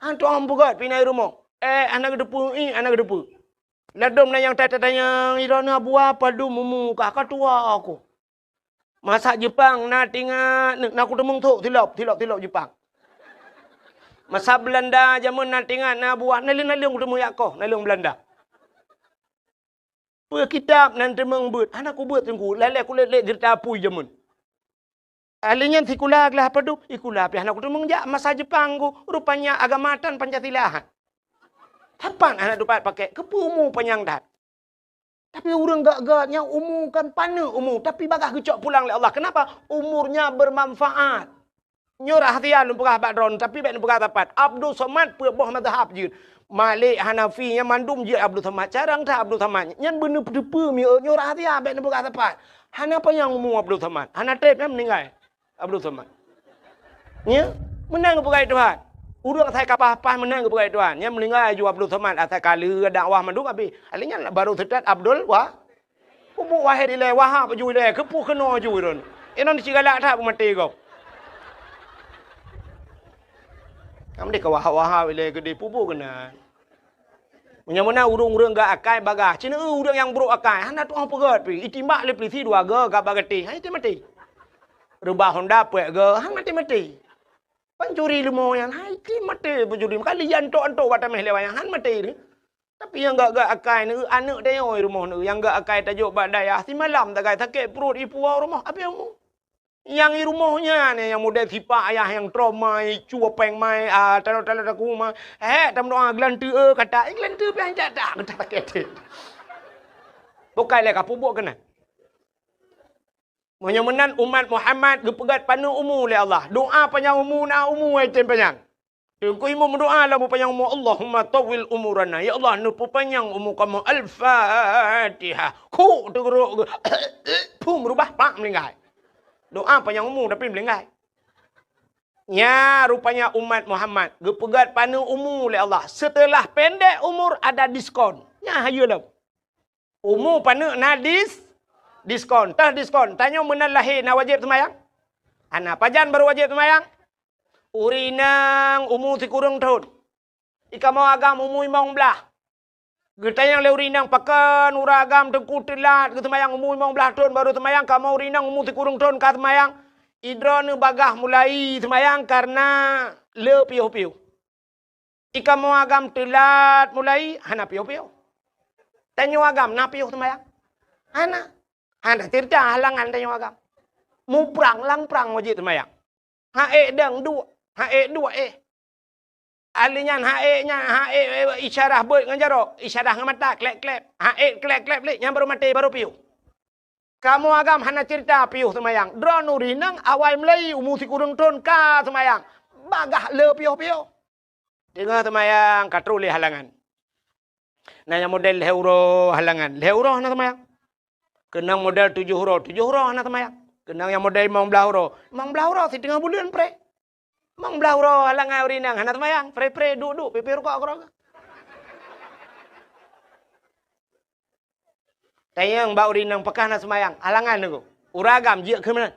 Hantom peugét pih na i rumoh. Eh, hana geuteupeue, ih, hana geuteupeue. Ladôm na nyang ta-, tatanyong, "Droeneuh Abuya padum umu kah?" "Ka tuha ku." Masa Jeupang na tingat, na kuteumeung thok silop, silop, silop Jeupang. Masa Beulanda jameun na tingat na Abuya, naleueng-naleueng kuteumeung jak koh, naleueng Beulanda. Peue kitab nan teumeung beuet, hana kubeuet Teungku, lalée kulét-lét geurita apui jameun. Alèh nyan sikula glah padub, sikula pih hana kuteumeung jak masa Jeupang ku, rupanya agama tan Pancasila. Sapat hana tupat pakék, keupeue umu panyang that. Tapi ureuëng gét-gét nyang umu kan paneuk umu, tapi bagaih geucok pulang lé Allah. Kenapa? Umurnya bermanfaat. Nyoe rahsia lôn peugah bak droeneuh, tapi bék neupeugah sapat. Abdul Somad peuet boh mazhab jeuet. Malik, Hanafi, nyan mandum jeuet Abdul Somad. Carông that Abdul Somad. Nyan beuneupeue-peue mieu nyoe rahsia bék neupeugah sapat. Hana panyang umu Abdul Somad. Hana treb nyan meuninggai Abdul Somad. Nya, meunan geupeugah Tuhan. Ureuëng asai ka paih-paih meunan geupeugah Tuhan. Nyan meuninggai aju Abdul Somad asai ka lheueh dakwah mandum abéh. Alèh nyan baru seutôt Abdul Wa-, Pupuk Wahid ilèe, Wahab aju ilèe, keupeue keunoe aju droeneuh. Inong cit galak that beumaté gob. Nyang deh ka Wahab-Wahab ilèe keudeh pupuk keunan. Meunyoe meunan ureuëng-ureuëng gét akai bagaih, cit na ureuëng nyang brôk akai, hana tu'oh peugét pih, itimbak lé pulisi dua goe gak bak gatéh, han maté-maté. Reubah honda peuet goe, han maté-maté. Pancuri leumo nyan, hai, maté pancuri. Kali antok-antok bak tameh lé wayang, han maté teuh. Tapi nyang gét-gét akai neu, aneuëk tanyoe rumoh neu, nyang gét akai tajok bak dayah, simalam tagai sakét pruet, ipuwoe rumoh, abéh umu. Nyang i rumoh nyan, nyang model sipak ayah nyang trom mai, cue péng mai, ah, talo-talo taku mai. Hék, tameudoa geulanteue, eh, kata, eh, geulanteue pian jak dak, geutak sakét. Bukai lé ka peubuet keunan. Meunyoe meunan umat Muhammad geupeugét paneuk umu lé Allah. Doa panyang umu na umu ai tem panyang. Teungku Imum meudoa lam peupanyang umu, "Allahumma tawwil umurana." Ya Allah, neupeupanyang umu kamoe. Al-Fatihah. Khuk teugeurok geuh. Phum reubah, pak meulinggai. Doa panyang umu tapi meulinggai. Nya rupanya umat Muhammad geupeugét paneuk umu lé Allah. Seuteulah pendek umur ada diskon. Nya hayeue lom. Umu paneuk na dis-, diskon. Teuh diskon. Tanyoe meunan lahé na wajéb seumayang? Hana. Pajan barô wajéb seumayang? Ureueng inong umu sikureueng thon. Di kamoe agam umu limong blaih. Geutanyong lé ureueng inong, "Pakon ureueng agam teungku teulat geuseumayang umu limong blaih thon barô seumayang, kamoe ureueng inong umu sikureueng thon ka seumayang?" "Idroeneuh bagaih mulai seumayang kareuna le piôh-piôh." "Di kamoe agam teulat mulai?" "Hana piôh-piôh." "Tanyoe agam na piôh seumayang?" "Hana." Hana ceurita halangan tanyoe agam. Muprang lam prang wajéb seumayang. Ha ék dang duek, ha ék duek éh. Ahli nyan ha ék nyan, ha ék, ék isyarah beuet ngon jaroe, isyarah ngon mata, klep-klep. Ha ék klep-klep lé, nyan barô maté, barô piôh. Kamoe agam hana ceurita piôh seumayang. Droeneuh ureueng inong awai mulai umu sikureueng thon ka seumayang. Bagaih le piôh-piôh. Teungoh seumayang ka troh lé halangan. Na nyang model lhée uroe halangan, lhée uroe hana seumayang. Keunong model tujoh uroe, tujoh uroe hana seumayang. Keunong nyang model limong blaih uroe, limong blaih uroe siteungoh buleuen preh. Limong blaih uroe halangan ureueng inong hana seumayang, preh-preh, duek-duek, pipéh rukok keudroe. Tanyong bak ureueng inong, "Pakon hana seumayang?" Halangan teungku. Ureueng agam jeuet keu meunan.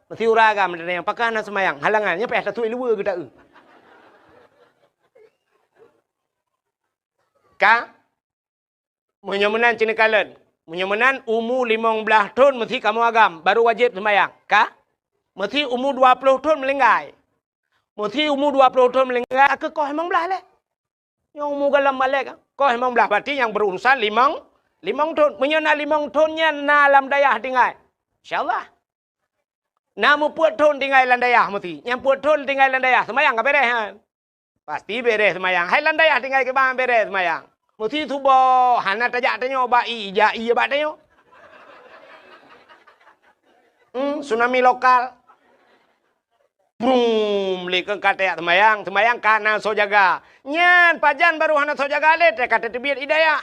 Meusti ureueng agam tanyong, "Pakon hana seumayang?" Halangan, nyan payah tatuek luweue geuta'eu. Ka? Meunyoe meunan cit neukalon. Meunyoe meunan umu limong blaih thon meusti kamoe agam, barô wajéb seumayang. Ka? Meusti umu dua ploh thon meulinggai. Meusti umu dua ploh thon meulinggai, ka koh limong blaih lé. Nyoe umu gohlom balek, koh limong blaih, berarti nyang berurusan limong, limong thon. Meunyoe na limong thon nyan na lam dayah tinggai, insya Allah. Na meupeuet thon tinggai lam dayah meusti. Nyang peuet thon tinggai lam dayah, seumayang ka beres nyan. Pasti beres seumayang. Hai lam dayah tinggai kiban beres seumayang. Meusti suboh, hana tajak tanyoe bak ie, jak ie bak tanyoe. Hmm, tsunami lokal. Brum, lé keu ka tajak seumayang, seumayang ka na soe jaga. Nyan pajan barô hana soe jaga lé, ka tateubiet ie dayah.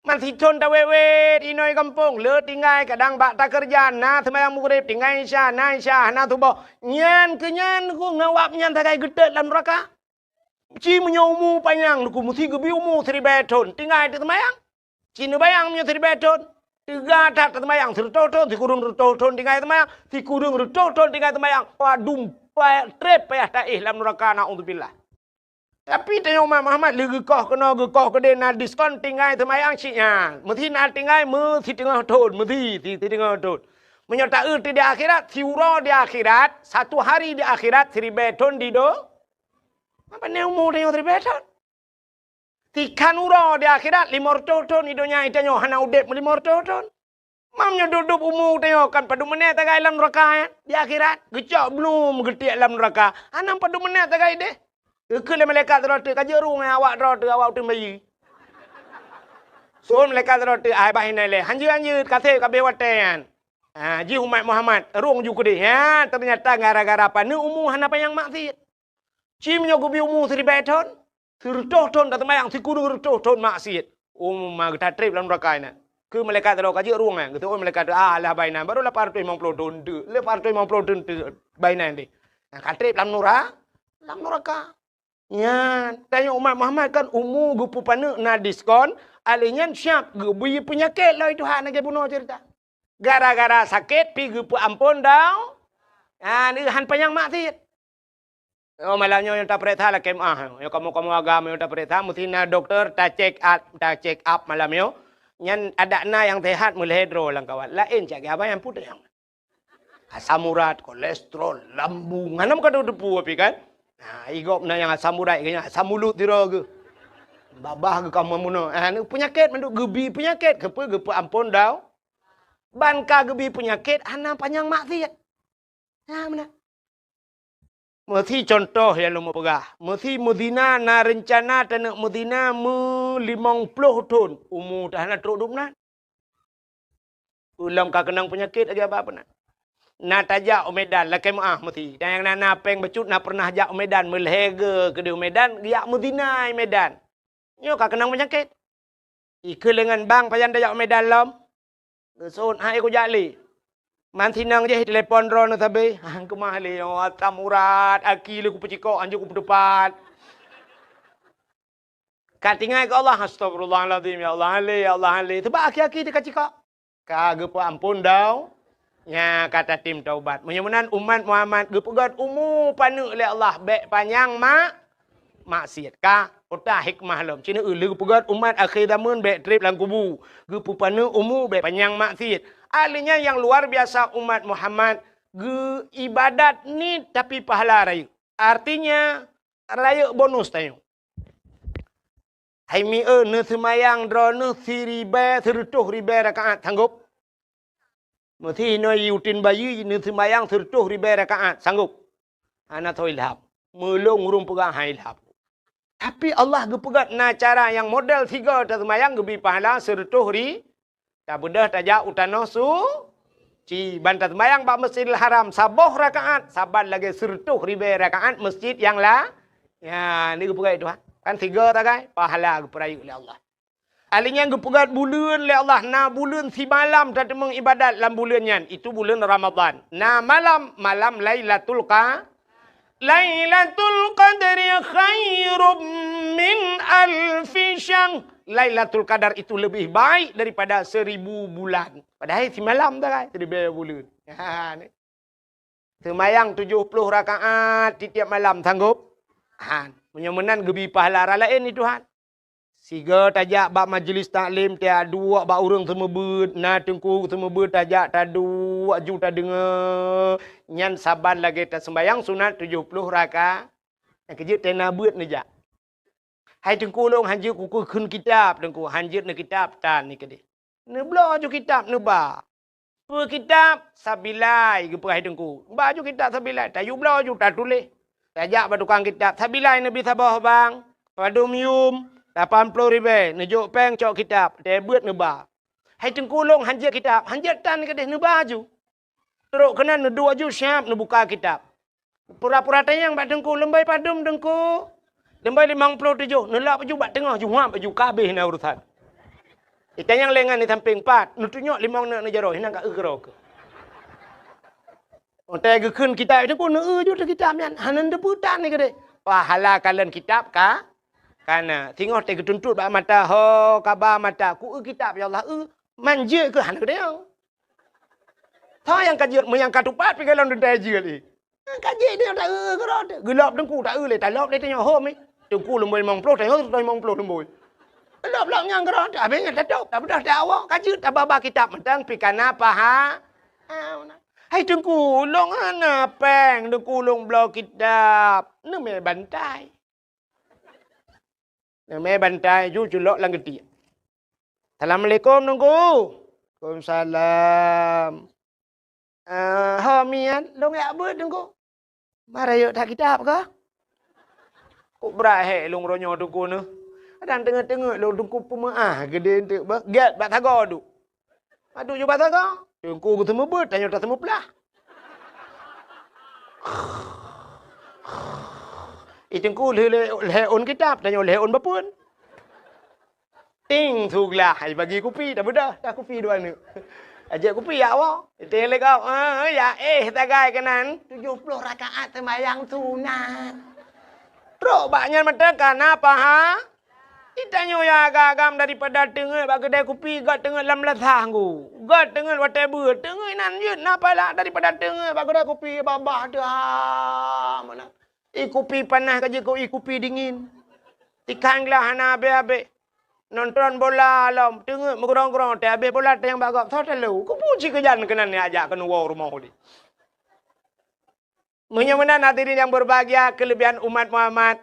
Man sithon tawét-wét inoe gampông, le tinggai kadang bak takeureuja, na seumayang Maghrib, tinggai Isya, na Isya, hana suboh. Nyan keu nyan ku ngon awak nyan sagai geutot lam nuraka. Ci meunyoe umu panyang ku meusti geubi umu siribèe thon, tinggai teuseumayang. Ci neubayang meunyoe siribèe thon, teuga that taseumayang, sireutôh thon, sikureueng reutôh thon tinggai seumayang, sikureueng reutôh thon tinggai seumayang. Padum pa-, trép payah taéh lam nuraka, naudzubillah. Tapi tanyoe umat Muhammad lé geukoh keunoe geukoh keudéh na diskon tinggai seumayang cit nyan. Meusti na tinggai meusiteungoh thon, meusti si-, siteungoh thon. Meunyoe taeu di akhirat, siuroe di akhirat, satu hari di akhirat siribèe thon di do-, apa ni umu tanyoe siribèe thon? Sikhan uroe di akhirat, limong reutôh thon di donya tanyoe hana udép limong reutôh thon. Mam nyoe dub-dub umu tanyoe kan padum meuneuk tagai lam nuraka, eh? Di akhirat, geucok blum geutiek lam nuraka. Hana padum meuneuk tagai deh. Geukheun lé malaikat sidroe teuk, "Ka jeuet rueng awak droe teuh, awak uteuen bayi." Seuôn malaikat sidroe teuk, "Ai bah inan lé, hanjeuet-hanjeuet, ka sép ka abéh watèe nyan." Ha, jih umat Muhammad, rueng ju keudeh. Ha, teunyata gara-gara paneuk umu hana panyang maksiet. Ci meunyoe geubi umu siribèe thon, sireutôh thon taseumayang, sikureueng reutôh thon maksiet. Umu ma geutatrép lam nuraka inan. Keu malaikat sidroe ka jeuet rueng nyan, geuseuôn malaikat, "Ah, alah bah inan, barô lapan reutôh limong ploh thon teuk, lapan reutôh limong ploh thon teuk bah inan deh." Nah, ka trép lam nura-, lam nuraka. Nyan, tanyoe umat Muhammad kan umu geupeupaneuk na diskon, alèh nyan siab geubi peunyakét lom Tuhan lagèe bunoe ceurita. Gara-gara sakét pi geupeuamphon dau-, nyan, han panyang maksiet. Oh, malam nyoe nyang tapareksa lakèe meu'ah. Nyoe kamoe-kamoe agam nyang tapareksa, meusti na dokto ta-check up, ta-check up malam nyoe. Nyan adak na nyang sehat meulhèe droe lam kawan. Laén cit abang nyang putéh. Asam urat, kolesterol, lambung. Hana meukadoe teupeu api kan? Nah, i gob na nyang asam urat, nyang asam ulut sidroe geuh. Babah geuh ka meunoe. Ah, ni peunyakét mandum geubi peunyakét. Keupeue geupeuamphon dau-, ban ka geubi peunyakét hana panyang maksiet. Nah, meunan. Meusi contoh nyang lôn peugah, meusi meuzina na reuncana taneuk meuzina meu limong ploh thon, umu teuh hana trok dum nan. Ulôn ka keunong peunyakét lagèe abang peunan. Na tajak u Medan, lakée meuáh meusi. Dan nyang na, na péng bacut na pernah jak u Medan, meulhée geu keudeh u Medan, geujak meuzina i Medan. Nyoe ka keunong peunyakét. Ikeu leungon bang pajan tajak u Medan lom. Geuseuôt hai kujak lé. Man sinong jih telepon droeneuh sabe. Hang keumah lé nyoe asam urat, aki lé kupeucikok, hanjeuet kupeuteupat. Ka tinggai keu Allah, "Astagfirullahalazim, ya Allah, han lé, ya Allah, han lé." Sabab aki-aki teuka cikok. Ka geupeuamphon dau, nya ka tatem taubat. Meunyoe meunan umat Muhammad geupeugét umu paneuk lé Allah, bék panyang mak-, maksiat. Ka, peue hikmah lom. Cina lheueh geupeugét umat akhé zaman bék treb lam kubu. Geupeupaneuk umu bék panyang maksiat. Ahli nyan nyang luar biasa umat Muhammad geu ibadat niet tapi pahala rayeuk. Artinya, rayeuk bonus tanyoe. Hai mieu, neuseumayang droeneuh siribée, sireutôh ribée rakaat, sanggob? Meusi inoe yutin bayeue neuseumayang sireutôh ribée rakaat, sanggob? Hana soe ilham. Meulông ureuëng peugah han ilham. Tapi Allah geupeugét na cara nyang model sigoe taseumayang geubri pahala sireutôh ri-, Tabeudôh tajak u tanoh suci, ban taseumayang bak Masjidil Haram saboh rakaat, saban lagée sireutôh ribée rakaat masjid nyang la-, nyan geupeugét Tuhan. Kan sigoe sagai, pahala geupeurayeuk lé Allah. Ahli nyan geupeugét buleuen lé Allah, na buleuen simalam tateumeung ibadat lam buleuen nyan, itu buleuen Ramadhan. Na malam, malam Lailatul Qa-, Lailatul Qadri khairum min alfi syahr. Lailatul Qadar itu lebih baik daripada seribu bulan. Padahai simalam sagai, seribu bulan. Ha, ni. Seumayang tujoh ploh rakaat tiep-tiep malam, sanggob? Han. Meunyoe meunan geubri pahala raya laén ni Tuhan. Sigoe tajak bak majlis taklim, taduek bak ureuëng seumeubeuet, na teungku seumeubeuet tajak taduek ju tadeungoe. Nyan saban lagée taseumayang sunat tujoh ploh raka-, nyang keujeuet tena beuet neujak. Hai teungku, lôn hanjeuet kukheun kitab, teungku, hanjeuet neukitab tan ni keudeh. Neubloe ju kitab neuba. Peue kitab? Sabilai, geupeugah hai teungku. Ba ju kitab sabilai, tayue bloe ju tatuléh. Tajak bak tukang kitab, sabilai neubi saboh bang, padum yum, lapan ploh ribée, neujok péng cok kitab, teubiet neuba. Hai teungku, lôn hanjeuet kitab, hanjeuet tan keudeh neuba ju. Trok keunan neuduek ju siab neubuka kitab. Pura-pura tanyong bak teungku, "Leumbôi padum teungku?" "Leumbôi limong ploh tujoh." Neulok ju bak teungoh, ju huab ju, ka habéh na urusan. Itanyong lé ngon di sampéng, "Pat?" Neutunyok limong neuk neujaroe, hinan ka eu keudroe keuh. Watée geukheun kitab teungku, neueu ju teuh kitab nyan, hana neuteupeue tan ni keudeh. Pahala kalon kitab ka, kana. Singoh teuh geutuntot bak mata, ho, kaba mata, ku eu kitab, ya Allah, eu, manjeuet keuh hana keudeh. Tho nyang ka jeuet, meunyo ka tupat pih golom teuntée jeuet, eh. Ka jeuet dia ta eu keudroe teuh. Geulop teungku ta eu lé, talop lé tanyoe hom, eh. Teungku leumbôi limong ploh, tanyoe limong ploh leumbôi. Lop-lop nyang keudroe teuh, habéh nyan tatôb, tabeudôh, tawoe, ka jeuet, tababa kitab mantong pih kana paha-, ha, meunan. Hai teungku, lôn hana péng, teungku lôn bloe kitab. Neumé bantai. Neumé bantai ju culok lam geutiek. "Assalamualaikum, Teungku." "Waalaikumsalam." "Eh, ho miet, lôn jak beuet, Teungku." "Mara yuk that kitab kah?" "Kok brat hék lôn uroe nyoe, Teungku, neuh. Kadang teungeut-teungeut lôn, Teungku, peumeuáh geude eunteuk beuh, gét bak sagoe duek." Padub ju basa ka? Teungku geuseumeubeuet, tanyoe taseumeuplah. I teungku lheueh, lheueh ôn kitab, tanyoe lheueh ôn bapeuen. Ting, suglah, ai bagi kupi, tabeudôh, dah kupi dua neuk. Ajak kupi, ya Allah. Ting lé kau, eh, ya, eh, sagai keunan. Tujoh ploh rakaat seumayang sunat. Trok bak nyan mantong kana paha. Itanyoe nyang agam-agam daripada teungeut bak keudè kupi, göt teungeut lam lasah ngku. Göt teungeut watèe beuet, teungeut inan jeuet na pahala daripada teungeut bak keudè kupi babah teuh, ha, meunan. Ie kupi panas ka jeuet keu ie kupi dingin. Ikan glah hana abéh-abéh. Nonton bola lom, teungeut meugrong-grong, teuh abéh bola teuh nyang bak gob, soe talo. Kupu cit keujan keunan nyang ajak keuneuk woe rumoh udép. Meunyoe meunan hadirin nyang berbahagia, keulebihan umat Muhammad,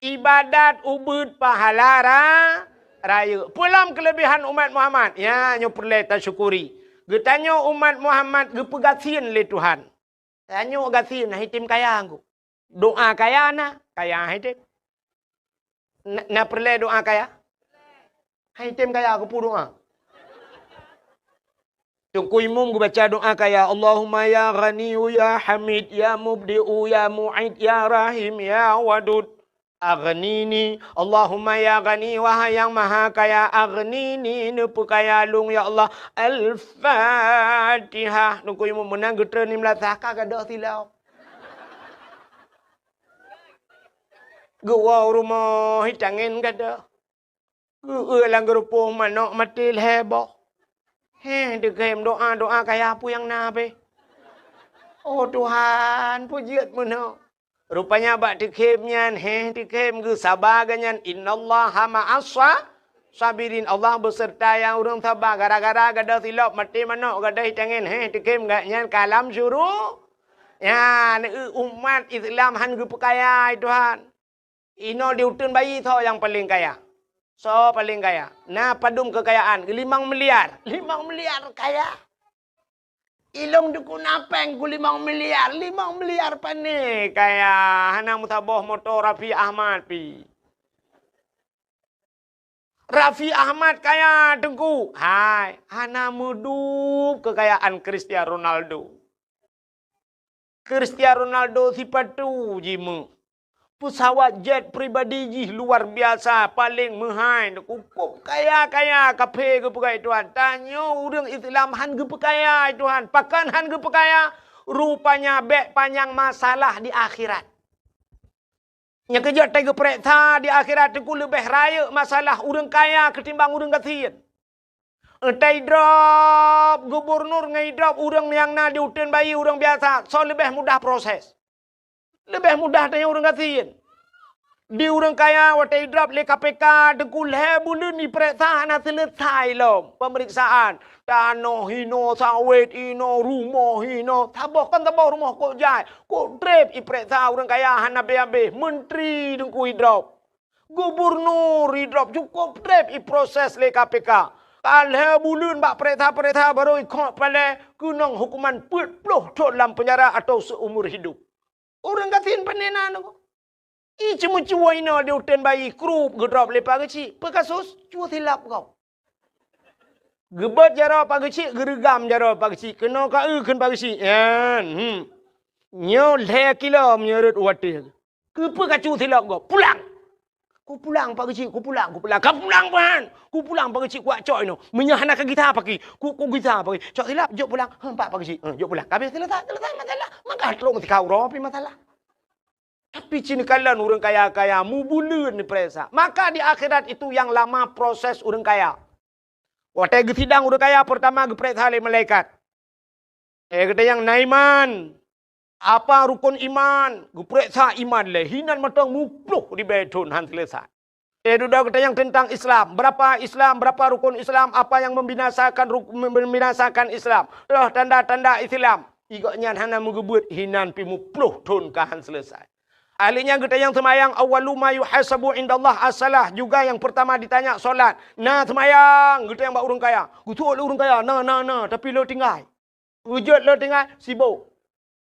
ibadat ubeuet pahala ra-, rayeuk. Peue lom keulebihan umat Muhammad? Nyan nyoe peureulèe tasyukuri. Geutanyoe umat Muhammad geupeugasien lé Tuhan. Tanyoe gasien, hana item kaya ngku. Doa kaya na, kaya hana item. Na, na peureulèe doa kaya? Hana item kaya, keupeue doa? Teungku Imum geubaca doa kaya, "Allahumma ya Ghaniyyu ya Hamid, ya Mubdi'u ya Mu'id, ya Rahim ya Wadud, aghnini." Allahumma ya Ghani, wahai Nyang Maha Kaya, aghnini, neupeukaya lôn, ya Allah. Al-Fatihah. Teungku Imum meunan geutreun lim lasah ka gadôh silop. Geuwoe u rumoh, hi tangen gadôh. Geueu lam geurupoh manok maté lhèe boh. Heh, teukhém doa-doa kaya peue nyang na beh. Oh Tuhan, peue jeuet meunoe. Rupanya bak teukhém nyan, heh, teukhém geusaba geuh nyan, "Innallaha ma'as sa-, sabirin." Allah beuseurta nyang ureuëng saba. Gara-gara gadôh silop maté manok gadôh hi tangen, heh, teukhém geuh nyan ka lam syuru-, nyan, eu, umat Islam han geupeukaya, hai Tuhan. Inoe di uteuen bayi soe nyang paleng kaya? Soe paleng kaya? Na padum keukayaan? Limong miliar. Limong miliar kaya. Ilong dukun apeng ku limong miliar. Limong miliar pane kaya? Hana meusaboh moto Raffi Ahmad pi. Raffi Ahmad kaya, Teungku. Hai, hana meudup keukayaan Cristiano Ronaldo. Cristiano Ronaldo sipatu jimeuh. Peusawat jet pribadi jih luar biasa, paleng meuhai, cukup kaya-kaya, kaphé geupeugah Tuhan. Tanyoe ureuëng Islam han geupeukaya Tuhan. Pakon han geupeukaya? Rupanya bék panyang masalah di akhirat. Nyang keujeuet teugeupeureksa di akhirat teungku leubeh rayeuk masalah ureuëng kaya keutimbang ureuëng gasien. Teuidrop gubunur ngon idrop ureuëng nyang na di uteuen bayi ureuëng biasa, soe leubeh mudah proses? Leubeh mudah tanyoe ureuëng gasien. Di ureuëng kaya watée idrop lé K P K teungku lhée buleuen ipereksa hana seuleusai lom peumeriksaan. Tanoh hinoe, sawét hinoe, rumoh hinoe, saboh kon saboh rumoh kok jai, kok treb ipereksa ureuëng kaya hana habéh-habéh. Menteri teungku idrop. Gubunur idrop, cukup treb iproses lé K P K. Ka lhée buleuen bak pereksa-pereksa barô ikhok palée keunong hukuman peuet ploh thon lam peunjara atau seumur hidup. Ureuëng gasien pane na nyoe. Ié ceumeucue inoe di uteuen bayi krup geudrop lé Pak Geuchik. Peue kasus? Cue silop gob. Geubeuet jaroe Pak Geuchik, geureugam jaroe Pak Geuchik. Keunoe ka eu kheun Pak Geuchik. Nyan, hmm. Nyoe lhée kilo meunyoe rot watée. Keupeue kacue silop gob? Pulang! Kupulang Pak Geuchik, kupulang, kupulang. Ka pulang ban! Kupulang Pak Geuchik, kuwak cok inoe. Meunyoe hana kagisa paki, ku, kugisa paki. Cok silop, jok pulang. Heuh, Pak, Pak Geuchik. Heuh, jok pulang. Ka habéh seuleusai, seuleusai masalah. Maka trok meutika uroe pi masalah. Tapi cit neukalon ureuëng kaya-kaya mubuleuen neupereksa. Maka di akhirat itu yang lama proses ureuëng kaya. Watée geusidang ureuëng kaya, peurtama geupereksa lé malaikat. Eh, geutanyoe na iman. Apa rukon iman? Geupereksa iman lé. Hinan mantong muploh ribée thon han seuleusai. Eh, dudoe geutanyoe teuntang Islam. Berapa Islam? Berapa rukon Islam? Apa yang membinasakan ruk-, membinasakan Islam? Toh tanda-tanda Islam. Igok nyan hana meugeubeuet hinan pi muploh thon ka han seuleusai. Ahli nyan geutanyoe seumayang, awwalu ma yuhasabu indallah as-salah, juga yang pertama ditanya solat. Na seumayang geutanyoe bak ureuëng kaya. Geutuek lé ureuëng kaya, na, na, na, tapi le tinggai. Peujeuet le tinggai, sibok.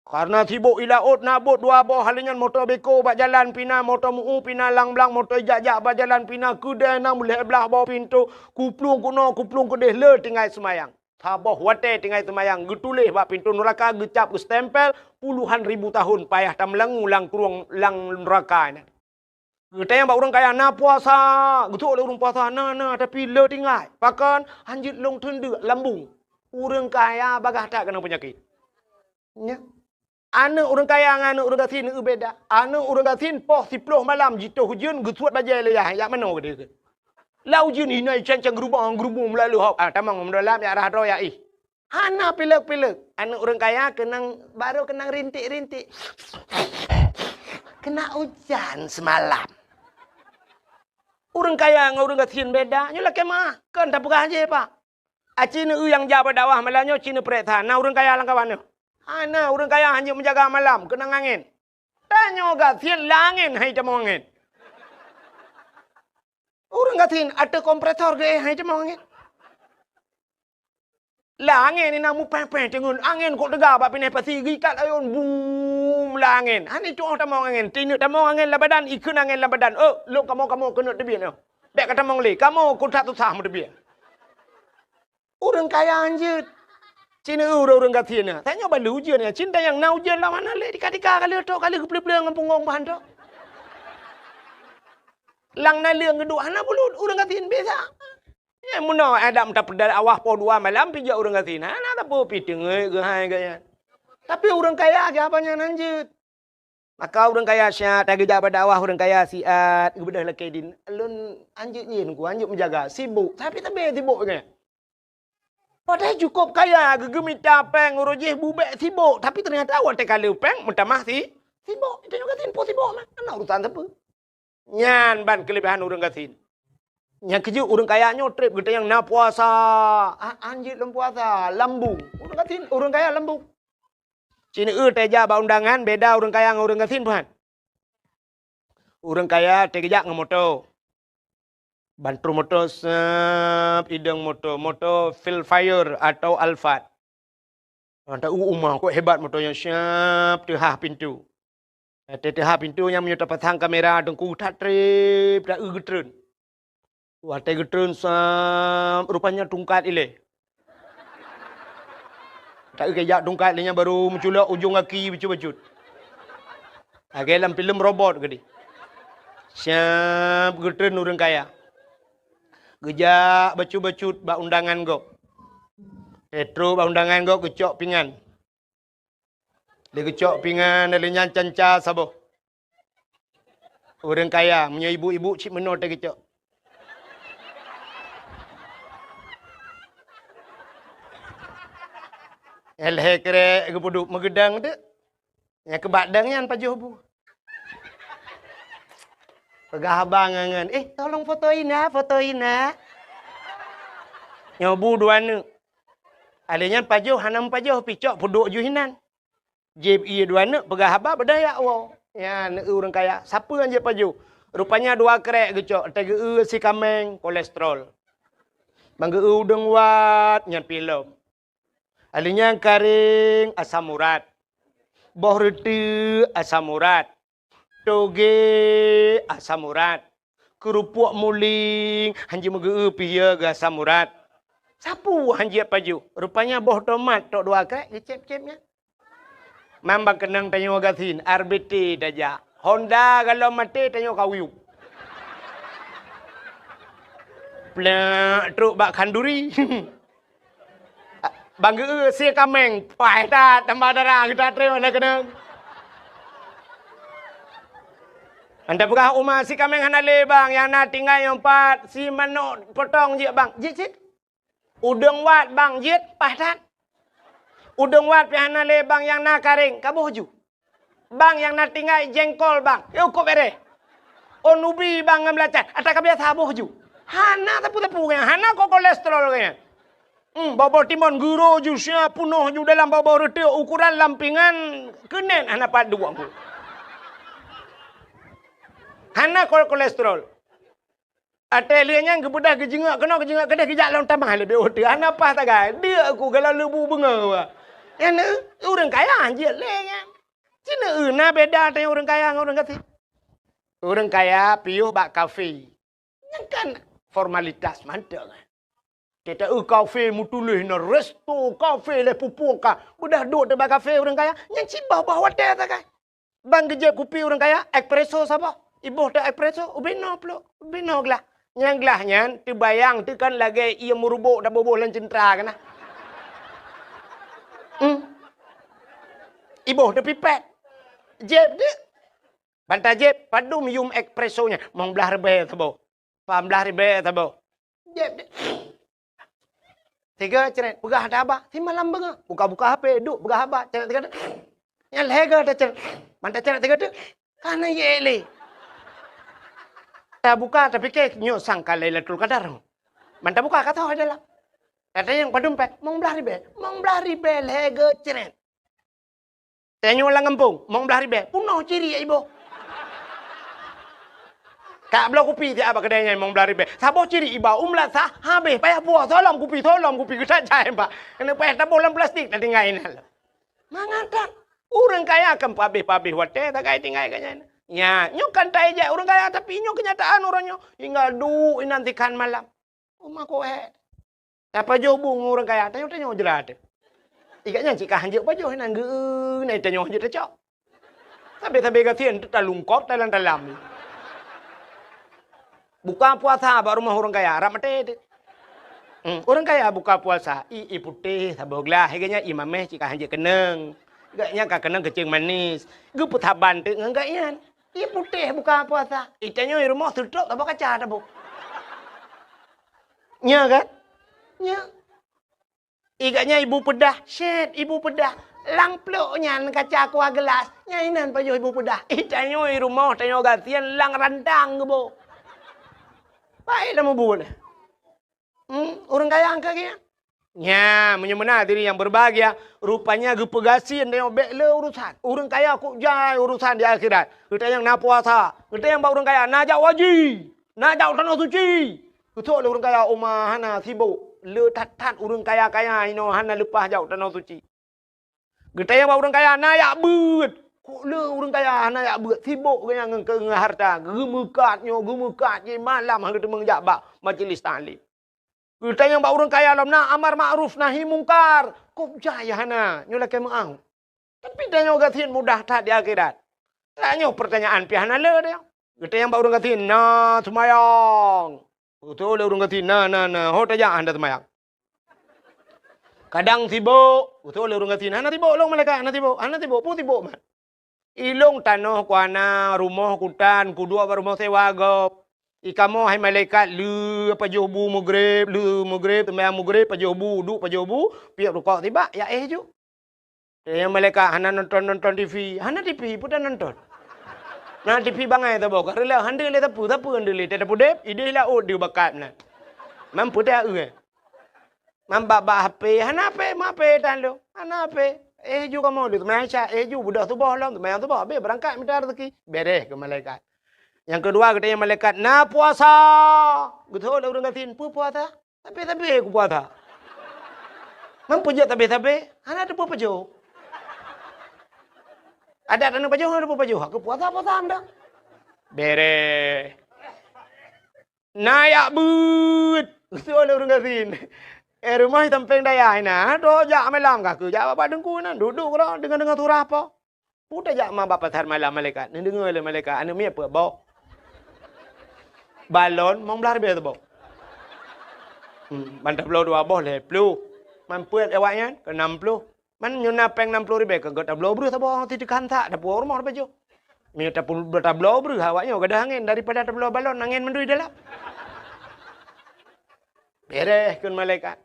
Karena sibok i laôt na bot dua boh, ahli nyan moto beko bak jalan pina, moto meu pina lang blang, moto jak-jak bak jalan pina, keudée na meulhée blaih boh pintoe, kuplueng keunoe, kuplueng keudeh, le tinggai seumayang. Saboh watée tinggai seumayang, geutuléh bak pintoe nuraka, geucap, geustempel, puluhan ribu tahun payah tameulangu lam krueng lam nuraka nyan. Geutanyoe bak ureuëng kaya na puasa, geutuek lé ureuëng puasa, na, na, tapi le tinggai. Pakon? Hanjeuet lôn teundeuk lambung. Ureuëng kaya bagaih that keunong peunyakét. Nya. Aneuëk ureuëng kaya ngon aneuëk ureuëng gasien eu beda. Aneuëk ureuëng gasien poh siploh malam jitoh ujeuen geusuet bajée lé yah, jak manoe geude. Lam ujeuen hinoe cang-cang geurubong-geurubong meulalu hok. Ah, tamong meudolab jak rhah droe jak ih. Hana pilek-pilek. Aneuëk ureuëng kaya keunong, barô keunong rintik-rintik. Kena ujan semalam. Ureuëng kaya ngon ureuëng gasien beda. Nyoe lakée meuah. Kon tapeugah jih, Pak. Aci neu nyang jak bak dakwah malam nyoe ci neupereksa, na ureuëng kaya lam kawan nyoe? Hana, ureuëng kaya hana meujaga malam, keunong angén. Tanyoe gasien lam angén hai tamong angén. Ureuëng gasien ateueh kompresor geuéh hai tamong angén. Lam angén inong mupéh-péh teungeun, angén kok teuga bak pineh pasi geuikat ayôn bum lam angén. Hana tuoh tamong angén, tineuk tamong angén lam badan, ikheun angén lam badan. Oh, lôn kamoe-kamoe keuneuk teubiet nyoe. Bék ka tamong lé, kamoe keu that susah meuteubiet. Ureuëng kaya hanjeuet. Cit ureuëng-ureuëng gasien na. Tanyoe balu ujeuen nyan. Cit nyang na ujeuen lawan na lé tika-tika ka lheueh trok ka lheueh geupeuleueng-peuleueng ngon punggong bah trok. Lam naleueng geuduek hana bulut ureuëng gasien biasa. Ya, meunoe adak meuta peudal awah poh dua malam pijak ureuëng gasien. Hana sapeue pi teungeut geuhai gaya. Tapi ureuëng kaya aja banyak nan jeuet. Maka ureuëng kaya siat, tageujak bak dakwah ureuëng kaya siat, geubeudôh lakée din. Lôn anjeuk nyin ku, anjeuk meujaga, sibuk. Tapi tabe sibuk nyan. Padahai cukup kaya, geugeu mita péng uroe jih bubek sibuk. Tapi ternyata watée ka lheueh péng, meutamah si, sibuk. Itu juga simpu sibuk mah. Hana urusan sapeue. Nyan ban keulebihan ureuëng gasien. Nyang keujeuet ureuëng kaya nyoe treb geutanyoe na puasa. Ah, anjeut lom puasa, lambung. Ureuëng gasien, ureuëng kaya lambung. Cit eu teujak bak undangan beda ureuëng kaya ngon ureuëng gasien peuhan. Ureuëng kaya teujak ngon moto. Bantu moto sep idong moto, moto Feel Fire atau Alphard. Anta u uma kok hebat moto nyan siap teuhah pintu. Teuhah pintu nyang meunyoe tapasang kamera teungku that treb ta eu geutreun. Watée geutreun sam, rupanya tungkat ilée. Tak keu jak tungkat lé nyan baru meuculok ujong gaki bacut-bacut. Lagée lam filem robot geude. Siap geutreun ureuëng kaya. Geujak bacut-bacut bak undangan gob. Petro bak undangan gob geucok pingan. Lé geucok pingan lé nyan canca saboh. Ureuëng kaya, meunyoe ibu-ibu cit meunoe teuh geucok. Lhée krek geupeuduek meugeudang teuk. Nyang keubak dang nyan pajoh bu. Peugah abang ngon, "Eh, tolong foto ina, foto ina." Nyoe bu dua neuk. Alé nyan pajoh hana meupajoh picok peuduek ju hinan. Jieb ié dua neuk peugah haba beudaya woe. Nyan ureuëng kaya, sapeue nyang jieb pajoh? Rupanya dua krek geucok, teugeue si kaméng kolesterol. Bang geue udeueng wat nyan pilom. Alé nyan karéng asam urat. Boh reuteuek asam urat. Toge asam urat. Keurupuk muling hanjeuet meugeu pih geu asam urat. Sapeue hanjeuet pajoh? Rupanya boh tomat tok dua krek geucép-cép nyan. Mambang keunong tanyoe gasien, R B T tajak. Honda galom maté tanyoe kawiyup. Plak trok bak khanduri. Bang geu sie kaméng, paih that tambah darah geuta treun lé keunong. Anda peugah uma si kaméng hana lé bang, nyang na tinggai nyoe pat si manok potong jeuet bang. Jeuet cit. Udeueng wat bang jeuet paih that. Udeueng wat pih hana lé bang nyang na karéng, kaboh ju. Bang nyang na tinggai jengkol bang, yôh kop ereh. Oh nubi bang ngon beulacan, ata ka biasa boh ju. Hana teupeu-teupeu nyan, hana ko kolesterol nyan. Hmm, boh-boh timon guro ju sia punoh ju dalam boh-boh reuteuek ukuran lampingan keunen hana pat duek. Hana ko kolesterol. Até lheueh nyan geubeudôh geujeungok keunoe geujeungok keudeh geujak lom tamah leubeh ueh teuh hana paih tagai. Deuk ku galak leubu beungoh. Nyan ureuëng kaya jeuet lé nyan. Cina na beda teuh ureuëng kaya ngon ureuëng gasien. Ureuëng kaya piôh bak kafe. Nyan kan formalitas mantong. Teuta eu kafe meutuléh na resto kafe lé pupuk ka. Beudah duek teuh bak kafe ureuëng kaya. Nyan cit bah-bah watée tagai. Bang geujieb kupi ureuëng kaya, espresso saboh. Iboh teuh espresso, ubé noe pluek, ubé noe glah. Nyang glah nyan teubayang teuh kan lagée ié meurubok taboh-boh lam ceuntra keunan. Hmm. Iboh teuh pipet. Jieb deuek. Banta jieb, padum yum espresso nyan, mong blaih ribée saboh. Pah blaih ribée saboh. Jieb deuek. Tiga ceret, peugah haba. Si malam beungoh. Buka-buka H P, duek peugah haba. Ceret tiga deuek. Nyan lhée goe taceret. Mantong ceret tiga deuek. Kana ye lé. Tabuka, tapike nyoe sangka Lailatul Qadar. Mantong buka ka toh dalam. Kata nyang padum pet, mong blaih ribée. Mong blaih ribée lhée goe ceret. Tanyoe lam gampông, mong blaih ribée, punoh ciri iboh. Ka bloe kupi siat bak keudée nyan mong blaih ribée. Saboh ciri iba, um lasah, habéh payah buah, solom kupi, solom kupi, geutat jai bak. Keuneuk payah taboh lam plastik, tatinggai inan. Mangat that, ureuëng kaya kan pabéh-pabéh watée tagai tinggai ka nyan. Nya, nyoe kan taijak ureuëng kaya, tapi nyoe keunyataan ureuëng nyoe. Hingga duek inan tikhan malam. Uma koh hé. Tapajoh bu ngon ureuëng kaya, tanyoe-tanyoe jrat. Ikat nyan cit ka hanjeuet pajoh nan geu-, na tanyoe hanjeuet tacok. Sabe-sabe gasien teuk talungkop talam-talam. Buka puasa bak rumoh ureueng kaya, rab maté teuk. Hmm, ureueng kaya buka puasa, ie, ie putéh saboh glah, lagèe nyan ie mamèh cit ka hanjeuet keunong. Gobnyan ka keunong keuceung manis. Geupeusaban teuk ngon gobnyan. Ie putéh buka puasa. Ie tanyoe rumoh seutrok saboh kaca taboh. Nya kan? Nya. Ikat nyan ibu peudah, syèt ibu peudah. Lam plôk nyan kaca kuah geulas, nyan inan pajoh ibu peudah. Ih, tanyoe rumoh, tanyoe gasien lam rantang geuboh. Paét lam mubuet. Hmm, ureueng kaya angka geuh. Nya, meunyoe meunan hadirin yang berbahagia, rupanya geupeugasien tanyoe bèk le urusan. Ureueng kaya kok jai urusan di akhirat. Geutanyong na puasa, geutanyong bak ureueng kaya na jak haji. Na jak u Tanoh Suci. Geusok lé ureueng kaya uma hana sibok. Le that-that ureueng kaya-kaya inoe hana leupah jak u Tanoh Suci. Geutanyong bak ureueng kaya na jak beuet. Kok le ureueng kaya hana jak beuet, sibok geuh nyan ngon, ngon hareuta. Geumeukat nyoe, geumeukat jih malam hana geuteumeung jak bak majlis taklim. Geutanyong bak ureueng kaya lom na amar makruf nahi mungkar. Kok jai hana, nyoe lakèe meu'ah. Tapi tanyoe gasien mudah that di akhirat. Tanyoe peurtanyaan pih hana le deh. Geutanyong bak ureueng gasien, na seumayang? Geutanyong lé ureueng gasien, na, na, na. Ho tajak hana seumayang? Kadang sibok. Geutanyong lé ureueng gasien, hana sibok lôn malaikat, hana sibok. Hana sibok, peue sibok mat? Ilôn tanoh ku hana, rumoh ku tan, kuduek bak rumoh sewa gob. Ikamoe hai malaikat, le pajoh bu mugreb, le mugreb, seumayang mugreb, pajoh bu, duek pajoh bu, piep rukok sibak, ya éh ju. Nyang malaikat hana nonton-nonton T V. Hana T V, peue tanonton? Na T V bangai saboh, ka reuloh, hana lé sapeue, sapeue hana lé, teuh tapudeb, idéh laôt di bakat meunan. Mampu teuh, eh. Mambak-bak H P, hana H P, ma H P tan lôn. Hana H P. Éh ju kamoe di seumayang Isya, éh ju beudôh suboh lom, seumayang suboh, habéh beurangkat mita raseuki. Bereh keu malaikat. Nyang keudua, geutanyong malaikat, na puasa? Geutanyong lé ureueng gasien, peue puasa? Sabe-sabe kupuasa. Mampu jeuet sabe-sabe, hana teupeu pajoh. Adak tanyoe pajoh, hana teupeu pajoh. Aku puasa, puasa dah. Bereh. Na jak beuet. Geusok lé ureueng gasien. Eh, rumoh di sampéng dayah inan. Droe jak malam ka keu jak bak teungku inan. Duek-duek keudroe deungoe-deungoe surah po. Peue tajak ma bak pasar malam malaikat? Neudeungoe lé malaikat, aneuk miet peuet boh. Balon limong blaih ribèe saboh. Hmm, ban tabloe dua boh lhèe ploh. Man peuet awaknyan keu nam ploh. Man nyoe na péng nam ploh ribèe keu tabloe breuh saboh, si teukan sak, tapuwoe rumoh tapajoh. Meunyoe tapu-, tabloe breuh awaknyoe gadôh angén daripada tabloe balon, angén mandum dalam. Bereh kheun malaikat.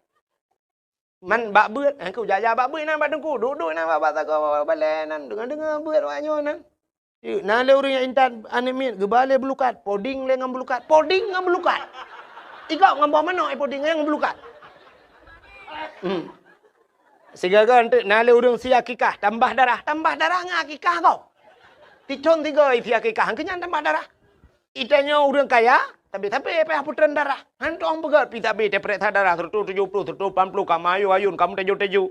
Man bak beuet, eh, ku jak-jak bak beuet inan bak teungku, duek-duek inan bak, bak sagoe balèe inan, deungoe-deungoe beuet awaknyoe inan. Yeuh, na lé ureueng nyang intat aneuk miet geuba lé beulukat, poding lé ngon beulukat, poding ngon beulukat. Igop ngon boh manok, eh, poding ngon beulukat. Hmm. Sigoe-goe eunteuk na lé ureueng sie akikah, tambah darah, tambah darah ngon akikah gob. Sithon sigoe sie akikah, keu nyan tambah darah. Geutanyoe ureueng kaya, sabe-sabe payah putreun darah. Hantom peugah pih sabe tapareksa darah seratus tujuh puluh, seratus lapan puluh, ka meuayôn-ayôn, ka meuteujô-teujô.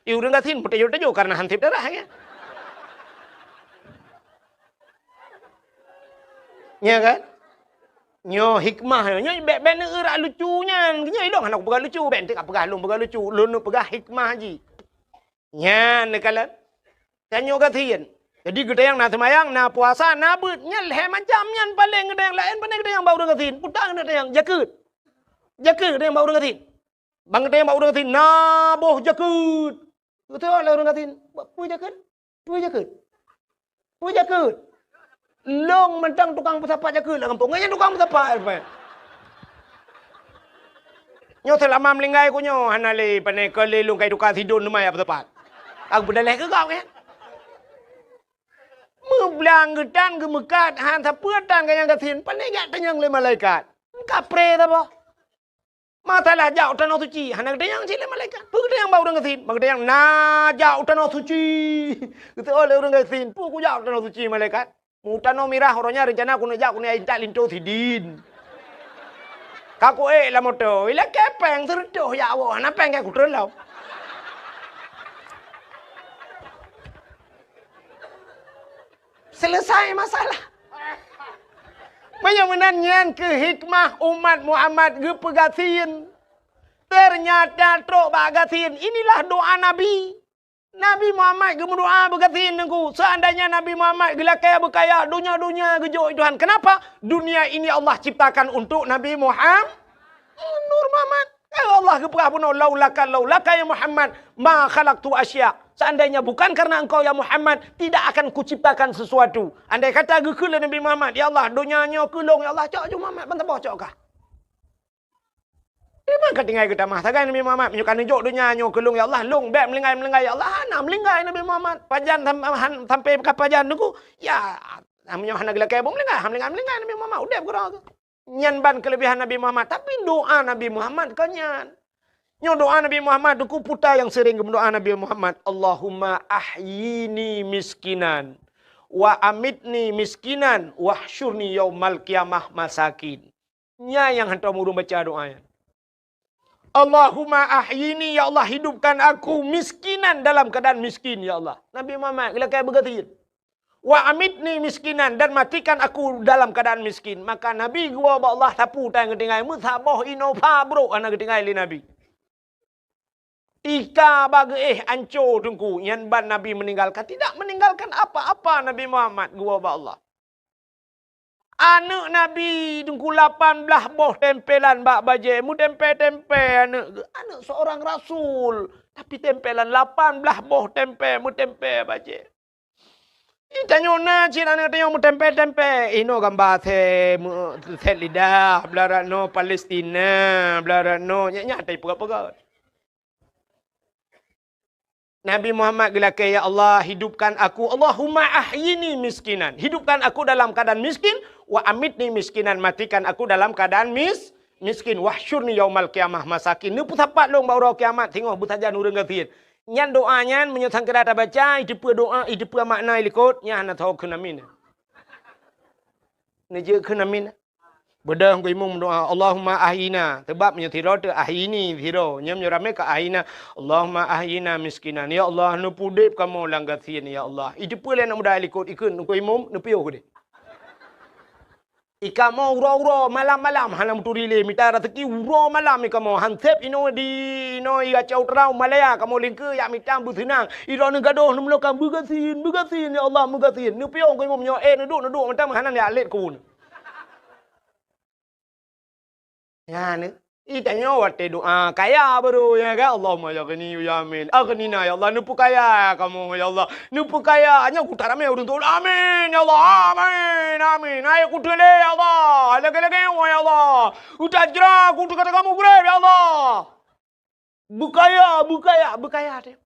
Di ureueng gasien meuteujô-teujô kareuna han sép darah, ya. Nya kan? Nyoe hikmah nyoe, nyoe bèk, bèk neueu rak lucu nyan. Nyoe ilôn hana kupeugah lucu, bèk eunteuk kapeugah lôn peugah lucu. Lôn neupeugah hikmah jih. Nyan neukalon. Tanyoe gasien. Jadi geutanyoe na seumayang, na puasa, na beuet. Nyan lhèe macam nyan paleng geutanyoe laén pane geutanyoe bak ureueng gasien. Peue ta geutanyoe jakeuet. Jakeuet geutanyoe bak ureueng gasien. Ban geutanyoe bak ureueng gasien, na boh jakeuet. Geutanyong lé ureueng gasien, "Peue jakeuet? Peue jakeuet? Peue jakeuet?" Lôn mantong tukang peusapat jakeuet lam gampông. Nyan tukang peusapat, Pak. Nyoe seulama meuninggai ku nyoe hana lé pane keu lé lôn kai tukang sidon teuma nyang peusapat. Aku peudaléh keu gob nyan. Meublang geutan geumeukat han sapeue tan gobnyan gasien, pane jak tanyong lé malaikat. Kapré saboh. Masalah jak u Tanoh Suci, hana geutanyong cit lé malaikat. Peue geutanyong bak ureueng gasien? Ban geutanyong na jak u Tanoh Suci. Geutanyong lé ureueng gasien, peue kujak u Tanoh Suci malaikat? Meutanoh mirah uroe nyan reuncana keuneuk jak keuneuk intat linto sidin. Ka kuék lam moto, ilakèe péng seureutôh jak woe, hana péng ka kutreun lom. Selesai masalah. Meunyoe meunan nyan keuh hikmah umat Muhammad geupeugasien. Ternyata trok bak gasien, inilah doa Nabi. Nabi Muhammad geumeudoa beugasien Teungku. Seandainya Nabi Muhammad geulakée beukaya, donya-donya geujok Tuhan. Kenapa? Dunia ini Allah ciptakan untuk Nabi Muhammad. Nur Muhammad. Ya Allah geupeugah bunoe, "Laulaka, laulaka ya Muhammad, ma khalaqtu asya." Seandainya bukan karena engkau ya Muhammad, tidak akan kuciptakan sesuatu. Andai kata geukheun lé Nabi Muhammad, "Ya Allah, donya nyoe keu lôn, ya Allah, cok ju Muhammad ban saboh cok kah." Di mana ka tinggai geutamah sagai Nabi Muhammad, "Meunyoe ka neujok donya nyoe keu lôn, ya Allah, lôn bék meulinggai-meulinggai, ya Allah." Hana meulinggai Nabi Muhammad. Pajan sam-, han-, sampai ka pajan Teungku, ya, meunyoe hana geulakée buet meulinggai, hana meulinggai-meulinggai Nabi Muhammad, udeb keudroe. Nyan ban keulebihan Nabi Muhammad. Tapi doa Nabi Muhammad kon nyan. Nyoe doa Nabi Muhammad, Teungku, peue nyang sering geumeudoa Nabi Muhammad, "Allahumma ahyini miskinan, wa amitni miskinan, wahsyurni yaumal qiyamah masakin." Nyan nyang hantom ureuëng baca doa nyan. "Allahumma ahyini, ya Allah, hidupkan aku miskinan, dalam keadaan miskin, ya Allah." Nabi Muhammad geulakée beugasien. "Wa amitni miskinan, dan matikan aku dalam keadaan miskin." Maka Nabi geuwoe bak Allah, sapeue nyang geutinggai, meusaboh inoe pha brok hana geutinggai lé Nabi. Tika bak geuéh anco Teungku, nyan ban Nabi meninggalkan, tidak meninggalkan apa-apa Nabi Muhammad geuwoe bak Allah. Aneuëk Nabi Teungku lapan blaih boh tempelan bak bajée, meutempé-tempé aneuëk geuh, aneuëk seorang rasul, tapi tempelan lapan blaih boh tempé, meutempé bajée. Ih, tanyoe na cit aneuëk tanyoe meutempé-tempé. Inoe gamba sét, meu-, sét lidah, blah rot noe Palestina, blah rot noe, nyan, nyan tai peugah-peugah. Nabi Muhammad geulakée, "Ya Allah, hidupkan aku, Allahumma ahyini miskinan." Hidupkan aku dalam keadaan miskin, "wa amitni miskinan," matikan aku dalam keadaan mis-, miskin, "wahsyurni yaumal qiyamah masakin." Neupeusapat lôn bak uroe kiamat singoh beusajan ureuëng gasien. Nyan doa nyan meunyoe sangkira tabaca, iteupeue doa, iteupeue makna ilikot, nyan hana tho kheun amin. Neujeuet kheun amin. Beudôh Teungku Imum doa, "Allahumma ahyina." Sebab meunyoe sidroe teuh ahyini sidroe, nyan meunyoe ramé ka ahyina, "Allahumma ahyina miskinan." Ya Allah, neupeudeb kamoe lam gasien, ya Allah. Iteupeue lé aneuk muda ilikot ikheun Teungku Imum, neupiôh keudeh. Ikamoe uroe-uroe, malam-malam hana meuturi lé mita raseuki, uroe malam ikamoe han sép inoe di inoe i Aceh Utara, Malaya, kamoe lingkeue jak mita beuseunang. Idroeneuh gadôh neumeulokan beugasien, beugasien, ya Allah, beugasien. Neupiôh Teungku Imum nyoe, eh, neuduek, neuduek mantong hana jak lét keu. Nyan, i tanyoe watée doa kaya baru, ya kan? Allahumma ya ghani ya amin. Aghnina ya Allah, neupeukaya kamoe ya Allah. Neupeukaya, nyoe kuta ramé ureuëng tuan. Amin ya Allah. Amin. Amin. Hai kuteulée ya Allah. Lagée-lagée ya Allah. Utajra kuteuk kata kamoe gurée ya Allah. Beukaya, beukaya, beukaya teuh.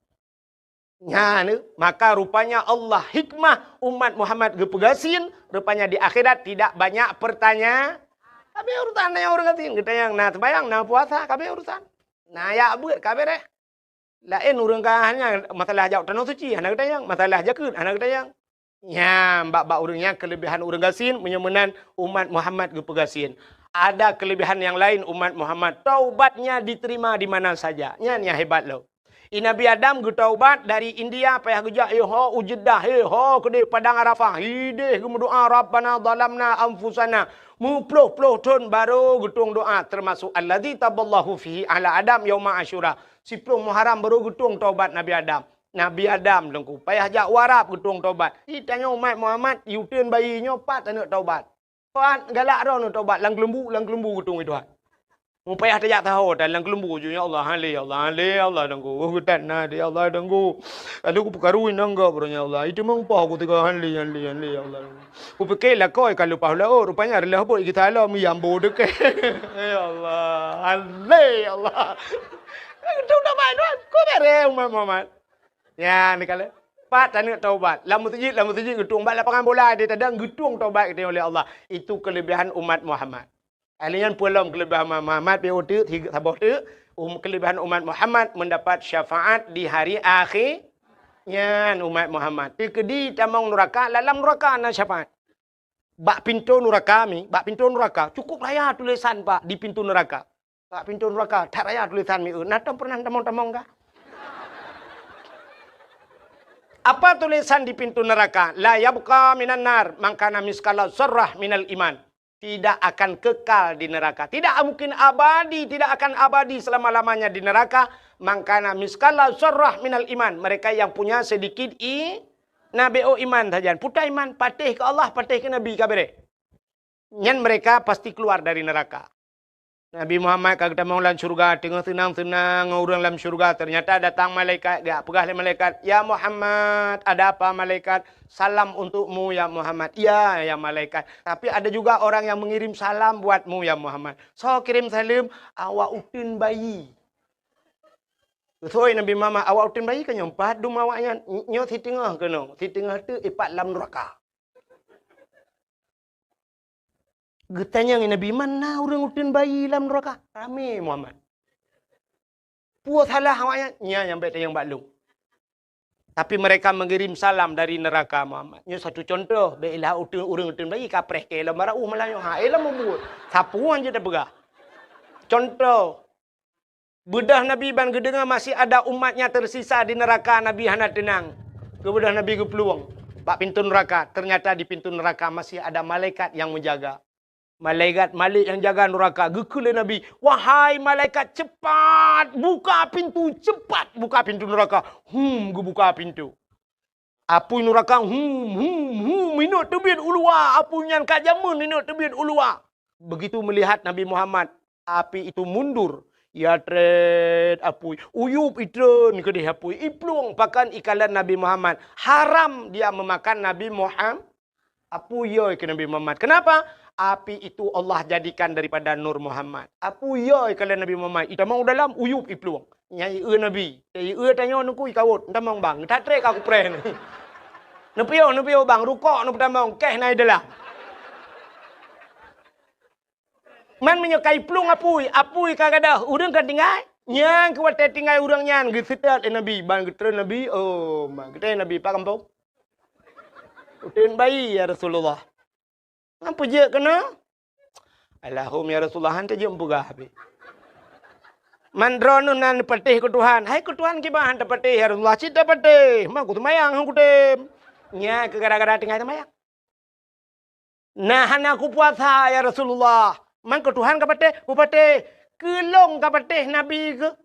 Nyan, maka rupanya Allah hikmah umat Muhammad geupeugasien, rupanya di akhirat tidak banyak pertanya-, tapi urusan nyan ureuëng gasien, geutanyong na seumayang, na puasa, kabe urusan. Na yak beuet, kabe deh. Laén ureuëng ka hanya masalah jak tanoh suci, hana geutanyong, masalah jakeuet, hana geutanyong. Nyan, bak-bak ureuëng nyan keulebihan ureuëng gasien, meunyoe meunan umat Muhammad geupeugasien. Ada kelebihan yang lain umat Muhammad, taubatnya diterima di mana saja. Nyan nyang hebat lom. I Nabi Adam geutaubat dari India payah geujak, eh, ho u Jeddah, eh, ho keudeh Padang Arafah, ideh geumeudoa, "Rabbana zalamna anfusana." Meuploh-ploh thon baru geutueng doa, termasuk alladzi taballahu fihi ala Adam yauma Asyura. Siploh Muharram baru geutueng taubat Nabi Adam. Nabi Adam Teungku payah jak u Arab geutueng taubat. Di tanyoe umat Muhammad, yuteun bayi nyoe pat aneuk taubat. Pat galak droeneuh taubat lam keulumbu, lam keulumbu geutueng Tuhan. Mupayah tajak taho tan lam keulumbu ju, "Ya Allah, hale, ya Allah, hale, ya Allah, Teungku. Oh, geutat na, ya Allah, Teungku. Lalu kupeukarui nangga, bro, ya Allah. Itu meumpah ku teuka, hale, hale, hale, ya Allah. Kupike lakoi ka leupah laôt, rupanya reulah bot kita lo miyambo deke." Ya Allah, hale, ya Allah. Itu dah baik, Tuhan. Kau beres, umat Muhammad. Ya, ni kala. Pat taneuk taubat. Lam meuseujid, lam meuseujid geutueng. Bak lapangan bola di tadang geutueng taubat geutueng oleh Allah. Itu kelebihan umat Muhammad. Ahli nyan peulom kelebihan umat Muhammad, pi uteuk, tiga, saboh teuk. Um, kelebihan umat Muhammad mendapat syafaat di hari akhir. Nyan umat Muhammad. Teukeudi tamong nuraka, lam nuraka na syafaat. Bak pintoe nuraka mi, bak pintoe nuraka, cukup raya tulisan, Pak, di pintoe nuraka. Bak pintoe nuraka, that raya tulisan mi, eh, na tom pernah tamong-tamong kah? Apa tulisan di pintoe nuraka? "La yabqa minan nar man kana miskala zarrah minal iman." tidak akan kekal di neraka. Tidak mungkin abadi, tidak akan abadi selama-lamanya di neraka. Mangkana miskala zarrah minal iman. Mereka yang punya sedikit i, na B O iman sajan. Puta iman, patéh keu Allah, patéh keu Nabi ka beureh. Nyan mereka pasti keluar dari neraka. Nabi Muhammad ka geutamong lam syurga, teungoh seunang-seunang ngon ureuëng lam syurga, ternyata datang malaikat, geujak peugah lé malaikat, "Ya Muhammad, ada apa malaikat? Salam untukmu ya Muhammad." "Ya, ya malaikat." Tapi ada juga orang yang mengirim salam buatmu ya Muhammad. Soe kirém saleuem? Awak uteuen bayi. Soe Nabi Muhammad, awak uteuen bayi ka nyoe pat dum awaknyan. Nyoe siteungoh keunoe, siteungoh teuk ipat lam neuraka. Geutanyong Nabi, "Man na ureuëng uteuen bayi lam neuraka?" Ramé Muhammad. Peue salah awaknyan? Nyan nyang bék tanyong bak lôn. Tapi mereka mengirim salam dari neraka Muhammad. Nyoe satu contoh, bék ilah uteuen, ureuëng uteuen bayi kapreh keu lom barauh malah nyoe. Ha, eh lom mubuet. Sapeue jeuet tapeugah. Contoh, Beudôh Nabi ban geudeungoe masih ada umatnya tersisa di neraka, Nabi hana teunang. Keubeudôh Nabi geuplueng bak pintoe neuraka, ternyata di pintoe neuraka masih ada malaikat nyang meujaga. Malaikat Malik nyang jaga neuraka, geukheun lé Nabi, "Wahai malaikat, cepat buka pintu, cepat buka pintu neuraka." Hum, geubuka pintu. Apui neuraka, hum, hum, hum, inot teubiet u luwa, apui nyan ka jameun inot teubiet u luwa. Begitu melihat Nabi Muhammad, api itu mundur. Ya trét apui, uyup itreun keudeh apui, iplueng pakon ikalon Nabi Muhammad. Haram dia memakan Nabi Muhammad. Apui yoi keu Nabi Muhammad. Kenapa? Api itu Allah jadikan daripada Nur Muhammad. Apui yoi ikalon Nabi Muhammad. Itamong u dalam, uyup iplueng. Nyang ieu Nabi. Ieu tanyoe nuku ikawot, itamong bang. That trét ka kupreh ni. Neupiôh, neupiôh bang, rukok neupeutamong, keh na i dalam. Man meunyoe ka iplueng apui, apui ka gadôh, ureuëng ka tinggai. Nyang keu watée tinggai ureuëng nyan geuseutôt lé Nabi, ban geutreun Nabi, oh, ma geutreun Nabi pat gampông. Uteuen bayi, ya Rasulullah. Ngan peujeuet keunoe? Alahum, ya Rasulullah, han teujeuet peugah habéh. Man droeneuh na neupatéh keu Tuhan. Hai keu Tuhan kiban han tapatéh, ya Rasulullah, cit tapatéh. Ma kuseumayang han kutem. Nya keu gara-gara tinggai seumayang. Na hana kupuasa, ya Rasulullah. Man keu Tuhan kapatéh, kupatéh. Keu lôn kapatéh Nabi keu.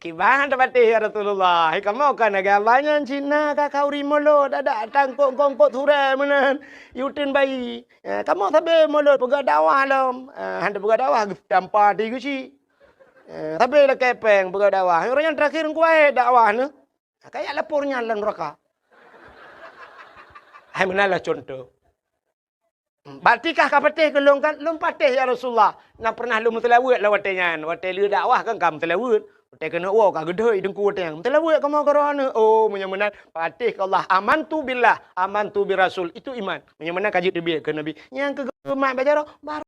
Kiban tapatéh, ya Rasulullah. Hai kamoe ka lagée Allah nyan cit na ka khauri mulot, adak tangkok-kongkok surée meunan. Uteuen bayi. Eh, kamoe sabe mulot peugah dakwah lom. Eh, han tapeugah dakwah, tampa ti geuchik. Eh, sabe lakée péng peugah dakwah. Ureuëng nyan terakhir kuwai dakwah nyoe. Kaya lapor nyan lam neuraka. Hai meunan lah contoh. Bak tikah kapatéh keu lôn kan? Lôn patéh, ya Rasulullah. Na pernah lôn meuseulaweuet lam watée nyan. Watée lheueh dakwah kan ka meuseulaweuet. Watée keuneuk woe ka geudhôi teungku watée nyan. Meuseulaweuet kamoe keu droeneuh. Oh, meunyoe meunan patéh keu Allah. Amantu billah, amantu bir rasul. Itu iman. Meunyoe meunan ka jeuet teubiet keu Nabi. Nyang keu geumat bak jaroe, baru